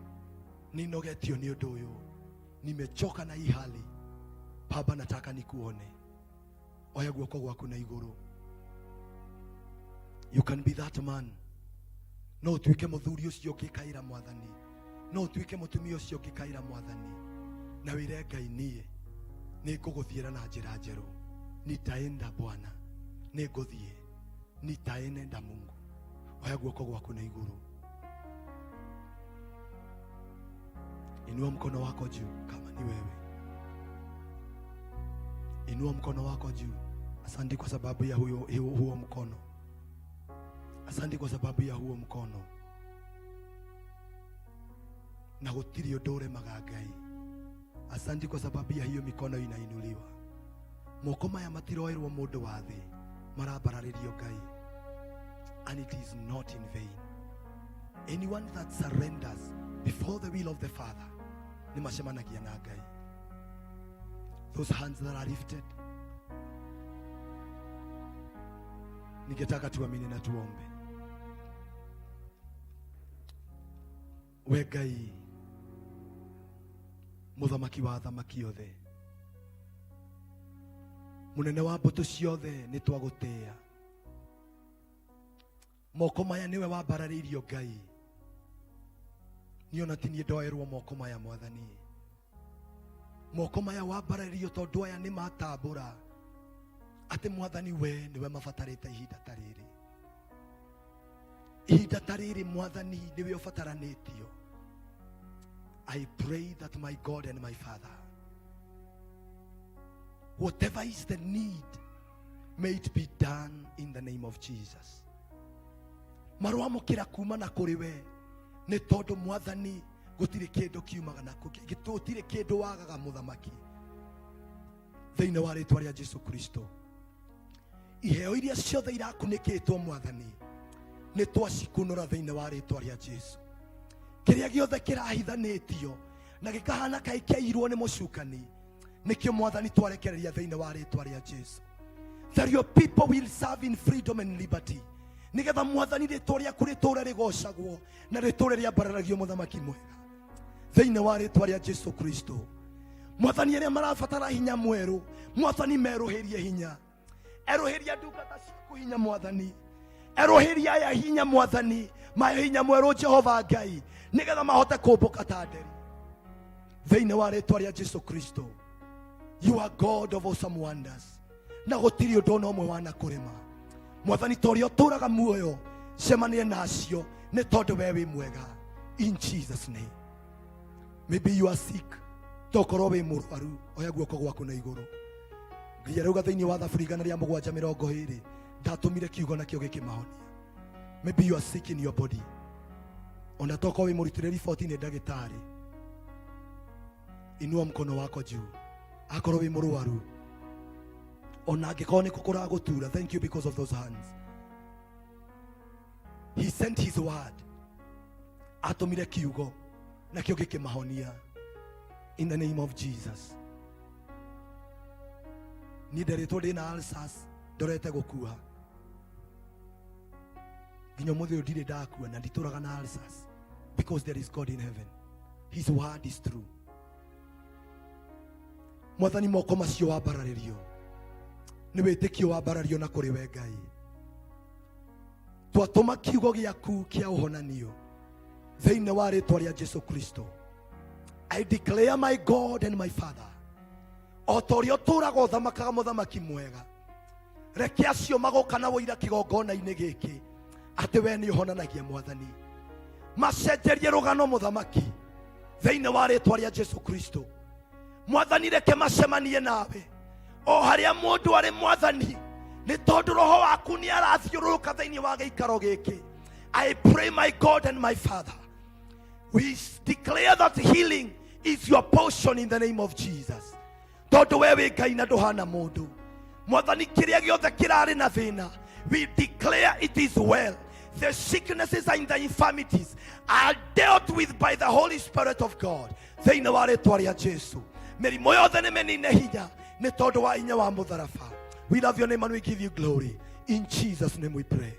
S10: nĩnogetio nĩ ũndũ ũyũ, nimechoka na hii hali. Baba, nataka nikuone. Oya guoko gwaku na igũrũ. You can be that man. No ũtuĩke mũthuri ũcio ũngĩkaĩra Mwathani, no ũtuĩke mũtumia ũcio ũngĩkaĩra Mwathani na wĩre Ngai, "Niĩ nĩ ngũgũthiĩra na njĩra njerũ. Nitaenda Bwana, nĩ ngũthiĩ, nitaenenda Mungu." Oya guoko gwaku na igũrũ. Inua mkono wako juu kama ni wewe. Inua mkono wako juu. Asante kwa sababu ya huo mkono. Asante kwa sababu ya huo mkono. Na gũtirĩ ũndũ ũremaga Ngai. Asante kwa sababu ya hiyo mikono inainuliwa. Moko maya matiroerwo mũndũ wa thĩ, marambararĩrio Ngai. And it is not in vain. Anyone that surrenders before the will of the Father nĩ macemanagia na Ngai. Those hands that are lifted, ningetaka tuamini na tuombe. We Ngai, mũthamaki wa athamaki othe, mũnene wa mbũtũ ciothe, nĩ twagũtĩĩa. Moko maya nĩwe wambararĩirio Ngai. Niĩ ona ti niĩ ndoerwo moko maya. Mwathani, moko maya wambararĩirio tondũ aya nĩ matambũra atĩ Mwathani, we nĩwe mabatarĩte ihinda ta rĩrĩ. Ihinda ta rĩrĩ, Mwathani, nĩwe ũbataranĩtio. I pray that my God and my Father, whatever is the need, may it be done in the name of Jesus. Marwamũkĩra kuma na kũrĩ we, nĩ tondũ Mwathani, gũtirĩ kĩndũ kiumaga na gũtirĩ kĩndũ wagaga. Mũthamaki, thĩinĩ wa rĩtwa rĩa Jesu Kristo, iheo iria ciothe irakunĩkĩtwo, Mwathani, nĩ twacikunũra thĩinĩ wa rĩtwa rĩa Jesu. Kĩrĩa gĩothe kĩrahithanĩtio na gĩkahana kaĩ kĩairwo nĩ mũcukani, nĩkĩo Mwathani twarekereria thĩinĩ wa rĩtwa rĩa Jesu, that your people will serve in freedom and liberty, nigetha Mwathani, rĩtwa rĩaku rĩtũre rĩgocagwo na rĩtũre rĩambararagio. Mũthamaki mwega, thĩinĩ wa rĩtwa rĩa Jesu Kristo, Mwathani, arĩa marabatara hinya mwerũ, Mwathani, merũhĩrie hinya. Erũhĩria ndungata ciaku hinya. Mwathani, erũhĩria aya hinya. Mwathani, mahe hinya mwerũ, Jehova Ngai, nigetha mahote kũmbũka ta nderi thĩinĩ wa rĩtwa rĩa Jesu Kristo. You are God of awesome wonders, na gũtirĩ ũndũ ona ũmwe wana kũrema. Mwathani, ta ũrĩa ũtũraga muoyo, cemanie nacio, nĩ tondũ we wĩ mwega. In Jesus' name. Maybe you are sick. Tokorwo wĩ mũrwaru, oya guoko gwaku na igũrũ. Ngai arauga thĩinĩ wa Thaburi 107:20, "Ndatũmire kiugo nakĩo gĩkĩmahonia." Maybe you are sick in your body. Ona tokorwo wĩ mũrutĩre riboti nĩ ndagĩtarĩ, inua mkono wako juu akorwo wĩ mũrwaru. Ona angĩkorwo nĩ kũragũtura, thank you because of those hands. He sent his word, atũmire kiugo nakĩo gĩkĩmahonia, in the name of Jesus. Niĩ nderĩtwo ndĩna ulcers, ndorete gũkua nginya ũmũthĩ ũyũ ndirĩ ndakua na nditũraga na ulcers, because there is God in heaven. His word is true. Mwathani, moko macio wambararĩrio nĩ wĩtĩkio wambarario na kũrĩ we Ngai. Twatũma kiugo gĩaku kĩa ũhonanio thĩinĩ wa rĩtwa rĩa Jesu Kristo. I declare, my God and my Father, o ta ũrĩa ũtũũraga ũthamakaga, mũthamaki mwega, reke acio magoka na wũira kĩgongona-inĩ gĩkĩ atĩ we nĩ ũhonanagia. Mwathani, macenjerie rũgano, mũthamaki, thĩinĩ wa rĩtwa rĩa Jesu Kristo. Mwathani, reke macemanie nawe o harĩa mũndũ arĩ, Mwathani, nĩ tondũ roho waku nĩ arathiũrũrũka thĩinĩ wa gĩikaro gĩkĩ. I pray, my God and my Father, we declare that healing is your portion in the name of Jesus, tondũ we wĩ Ngai na ndũhana mũndũ. Mwathani, kĩrĩa gĩothe kĩrarĩ na thĩna, we declare it is well. The sicknesses and the infirmities are dealt with by the Holy Spirit of God thĩinĩ wa rĩtwa rĩa Jesu. Mĩrimũ yothe nĩ mĩnine hinya nĩ tondũ wa hinya wa mũtharaba. We love your name and we give you glory. In Jesus' name we pray.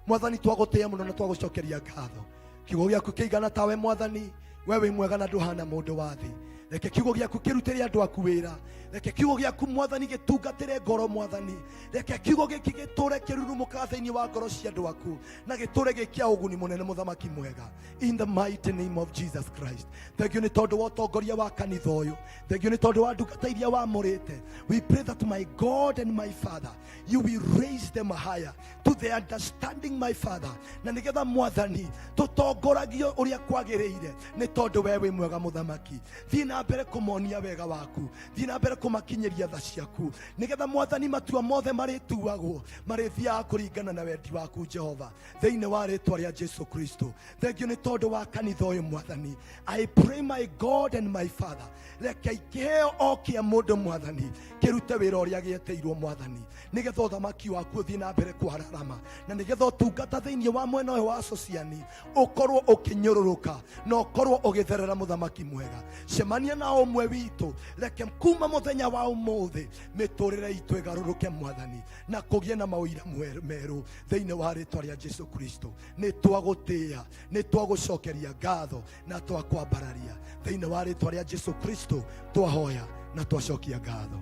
S10: Mwathani, twagũtĩĩa mũno na twagũcokeria ngatho. Kiugo gĩaku kĩigana tawe, Mwathani. We wĩ mwega na ndũhana mũndũ wa thĩ. Reke kiugo gĩaku kĩrutĩre andũ aku wĩra. Reke kiugo gĩaku, Mwathani, gĩtungatĩre ngoro. Mwathani, reke kiugo gĩkĩ gĩtũre kĩrurumũkaga thĩinĩ wa ngoro cia andũ aku na gĩtũre gĩ kĩa ũguni mũnene, mũthamaki mwega, in the mighty name of Jesus Christ. Thank you nĩ tondũ wa ũtongoria wa kanitha ũyũ. Thank you nĩ tondũ wa ndungata iria wamũrĩte. We pray that, my God and my Father, you will raise them higher to the understanding, my Father, na nĩgetha, Mwathani, tũtongoragio ũrĩa kwagĩrĩire, nĩ tondũ we wĩ mwega. Mũthamaki, thiĩ na mbere kũmonia wega waku, thiĩ na mbere kũmakinyĩria tha ciaku, nĩgetha, Mwathani, matua mothe marĩtuagwo marĩthiaga kũringana na wendi waku, Jehova, thĩinĩ wa rĩtwa rĩa Jesu Kristo. Thank you nĩ tondũ wa kanitha ũyũ. Mwathani, I pray, my God and my Father, reke kĩheo o kĩa mũndũ, Mwathani, kĩrute wĩra ũrĩa gĩetĩirwo, Mwathani, nĩgetha ũthamaki waku ũthiĩ na mbere kwararama na nĩgetha ũtungata thĩinĩ wa mwena ũyũ wa Sociani ũkorwo ũkĩnyũrũrũka na ũkorwo ũgĩtherera. Mũthamaki mwega, cemania na ũmwe witũ. Reke kuma mũthenya wa ũmũthĩ mĩtũrĩre itũ ĩgarũrũke, Mwathani, na kũgĩe na maũira merũ thĩinĩ wa rĩtwa rĩa Jesu Kristo. Nĩ twagũtĩĩa, nĩ twagũcokeria ngatho na twakwambararia thĩinĩ wa rĩtwa rĩa Jesu Kristo. Twahoya na twacokia ngatho.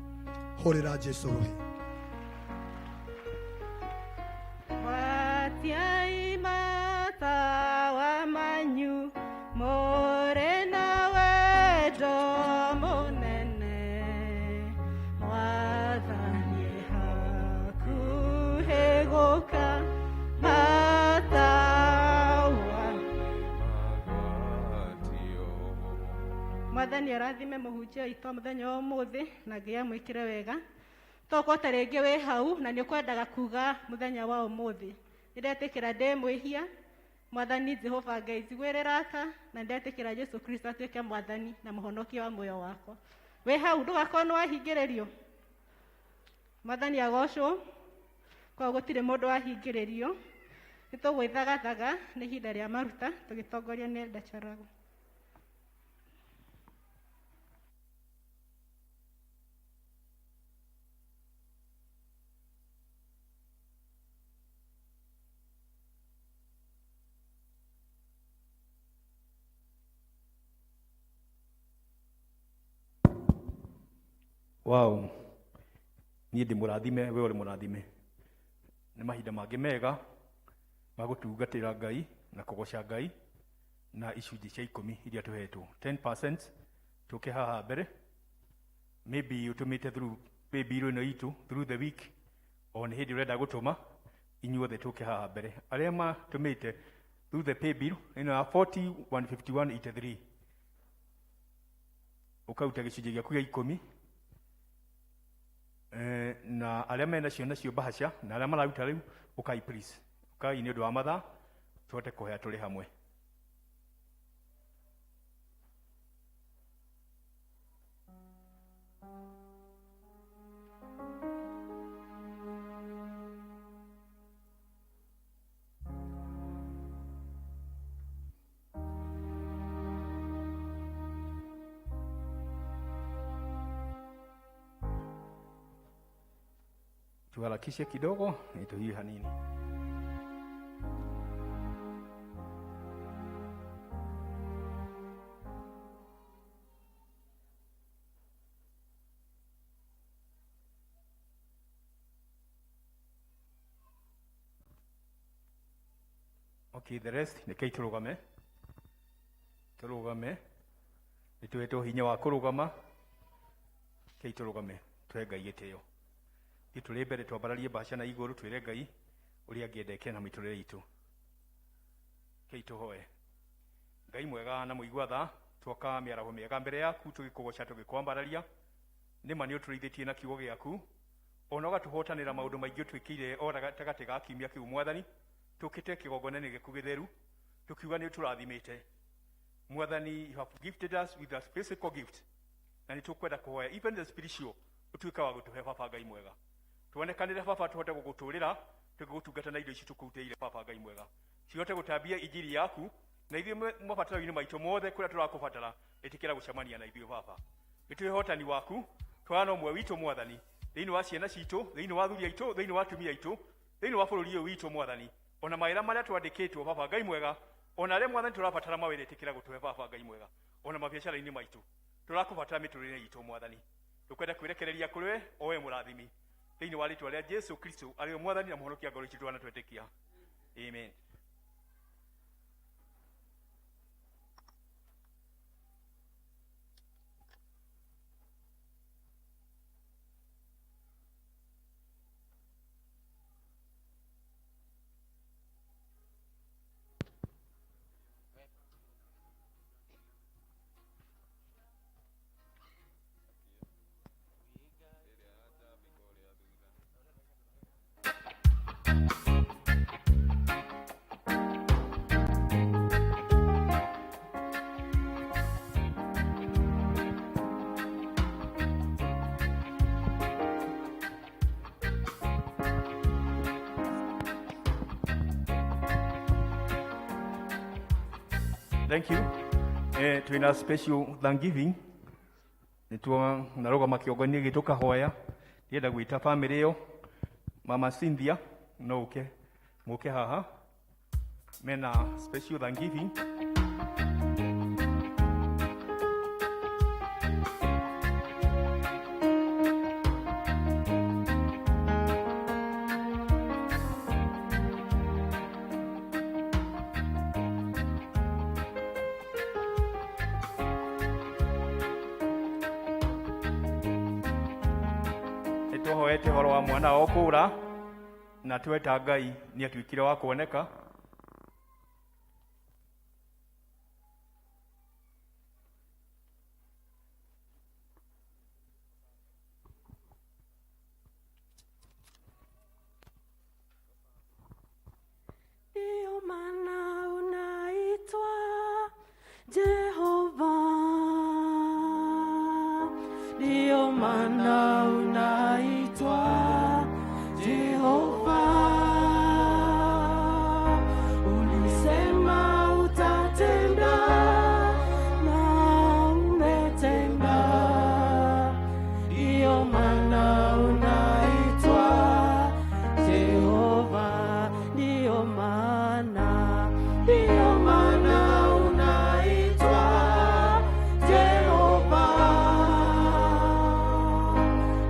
S10: Hũrĩra Jesu rũhĩ.
S3: Gwatiai matawa manyu mũrĩ na wendo mũnene, Mwathani hakuhĩ gũka. Matawa. Mwathani arathime mũhunjia witũ mũthenya wa ũmũthĩ na Ngai amwĩkĩre wega. Tokorwo ta rĩngĩ wĩ hau na nĩ ũkwendaga kuga mũthenya wa ũmũthĩ, nĩndetĩkĩra ndĩ mwĩhia, Mwathani Jehova Ngai, njiguĩrĩra tha, na ndetĩkĩra Jesu Kristo atuĩke Mwathani na Mũhonokia wa muoyo wakwa. Wĩ hau, ndũgakorwo nĩ wahingĩrĩrio. Mwathani agocwo. Koguo gũtirĩ mũndũ wahingĩrĩrio. Nĩ tũgwĩthagathaga nĩ ihinda rĩa maruta tũgĩtongorio nĩ Elder Charago.
S11: Wow, niĩ ndĩ mũrathime, we ũrĩ mũrathime. Nĩ mahinda mangĩ mega ma gũtungatĩra Ngai na kũgoca Ngai na icunjĩ cia 10 iria tũhetwo, 10%. Tũke haha mbere. Maybe ũtũmĩte through paybill ĩno itũ through the week, o nĩ hĩndĩ ũrenda gũtũma. Inyuothe tũke haha mbere, arĩa matũmĩte through the paybill ĩno ya 40 151 83, ũkaruta gĩcunjĩ gĩaku gĩa 10. Na arĩa mena cio nacio bahaca na arĩa mararuta rĩu, ũkai please, ũkai nĩ ũndũ wa mathaa tũhote kũhea tũrĩ hamwe. Tuharakishe kidogo nituhie hanini. Okay, the rest rekei turugame turugame nituhetwo hinya wa kurugama. Rekei turugame tuhe Ngai gĩtĩo. Ithuĩ tũrĩ mbere twambararie mbaca na igũrũ twĩre Ngai ũrĩa angĩenda eke na mĩtũrĩre itũ. Rekei tũhoe. Ngai mwega na mũigua tha, twoka mĩaraho mĩega mbere yaku tũgĩkũgoca tũgĩkwambararia. Nĩma nĩ ũtũrĩithĩtie na kiugo gĩaku ona ũgatũhotanĩra maũndũ maingĩ ũtwĩkĩire o gatagatĩ ga kiumia kĩu Mwathani. Tũkĩte kĩgongona-inĩ gĩaku gĩtheru tũkiuga nĩ ũtũrathimĩte. Mwathani, you have gifted us with a physical gift na nĩ tũkwenda kũhoya even the spiritual ũtuĩke wa gũtũhe baba Ngai mwega. Tuonekanĩre baba tũhote gũgũtũrĩra tũgĩgũtungata na indo ici tũkũrutĩire baba Ngai mwega, cihote gũtambia injiri yaku na ithuĩ mabataro-inĩ maitũ mothe kũrĩa tũrakũbatara. Ĩtĩkĩra gũcemania na ithuĩ baba, gĩtũhe ũhotani waku twana ũmwe witũ Mwathani, thĩinĩ wa ciana citũ, thĩinĩ wa athuri aitũ, thĩinĩ wa atumia aitũ, thĩinĩ wa bũrũri ũyũ witũ Mwathani, ona mawĩra marĩa twandĩkĩtwo baba Ngai mwega, ona arĩa Mwathani tũrabatara mawĩra ĩtĩkĩra gũtũhe baba Ngai mwega, ona mabiacara-inĩ maitũ tũrakũbatara mĩtũrĩre itũ Mwathani. Tũkwenda kwĩrekereria kũrĩ we o we mũrathimi, thĩinĩ wa rĩtwa rĩa Jesu Kristo arĩ we Mwathani na mũhonokia ngoro ici twana twetĩkia. Amen. Thank you. Twina special Thanksgiving. Nitwa narugama kĩongo-inĩ gitũ kahoya. Ndĩrenda gwĩta family ĩyo. Mama Cynthia no ũke mũke haha. Mena special Thanksgiving. Nĩtũhoete ũhoro wa mwana wa kũũra na tweta Ngai nĩ atuĩkire wa kuoneka.
S8: Ndio maana unaitwa Jehova, ndio maana unaitwa Jehova. Ulisema utatenda na umetenda, ndio maana unaitwa Jehova, ndio maana, ndio maana unaitwa Jehova,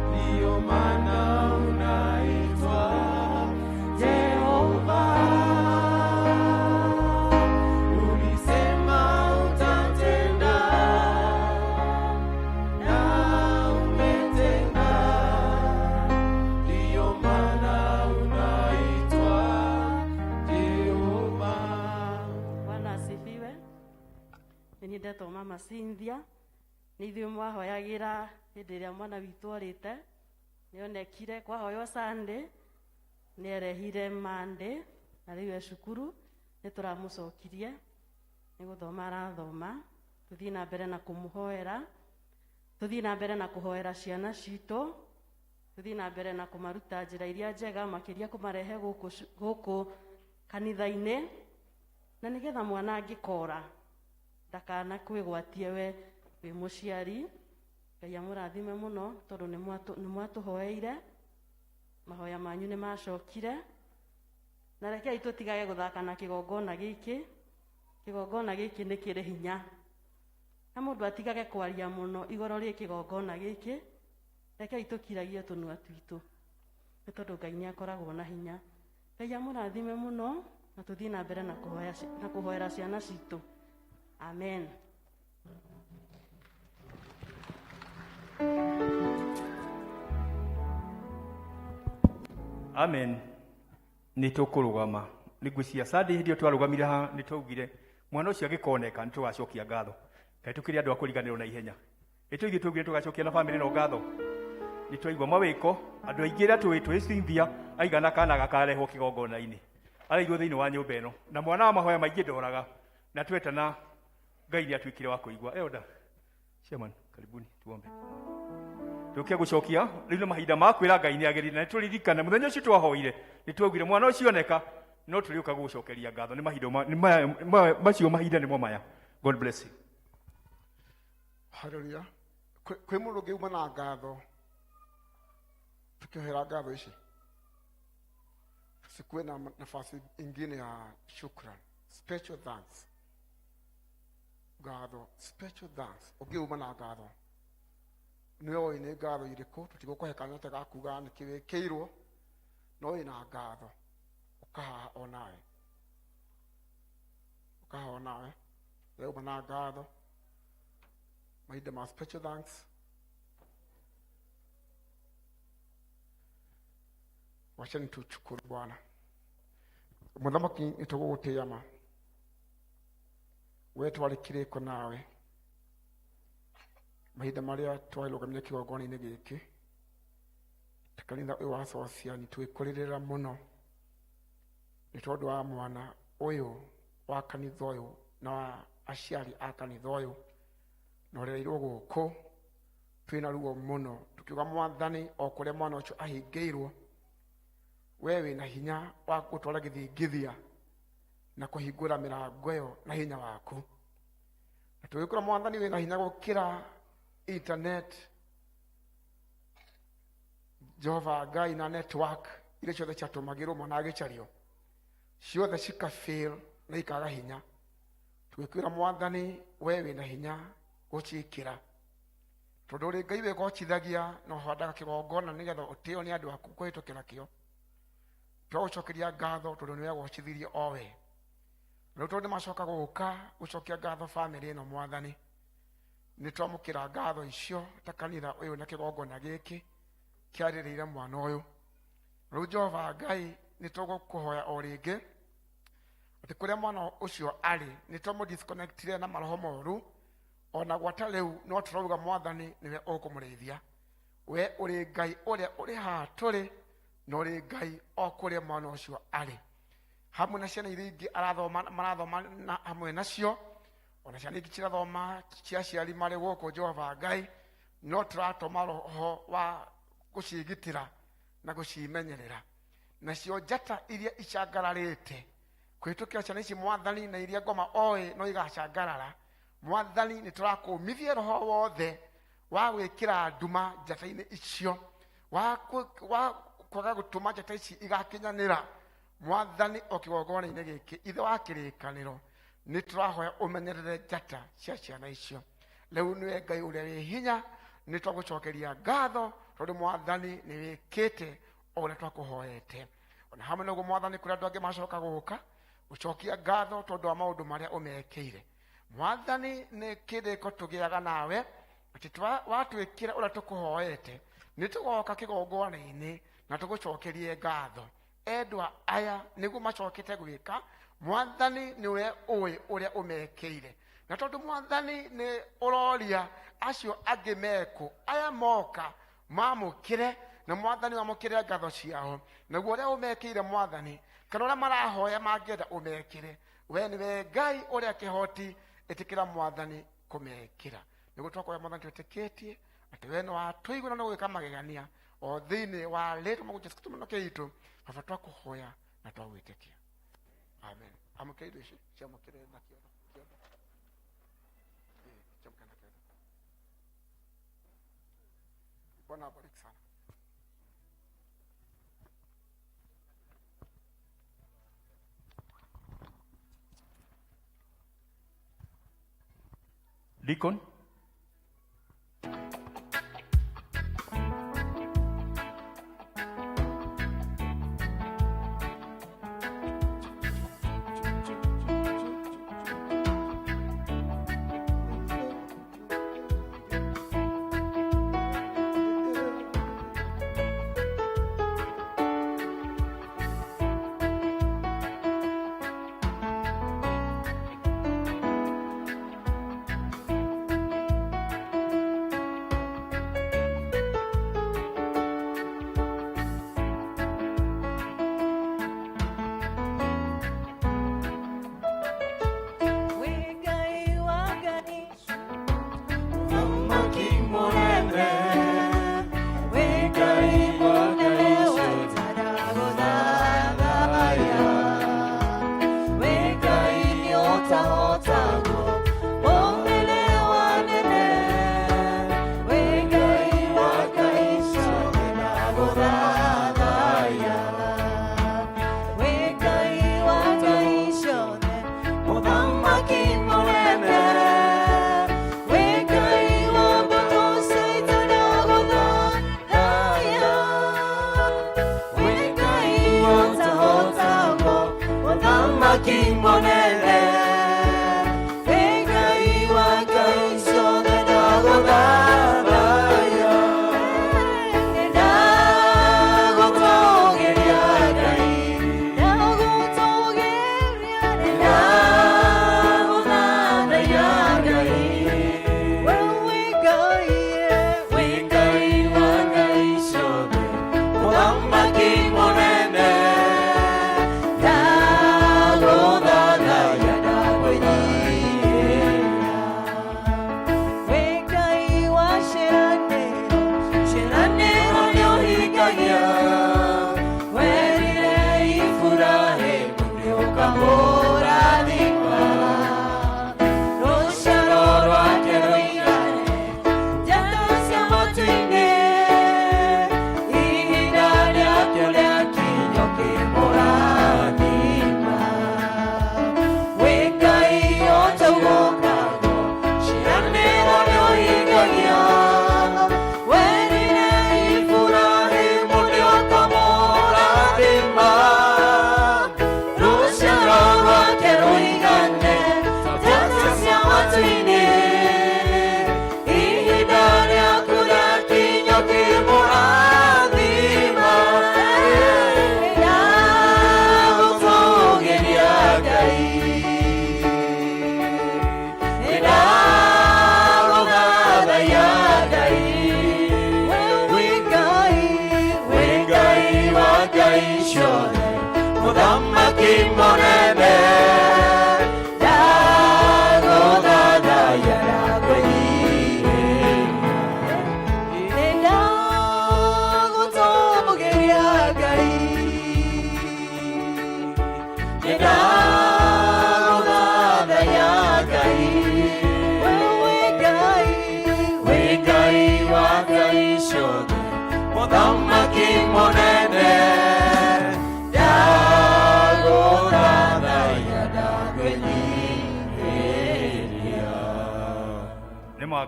S8: ndio maana unaitwa Jehova. Ulisema utatenda na umetenda, ndio maana unaitwa Jehova.
S12: Bwana asifiwe. Nĩ niĩ ndetwo Mama Cynthia. Nĩ ithuĩ mwahoyagĩra hĩndĩ ĩrĩa mwana witũ orĩte. Nĩonekire kwahoywo Sunday, nĩerehire Monday, na rĩu e cukuru. Nĩ tũramũcokirie nĩ gũthoma arathoma. Tũthiĩ na mbere na kũmũhoera, tũthiĩ na mbere na kũhoera ciana citũ, tũthiĩ na mbere na kũmaruta njĩra iria njega, makĩria kũmarehe gũkũ kanitha-inĩ, na nĩgetha mwana angĩkora ndakana kwĩgwatie we wĩ mũciari. Ngai amũrathime mũno tondũ nĩ mwatũhoeire. Mahoya manyu nĩ macokire. Na rekei tũtigage gũthaka na kĩgongona gĩkĩ. Kĩgongona gĩkĩ nĩ kĩrĩ hinya. Na mũndũ atigage kwaria mũno igũrũ rĩ kĩgongona gĩkĩ. Rekei tũkiragie tũnua twitũ. Nĩ tondũ Ngai nĩ akoragwo na hinya. Ngai amũrathime mũno na tũthiĩ na mbere na kũhoya na kũhoera ciana citũ. Amen.
S11: Amen. Nĩ tũkũrũgama. Nĩ ngwĩciria Sunday hĩndĩ ĩyo twarũgamire haha nĩ twaugire mwana ũcio angĩkoneka nĩ tũgacokia ngatho. Kaĩ tũkĩrĩ andũ a kũriganĩrwo na ihenya. Ĩ tũithuĩ twaugire tũgacokia na bamĩrĩ ĩno ngatho. Nĩ twaigua mawĩko andũ aingĩ arĩa tũĩ twĩ Cynthia aigana kana gakarehwo kĩgongona-inĩ. Araigwo thĩinĩ wa nyũmba ĩno. Na mwana wa mahoya maingĩ ndoraga. Na twetana Ngai nĩ atuĩkire wa kũigua. Elder, Chairman, karibuni tuombe. Tukia gucokia riu nĩ mahinda ma kwĩra Ngai nĩ agĩrĩire na nĩtũririkane mũthenya ũcio twahoire nĩ twaugire mwana ũcio oneka no tũrĩũka gũgũcokeria ngatho nĩ mahinda nĩ macio mahinda nĩmo maya. God bless you.
S13: Haleluya. Kwĩ mũndũ ũngĩuma na ngatho tukĩhoera ngatho ici, sikuwe na nafasi ingine ya shukran, special thanks, ngatho, special thanks. Ũngĩuma na ngatho nĩwe ũĩ nĩ ngatho irĩkũ, tũtigũkũhe kanya ta gakuga nĩkĩ wĩkĩirwo, no wĩna ngatho ũkahaha onawe, ũkahaha onawe ũrauma na ngatho mahinda ma special thanks. Wachani tuchukuru Bwana mũthamaki, nĩtũgũgũtĩĩa ma we twarĩ kĩrĩko nawe mahinda marĩa twarũgamire kĩgongona-inĩ gĩkĩ ta kanitha ũyũ wa Sociani, twĩkũrĩrĩra mũno nĩ tondũ wa mwana ũyũ wa kanitha ũyũ na wa aciari a kanitha ũyũ na ũrereirwo gũkũ. Twĩna ruo mũno tukiuga Mwathani, o kũrĩa mwana ũcio ahingĩirwo, we wĩna hinya wa gũtwara gĩthingithia na kũhingũra mĩrango ĩyo na hinya waku, na tũgĩkũra Mwathani wĩna hinya gũkĩra internet, Jehova Ngai, na network iria ciothe ciatũmagĩrwo mwana agĩcario ciothe cikafail na ikaga hinya. Tũgĩkwĩra Mwathani, we wĩna hinya gũciĩkĩra, tondũ ũrĩ Ngai wĩgocithagia na ũhandaga kĩgongona nĩgetha ũtĩo nĩ andũ aku kũhĩtũkĩra kĩo. Twagũcokeria ngatho tondũ nĩ wegocithirie o we. Rĩu tondũ nĩmacoka gũka gũcokia ngatho bamĩrĩ ĩno, Mwathani, nĩ twamũkĩra ngatho icio ta kanitha ũyũ na kĩgongona gĩkĩ kĩarĩrĩire mwana ũyũ. Rĩu Jehova Ngai, nĩ tũgũkũhoya o rĩngĩ atĩ kũrĩa mwana ũcio arĩ nĩ twamũ-disconnectire na maroho moru, ona gwata rĩu no tũrauga Mwathani nĩwe ũkũmũrĩithia. We ũrĩ Ngai ũrĩa ũrĩ haha tũrĩ na ũrĩ Ngai o kũrĩa mwana ũcio arĩ hamwe na ciana iria ingĩ arathoma marathoma na hamwe nacio, ona ciana ingĩ cirathoma cia aciari marĩ gũkũ. Jehova Ngai, no tũratũma roho wa gũcigitĩra na gũcimenyerera, nacio njata iria icangararĩte kũhĩtũkĩra ciana ici, Mwathani, na iria ngoma oĩ no igacangarara, Mwathani, nĩ tũrakũmithia roho wothe wa gwĩkĩra nduma njata-inĩ icio, wa kwaga gũtũma njata ici igakinyanĩra. Mwathani, o kĩgongona-inĩ gĩkĩ, ithe wa kĩrĩkanĩro, nĩ tũrahoya ũmenyerere njata cia ciana icio. Rĩu nĩwe Ngai ũrĩa wĩ hinya, nĩ twagũcokeria ngatho tondũ Mwathani nĩ wĩkĩte o ũrĩa twakũhoete. Ona hamwe na ũguo, Mwathani, kũrĩ andũ angĩ macoka gũka gũcokia ngatho tondũ wa maũndũ marĩa ũmekĩire. Mwathani, nĩ kĩrĩko tũgĩaga nawe atĩ watwĩkĩra ũrĩa tũkũhoete, nĩ tũgoka kĩgongona-inĩ na tũgũcokerie ngatho. Endwa aya nĩguo macokete gwĩka, Mwathani, nĩwe ũĩ ũrĩa ũmekĩire, na tondũ Mwathani nĩ ũroria acio angĩ mekũ, aya moka mamũkĩre na Mwathani wamũkĩre ngatho ciao, naguo ũrĩa ũmekĩire, Mwathani, kana ũrĩa marahoya mangĩenda ũmekĩre, we nĩwe Ngai ũrĩa kĩhoti, ĩtĩkĩra Mwathani kũmekĩra. Nĩguo twakoya Mwathani, twĩtĩkĩtie atĩ we nĩ watũigua na nĩ gwĩka magegania o thĩinĩ wa rĩtwa mwathani Jesu Kristo mũnokia witũ. Baba, twakũhoya na twagwĩtĩkia. Amen. Amũkĩra indo ici, ciamũkĩre na kĩondo kĩondo. Ciamũkĩre na kĩondo. Bwana abariki sana.
S11: Deacon.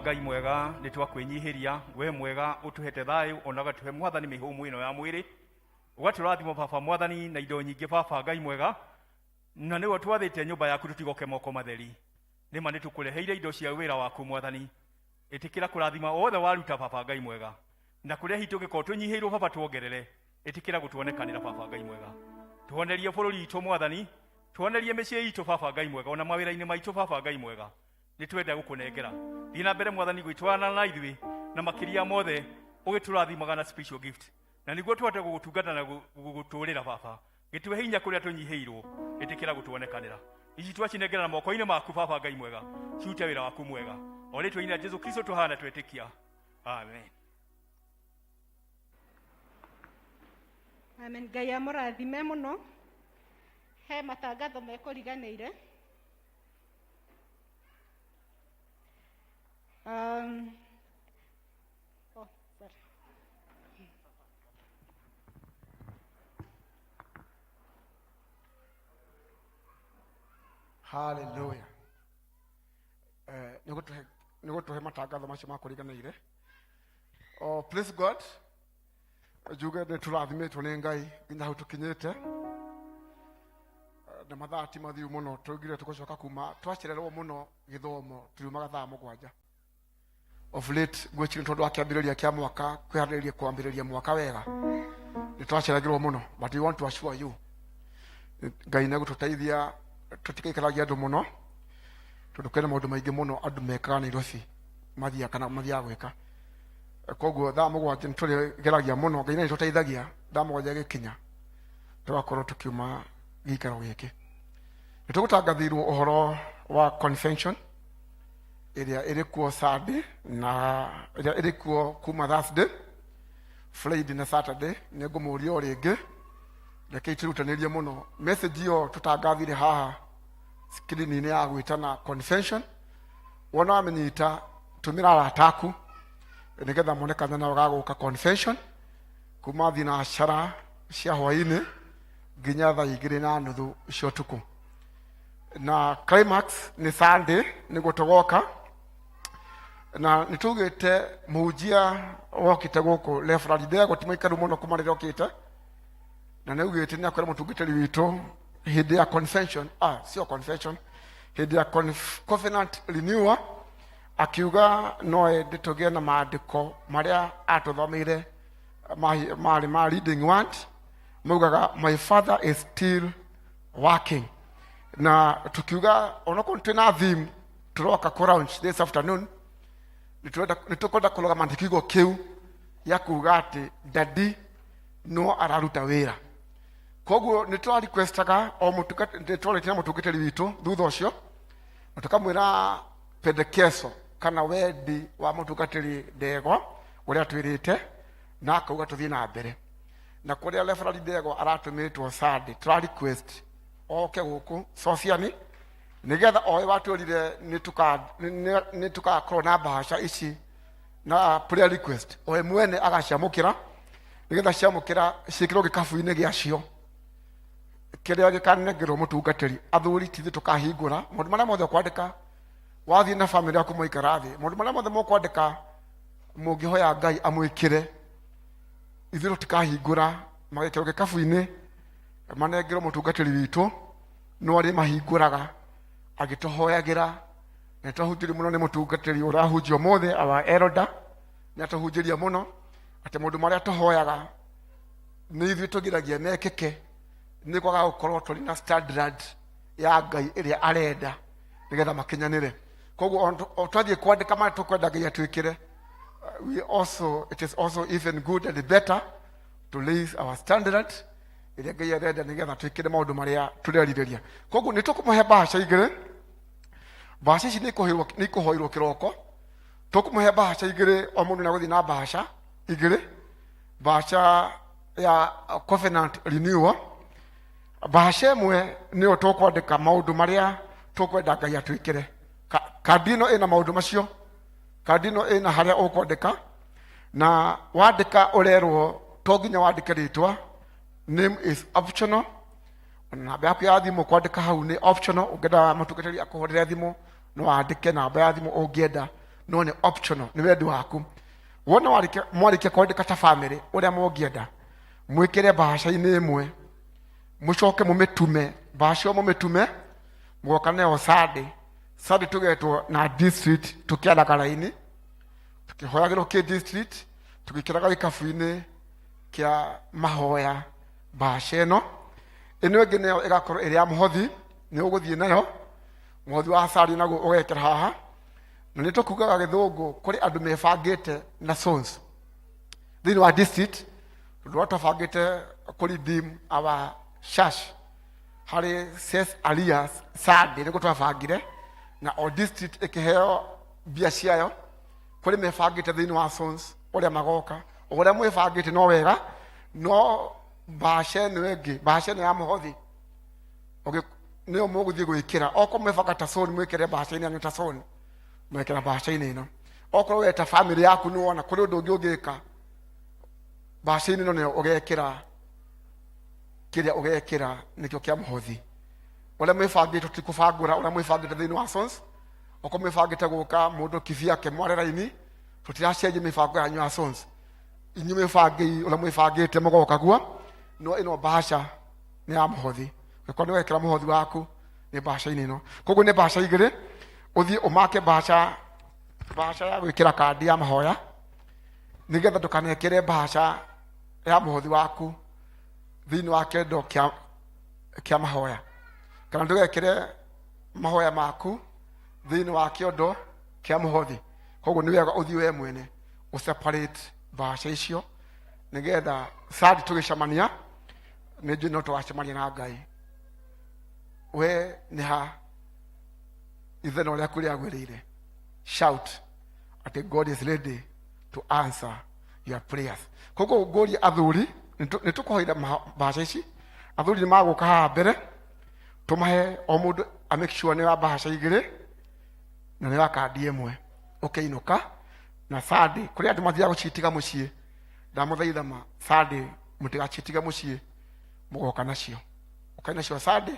S11: Ngai mwega nĩ twakwĩnyihĩria we mwega ũtũhete thayũ ona ũgatũhe mwathani mĩhũmũ ĩno ya mwĩrĩ ũgatũrathima baba mwathani na indo nyingĩ baba Ngai mwega na nĩwe twathĩte nyũmba yaku tũtigoke moko matheri nĩma nĩ tũkũreheire indo cia wĩra waku mwathani ĩtĩkĩra kũrathima othe waruta baba Ngai mwega na kũrĩa hihi tũngĩkorwo tũnyihĩirwo baba tuongerere ĩtĩkĩra gũtuonekanĩra baba Ngai mwega tuonerie bũrũri witũ mwathani tuonerie mĩciĩ itũ baba Ngai mwega ona mawĩra-inĩ maitũ baba Ngai mwega nĩ twenda gũkũnengera thiĩ na mbere mwathani gwĩtwarana na ithuĩ na makĩria mothe ũgĩtũrathimaga na special gift na nĩguo tũhote gũgũtungata na gũgũtũrĩra baba gĩtũhe hinya kũrĩa tũnyihĩirwo ĩtĩkĩra gũtuonekanĩra ici twacinengera na moko-inĩ maku baba Ngai mwega cirute wĩra waku mwega o rĩtwa-inĩ rĩa Jesũ Kristo tũhana twetĩkia amen.
S3: Amen. Ngai amũrathime mũno. He matangatho mekũriganĩire. Oh, sorry.
S13: Hallelujah. Nĩ gũtũhe Nĩ gũtũhe matangatho macio ma kũriganĩire. Oh, please God, njuge nĩ tũrathimĩtwo nĩ Ngai nginya hau tũkinyĩte, na mathaa ti mathiu mũno. Tũgire tũgũcoka kuma twacererwo mũno gĩthomo, turiumaga thaa 7. Of late ngwĩciria tondũ wa kĩambĩrĩria kĩa mwaka, kwĩharĩrĩria kwambĩrĩria mwaka wega, nĩ twaceragĩrwo mũno, but we want to assure you Ngai nĩ egũtũteithia tũtigaikaragia andũ mũno, tondũ kwĩna maũndũ maingĩ mũno andũ mekaga Nairobi mathiaga kana mathiaga gwĩka. Koguo thaa 7 nĩ tũrĩgeragia mũno, Ngai nĩ tũteithagia, thaa 7 gĩkinya tũgakorwo tũkiuma gĩikaro gĩkĩ. Nĩ tũgũtangathĩirwo ũhoro wa convention ĩrĩa ĩrĩ kuo Sunday na ĩrĩa ĩrĩ kuo kuma Thursday, Friday na Saturday. Nĩ ngũmũria o rĩngĩ, rekei twĩrutanĩrie mũno. Message ĩyo tũtangathire haha screen-inĩ ya gwĩtana convention, wona wamĩnyita, tũmĩra arata aku nĩgetha mone kanya nao gagũka convention kuma thinacara cia hwainĩ nginya thaa 2:30 cia ũtukũ, na climax nĩ Sunday nĩguo tũgoka. Na nĩ tugĩte mũhunjia wokĩte gũkũ Reverend Ndegwa ti mũikaru mũno kuma rĩrĩa okĩte, na nĩ augĩte nĩ akwĩra mũtungatĩri witũ hĩndĩ ya convention, sio convention, hĩndĩ ya covenant renewal, akiuga no ende tũgĩe na maandĩko marĩa atũthomeire marĩ ma reading word maugaga, "My father is still working." Na tukiuga onokorwo twĩna theme tũroka kũ launch this afternoon, nĩ tũkwenda kũrũgama na kiugo kĩu gĩa kuga atĩ daddy no araruta wĩra. Koguo nĩ twa requestaga o nĩ twarĩtie na mũtungatĩri witũ thutha ũcio na tũkamwĩra pendekezo kana wendi wa mũtungatĩri Ndegwa ũrĩa twĩrĩte, na akauga tũthiĩ na mbere. Na kũrĩa Reverend Ndegwa aratũmĩtwo Sunday, tũra request oke gũkũ Sociani nĩgetha oĩ watwĩrire nĩ tũgakorwo na bahasha ici na prayer request, oe mwene agaciamũkĩra, nĩgetha ciamũkĩra ciĩkĩrwo gĩkabu-inĩ gĩacio kĩrĩa gĩkanengerwo mũtungatĩri. Athuri tithuĩ tũkahingũra maũndũ marĩa mothe ũkwandĩka. Wathiĩ na bamĩrĩ yaku mwaikara thĩ, maũndũ marĩa mothe mũkwandĩka mũngĩhoya Ngai amwĩkĩre, ithuĩ tũtikahingũra. Magĩkĩrwo gĩkabu-inĩ manengerwo mũtungatĩri witũ, no arĩ mahingũraga agĩtũhoyagĩra. Na twahunjĩrio mũno nĩ mũtungatĩri ũrahunjia ũmũthĩ, our elder, nĩ atũhunjĩria mũno atĩ maũndũ marĩa tũhoyaga nĩ ithuĩ tũgiragia mekĩke nĩ kwaga gũkorwo tũrĩ na standard ya Ngai ĩrĩa arenda nĩgetha makinyanĩre. Koguo o twathiĩ kwandĩka marĩa tũkwenda Ngai atwĩkĩre, we also, it is also even good and better to raise our standard ĩrĩa Ngai arenda nĩgetha twĩkĩre maũndũ marĩa tũrerirĩria. Koguo nĩ tũkũmũhe bahasha igĩrĩ. Bahasha ici nĩ ikũhoirwo kĩroko. Tũkũmũhe bahasha igĩrĩ, o mũndũ nĩ agũthiĩ na bahasha igĩrĩ, bahasha ya covenant renewal. Bahasha ĩmwe nĩyo tũkwandĩka maũndũ marĩa tũkwenda Ngai atwĩkĩre. Kandi ĩno ĩna maũndũ macio, kandi ĩno ĩna harĩa ũkwandĩka, na wandĩka ũrerwo to nginya wandĩke rĩtwa, name is optional. Namba yaku ya thimũ kwandĩka hau nĩ optional. Ũngĩenda mũtungatĩri akũhũrĩre thimũ, no wandĩke namba ya thimũ ũngĩenda, no nĩ optional, nĩ wendi waku. Wona mwarĩkia kwandĩka ta family ũrĩa mũngĩenda, mwĩkĩre bahasha-inĩ ĩmwe, mũcoke mũmĩtume. Bahasha ĩyo mũmĩtume, mũgoka nayo Sunday. Sunday tũgetwo na district, tũkĩaraga raini tũkĩhoyagĩrwo kĩ district, tũgĩkĩraga gĩkabu-inĩ kĩa mahoya bahasha ĩno. Ĩno ĩngĩ nayo ĩgakorwo ĩrĩ ya mũhothi, nĩ ũgũthiĩ nayo mũhothi wa cari, naguo ũgekĩra haha. Na nĩ tũkugaga gĩthũngũ kũrĩ andũ mebangĩte na zones thĩinĩ wa district, tondũ wa twabangĩte kũ redeem our church harĩ ses arias Sunday, nĩguo twabangire na o district ĩkĩheo mbia ciayo. Kũrĩ mebangĩte thĩinĩ wa zones ũrĩa magoka, o ũrĩa mwĩbangĩte no wega, no bahasha ĩno ĩngĩ, bahasha ĩno ya mũhothi nĩyo mũgũthiĩ gwĩkĩra. Okorwo mwĩbanga ta zone, mwĩkĩre bahasha-inĩ yanyu ta zone, mwekĩra bahasha-inĩ ĩno. Okorwo we ta family yaku nĩ wona kũrĩ ũndũ ũngĩ ũngĩka, bahasha-inĩ ĩno nĩyo ũgekĩra kĩrĩa ũgekĩra, nĩkĩo kĩa mũhothi. Ũrĩa mwĩbangĩte, tũtikũbangũra ũrĩa mwĩbangĩte thĩinĩ wa zones. Okorwo mwĩbangĩte gũka mũndũ kivyake mware raini, tũtiracenjia mĩbango yanyu ya sons. Inyuĩ mwĩbangĩi ũrĩa mwĩbangĩte mũgoka guo, no ĩno bahasha nĩ ya mũhothi. Ũngĩkorwo nĩ wekĩra mũhothi waku nĩ bahasha-inĩ ĩno. Koguo nĩ bahasha igĩrĩ, ũthiĩ ũmake bahasha, bahasha ya gwĩkĩra kandi ya mahoya, nĩgetha ndũkanekĩre bahasha ya mũhothi waku thĩinĩ wa kĩondo kĩa mahoya, kana ndũgekĩre mahoya maku thĩinĩ wa kĩondo kĩa mũhothi. Koguo nĩ wega ũthiĩ we mwene ũ separate bahasha icio, nĩgetha Sunday tũgĩcemania nĩ njũĩ no tũgacemania na Ngai. We nĩ ha ithano rĩaku rĩagwĩrĩire, shout atĩ God is ready to answer your prayers. Koguo ngũrie athuri, nĩ tũkũhoire bahasha ici, athuri nĩ magũka haha mbere, tũmahe o mũndũ a make sure nĩ wa bahasha igĩrĩ na nĩ wa kandi ĩmwe, ũkĩinũka na Sunday. Kũrĩ andũ mathiaga gũcitiga mũciĩ, ndamũthaitha ma Sunday mũtigacitige mũciĩ, mũgoka nacio, ũkai nacio Sunday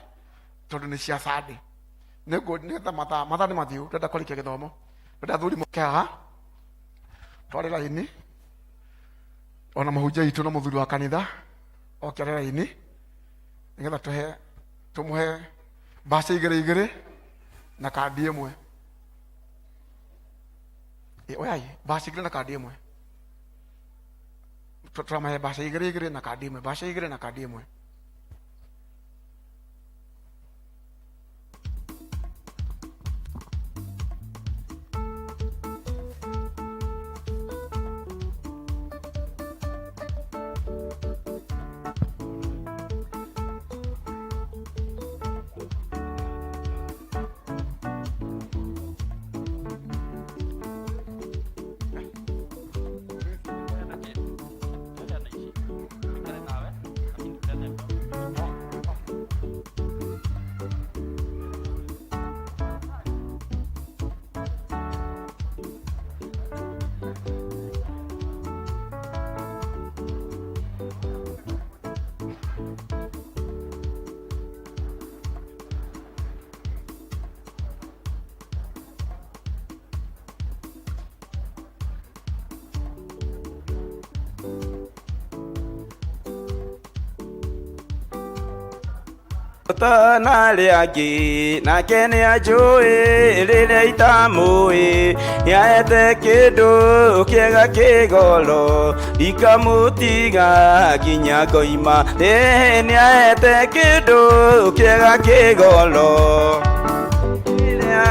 S13: tondũ nĩ cia Sunday. Nĩguo nĩgetha mathaa nĩ mathiu, ndĩrenda kũrĩkia gĩthomo, ndĩrenda athuri moke haha tware raini, ona mũhunjia witũ na mũthuri wa kanitha oke are raini, nĩgetha tũmũhe mbaca igĩrĩ igĩrĩ na kandi ĩmwe. Oyai mbaca igĩrĩ na kandi ĩmwe. Tũramahe mbaca igĩrĩ igĩrĩ na kandi ĩmwe, mbaca igĩrĩ na kandi ĩmwe.
S14: Na arĩa angĩ nake nĩ anjũĩ rĩrĩa itamũĩ, nĩahete kĩndũ kĩega kĩgoro, ndikamũtiga nginya ngoima. Ĩĩ nĩahete kĩndũ kĩega kĩgoro, rĩrĩa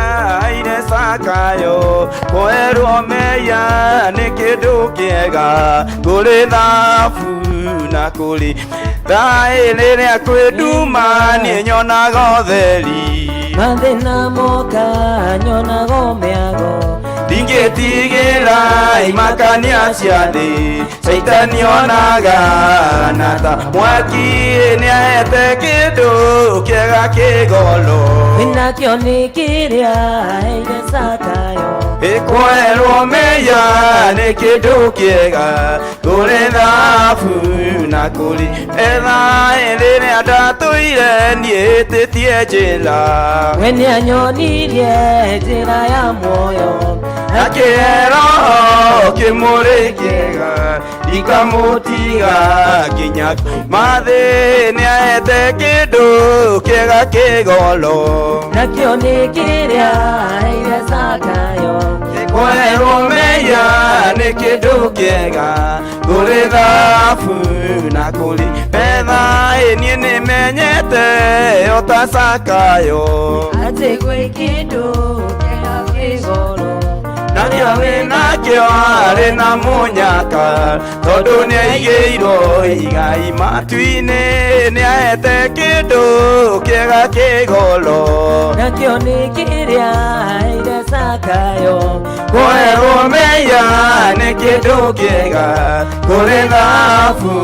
S14: aire Sakayo kwerwo meya nĩ kĩndũ kĩega, kũrĩ thabu na kũrĩ thaĩ, rĩrĩa kwĩ nduma niĩ nyonaga ũtheri,
S4: mathĩna moka nyonaga mĩago,
S14: ndingĩtigĩra imakania cia thĩ, caitani onaga na ta mwaki, nĩahete kĩndũ kĩega kĩgoro,
S4: nakĩo nĩ kĩrĩa aheire Sakayo,
S14: ĩkwerwo meya nĩ kĩndũ kĩega, kũrĩ thabu na kũrĩ etha, rĩrĩa ndatũire niĩ ĩtĩtie njĩra,
S4: we nĩanyonirie njĩra ya muoyo,
S14: akĩhero kĩmũrĩ kĩega, ndikamũtiga nginya mathĩ, nĩahete kĩndũ kĩega kĩgoro,
S4: nakĩo nĩ kĩrĩa aheire Sakayo,
S14: kwerwo meya nĩ kĩndũ kĩega, kũrĩ thabu na kũrĩ betha, niĩ nĩmenyete o ta Sakayo,
S4: atĩ gwĩ kĩndũ kĩega kĩgoro,
S14: nakĩo wĩnakĩo arĩ na mũnyaka, tondũ nĩaigĩirwo igai matu-inĩ, nĩahete kĩndũ kĩega kĩgoro,
S4: nakĩo nĩ kĩrĩa aheire Sakayo,
S14: kwerwo meya nĩ kĩndũ kĩega, kũrĩ thabu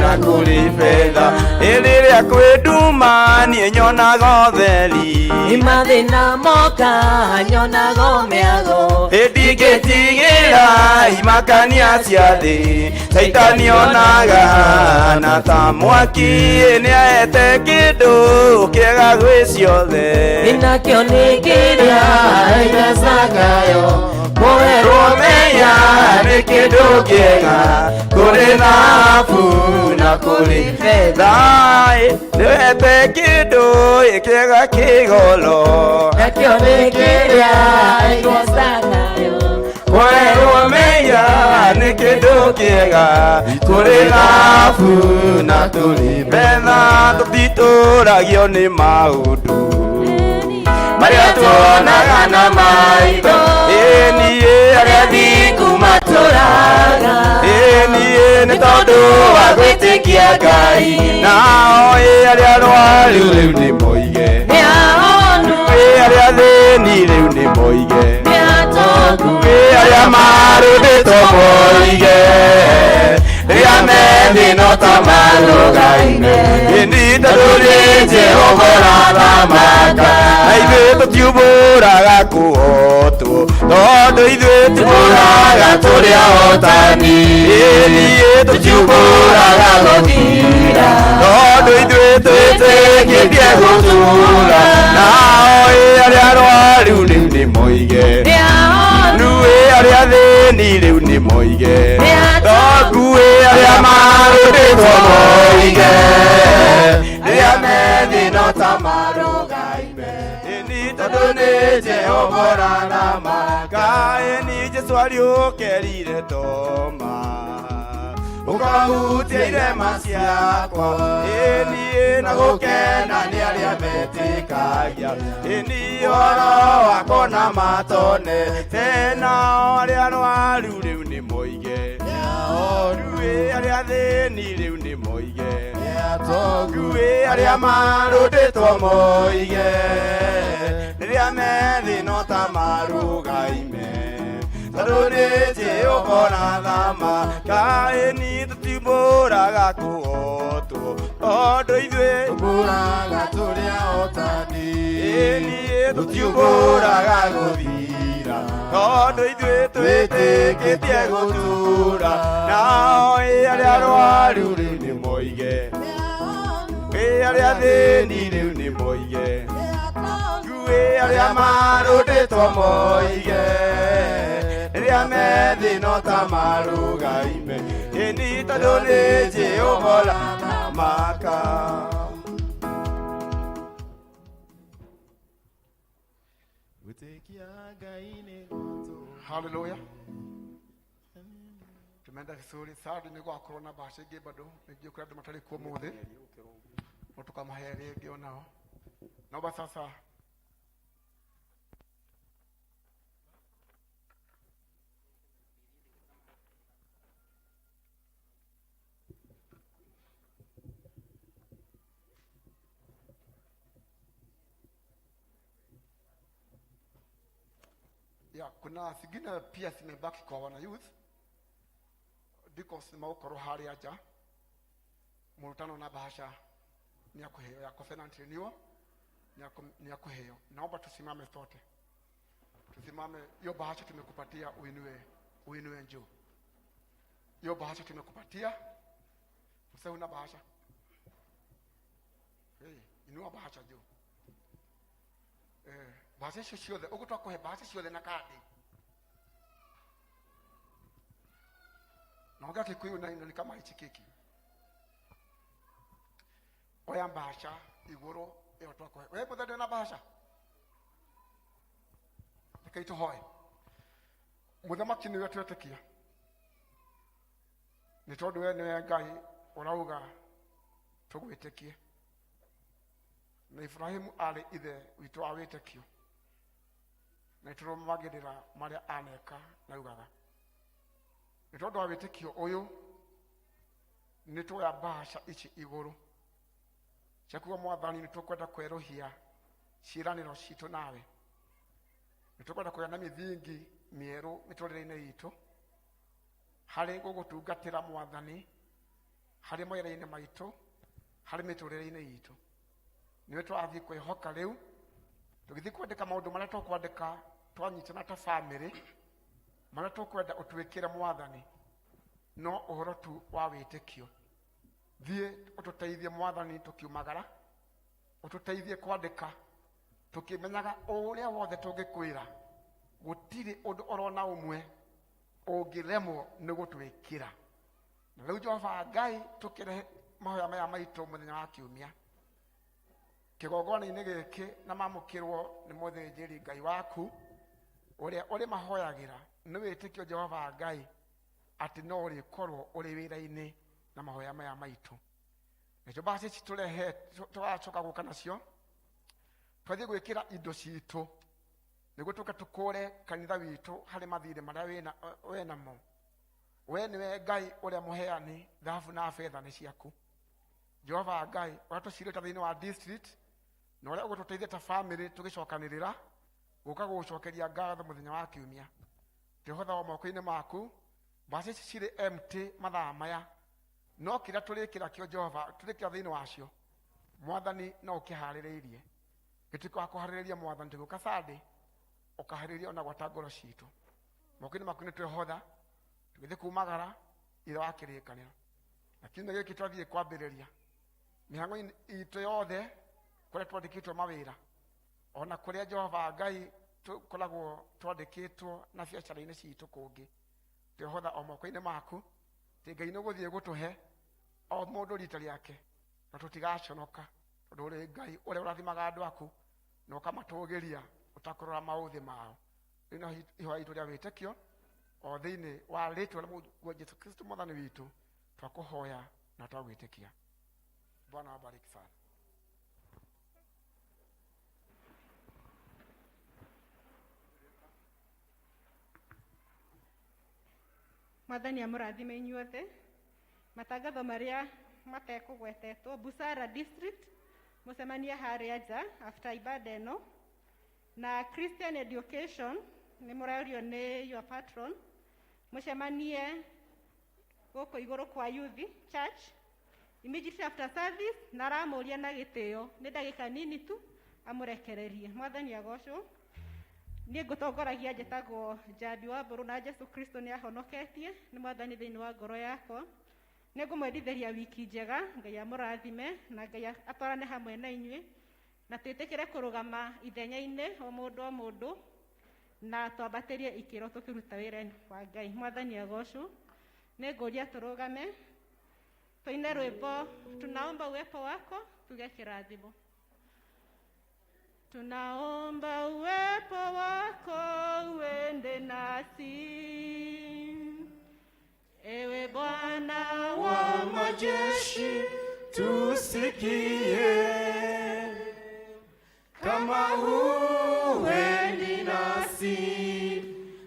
S14: na kũrĩ betha, rĩrĩa kwĩ nduma niĩ nyonaga ũtheri,
S4: mathĩna moka nyonaga mĩago,
S14: ndingĩtigĩra Imakania cia thĩ Caitani onaga na ta mwaki nĩaete kĩndũ kĩega gwĩ ciothe
S2: Nakĩo nĩ kĩrĩa aigacagayo
S14: Kũherwo menya nĩ kĩndũ kĩega kũrĩ thahabu na kũrĩ betha nĩwete kĩndũ kĩega kĩgolo
S2: Nakĩo nĩ kĩrĩa aigacagayo
S14: Kũherwo menya nĩ kĩndũ kĩega kũrĩ thahabu na tũrĩ betha tũtitũragio nĩ maũndũ marĩa tuonaga na maitho ĩni arĩa thingu matũraga ĩni nĩ tondũ wa gwĩtĩkia Ngai nao ĩ arĩa arwaru rĩu nĩ moige ĩ arĩa athĩni rĩu nĩ moige ĩ arĩa marũndĩtwo moige rĩrĩa methĩ no ta marũgaine ĩni tondũ nĩ Jehova ũrathamaka na ithuĩ tũtiumbũraga kũhotwo tondũ ithuĩ tũtũraga tũrĩ ahotani ĩni tũtiumbũraga gũthira tondũ ithuĩ twĩtĩkĩtie gũtũra nao ĩ arĩa arwaru rĩu nĩ moige nuĩ arĩa athĩni rĩu nĩ moige thoguĩ arĩa marũndĩtwo moige rĩrĩa methĩ no ta marũgaime ĩni tondũ nĩ Jehova ũrathamaka ĩni Jesũ ariũkerire Toma ũkahutia irema ciakwa ĩni na gũkena nĩ arĩa metĩkagia ĩni ũhoro wakwa na matone tena arĩa arwaru rĩu nĩ moige ruĩ arĩa athĩni rĩu nĩ moige ruĩ arĩa marũndĩtwo moige rĩrĩa methĩ no ta marũgaime tondũ nĩ Jehova ũrathamaka ĩni tũtimbũraga kũhotwo tondũ ithuĩ tũmbũraga tũrĩ ahotani ĩni tũtiumbũraga gũthira tondũ ithuĩ twĩtĩkĩtie gũtũra nao ĩ arĩa arwaru rĩu nĩ moige ĩ arĩa athĩni rĩu nĩ moige ĩ arĩa marũndĩtwo moige rĩrĩa methĩ no ta marũgaime ĩni tondũ nĩ Jehova ũrathamaka.
S13: Haleluya. Tumeenda vizuri sana nĩ gwakorwo na bahasha ingĩ bado nĩngiũ kũrĩ andũ matarĩ kuo ũmũthĩ no tũkamahe rĩngĩ onao. Naomba sasa ya kuna zingine pia zimebaki kwa wana youth because maukorwo haria nja murutano na bahasha ni ya kuheo ya covenant renewal ni ya kuheo. Naomba tusimame sote, tusimame. Hiyo bahasha tumekupatia uinue, uinue njoo. Hiyo bahasha tumekupatia, msee una bahasha, hey, inua bahasha juu. Bahasha icio ciothe ũguo twakũhe bahasha ciothe na kandi naongea Kikuyu na ni kama hichi oya bahasha igũrũ ĩyo twakũhe we mũthenya ndĩ na bahasha reke itũhoe. Mũthamaki nĩwe twetĩkia nĩ tondũ we nĩwe Ngai ũrauga tũgwĩtĩkie na Ibrahimu arĩ ithe witũ wa wĩtĩkio na nĩtũrũmagĩrĩra marĩa aneka na augaga nĩ tondũ wa wĩtĩkio ũyũ nĩ tuoya bahasha ici igũrũ cia kuga Mwathani nĩ tũkwenda kwerũhia ciĩranĩro citũ nawe nĩ tũkwenda kũgĩa na mĩthingi mĩerũ mĩtũrĩre-inĩ itũ harĩ gũgũtungatĩra Mwathani harĩ mawĩra-inĩ maitũ harĩ mĩtũrĩre-inĩ itũ nĩwe tũrathiĩ kwĩhoka rĩu tũgĩthiĩ kwandĩka maũndũ marĩa tũkwandĩka twanyitana ta bamĩrĩ Marĩa tũkwenda ũtwĩkĩre Mwathani no ũhoro tu wa wĩtĩkio. Thiĩ ũtũteithie Mwathani tũkiumagara, ũtũteithie kwandĩka tũkĩmenyaga ũrĩa wothe tũngĩkwĩra, gũtirĩ ũndũ orona ũmwe ũngĩremwo nĩ gũtwĩkĩra. Na rĩu Jehova Ngai, tũkĩrehe mahoya maya maitũ mũthenya wa kiumia kĩgongona-inĩ gĩkĩ, na mamũkĩrwo nĩ mũthĩnjĩri Ngai waku ũrĩa ũrĩ mahoyagĩra nĩ wĩtĩkio, Jehova Ngai, atĩ no ũrĩkorwo ũrĩ wĩra-inĩ na mahoya maya maitũ. Nacio mbaca ici tũrehe tũgacoka gũka nacio, twathiĩ gwĩkĩra indo citũ nĩguo tũke tũkũre kanitha witũ harĩ mathirĩ marĩa wĩ namo. We nĩwe Ngai ũrĩa mũheani, thahabu na betha nĩ ciaku, Jehova Ngai, ũrĩa tũcirĩte thĩinĩ wa district na ũrĩa ũgũtũteithia ta family tũgĩcokanĩrĩra gũka gũgũcokeria ngatho mũthenya wa kiumia. Twĩhotha o moko-inĩ maku. Mbaca ici cirĩ empty mathaa maya, no kĩrĩa tũrĩkĩra kĩo, Jehova, tũrĩkĩra thĩinĩ wacio, Mwathani, no ũkĩharĩrĩirie. Gĩtuĩke wa kũharĩrĩria, Mwathani, tũgĩũka Sunday, ũkaharĩrĩria ona gwata ngoro citũ. Moko-inĩ maku nĩ twĩhotha tũgĩthiĩ kumagara ithe wa kĩrĩkanĩro, na kiumia gĩkĩ twathiĩ kwambĩrĩria mĩhango itũ yothe kũrĩa twandĩkĩtwo mawĩra, ona kũrĩa, Jehova Ngai, tũkoragwo twandĩkĩtwo na biacara-inĩ citũ kũngĩ. Twĩhotha o moko-inĩ maku tĩ Ngai nĩ gũthiĩ gũtũhe o mũndũ rita rĩake, na tũtigaconoka, tondũ ũrĩ Ngai ũrĩa ũrathimaga andũ aku na ũkamatũgĩria ũtakũrora maũthĩ mao. Rĩu no ihoya itũ rĩa wĩtĩkio o thĩinĩ wa rĩtwa rĩa Mũrũguo Jesu Kristo Mwathani witũ twakũhoya na twagwĩtĩkia. Bwana wabariki sana.
S3: Mwathani amũrathime inyuothe. Matangatho marĩa matekũgwetetwo: Busara District, mũcemanie harĩa nja after ibada ĩno, na Christian Education nĩ mũraũrio nĩ your patron mũcemanie gũkũ igũrũ kwa youth church immediately after service, na aramũria na gĩtĩo nĩ ndagĩka nini tu amũrekererie. Mwathani agocwo. Niĩ ngũtongoragia, njĩtagwo Njambi wa Mbũrũ, na Jesu Kristo nĩ ahonoketie, nĩ Mwathani thĩinĩ wa ngoro yakwa. Nĩ ngũmwendithĩria wiki njega. Ngai amũrathime na Ngai atwarane hamwe na inyuĩ, na twĩtĩkĩre kũrũgama ithenya-inĩ o mũndũ o mũndũ, na twambatĩrie ikĩro tũkĩruta wĩra wa Ngai. Mwathani agocwo. Nĩ ngũria tũrũgame tũine rwĩmbo "Tunaomba Uwepo Wako", tuge kĩrathimo. Tunaomba uwepo wako uende nasi, ewe Bwana
S14: wa majeshi, tusikie. Kama huendi nasi,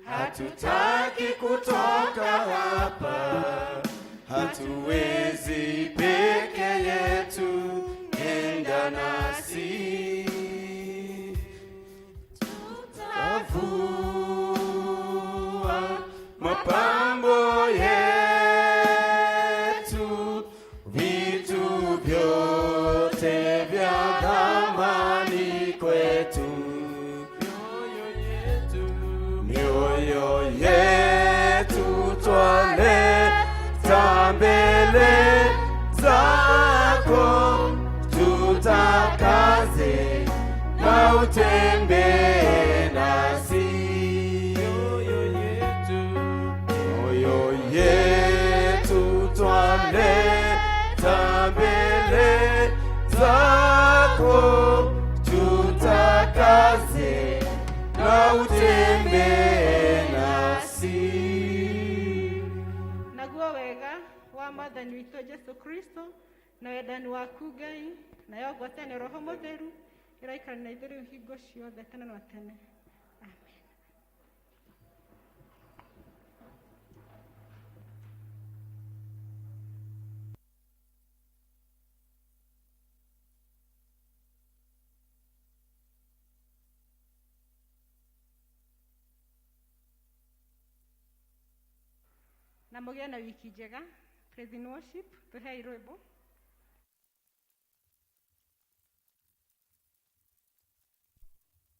S14: hatutaki kutoka hapa, hatuwezi peke yetu, enda nasi. Tutavua mapambo yetu, vitu vyote vya thamani kwetu, mioyo yetu twaleta mbele zako, tutakaze na utembee nasi. Mioyo yetu twaleta mbele zako, tutakaze na utembee nasi.
S3: Naguo wega wa Mwathani witũ Jesu Kristo, na wendani waku Ngai, nayo ngwatanĩro Roho Mũtheru ĩraikara na ithuĩ rĩu hingo ciothe tene na tene. Amen. Na mũgĩe na wiki njega. Praise and worship, tũhei rwĩmbo.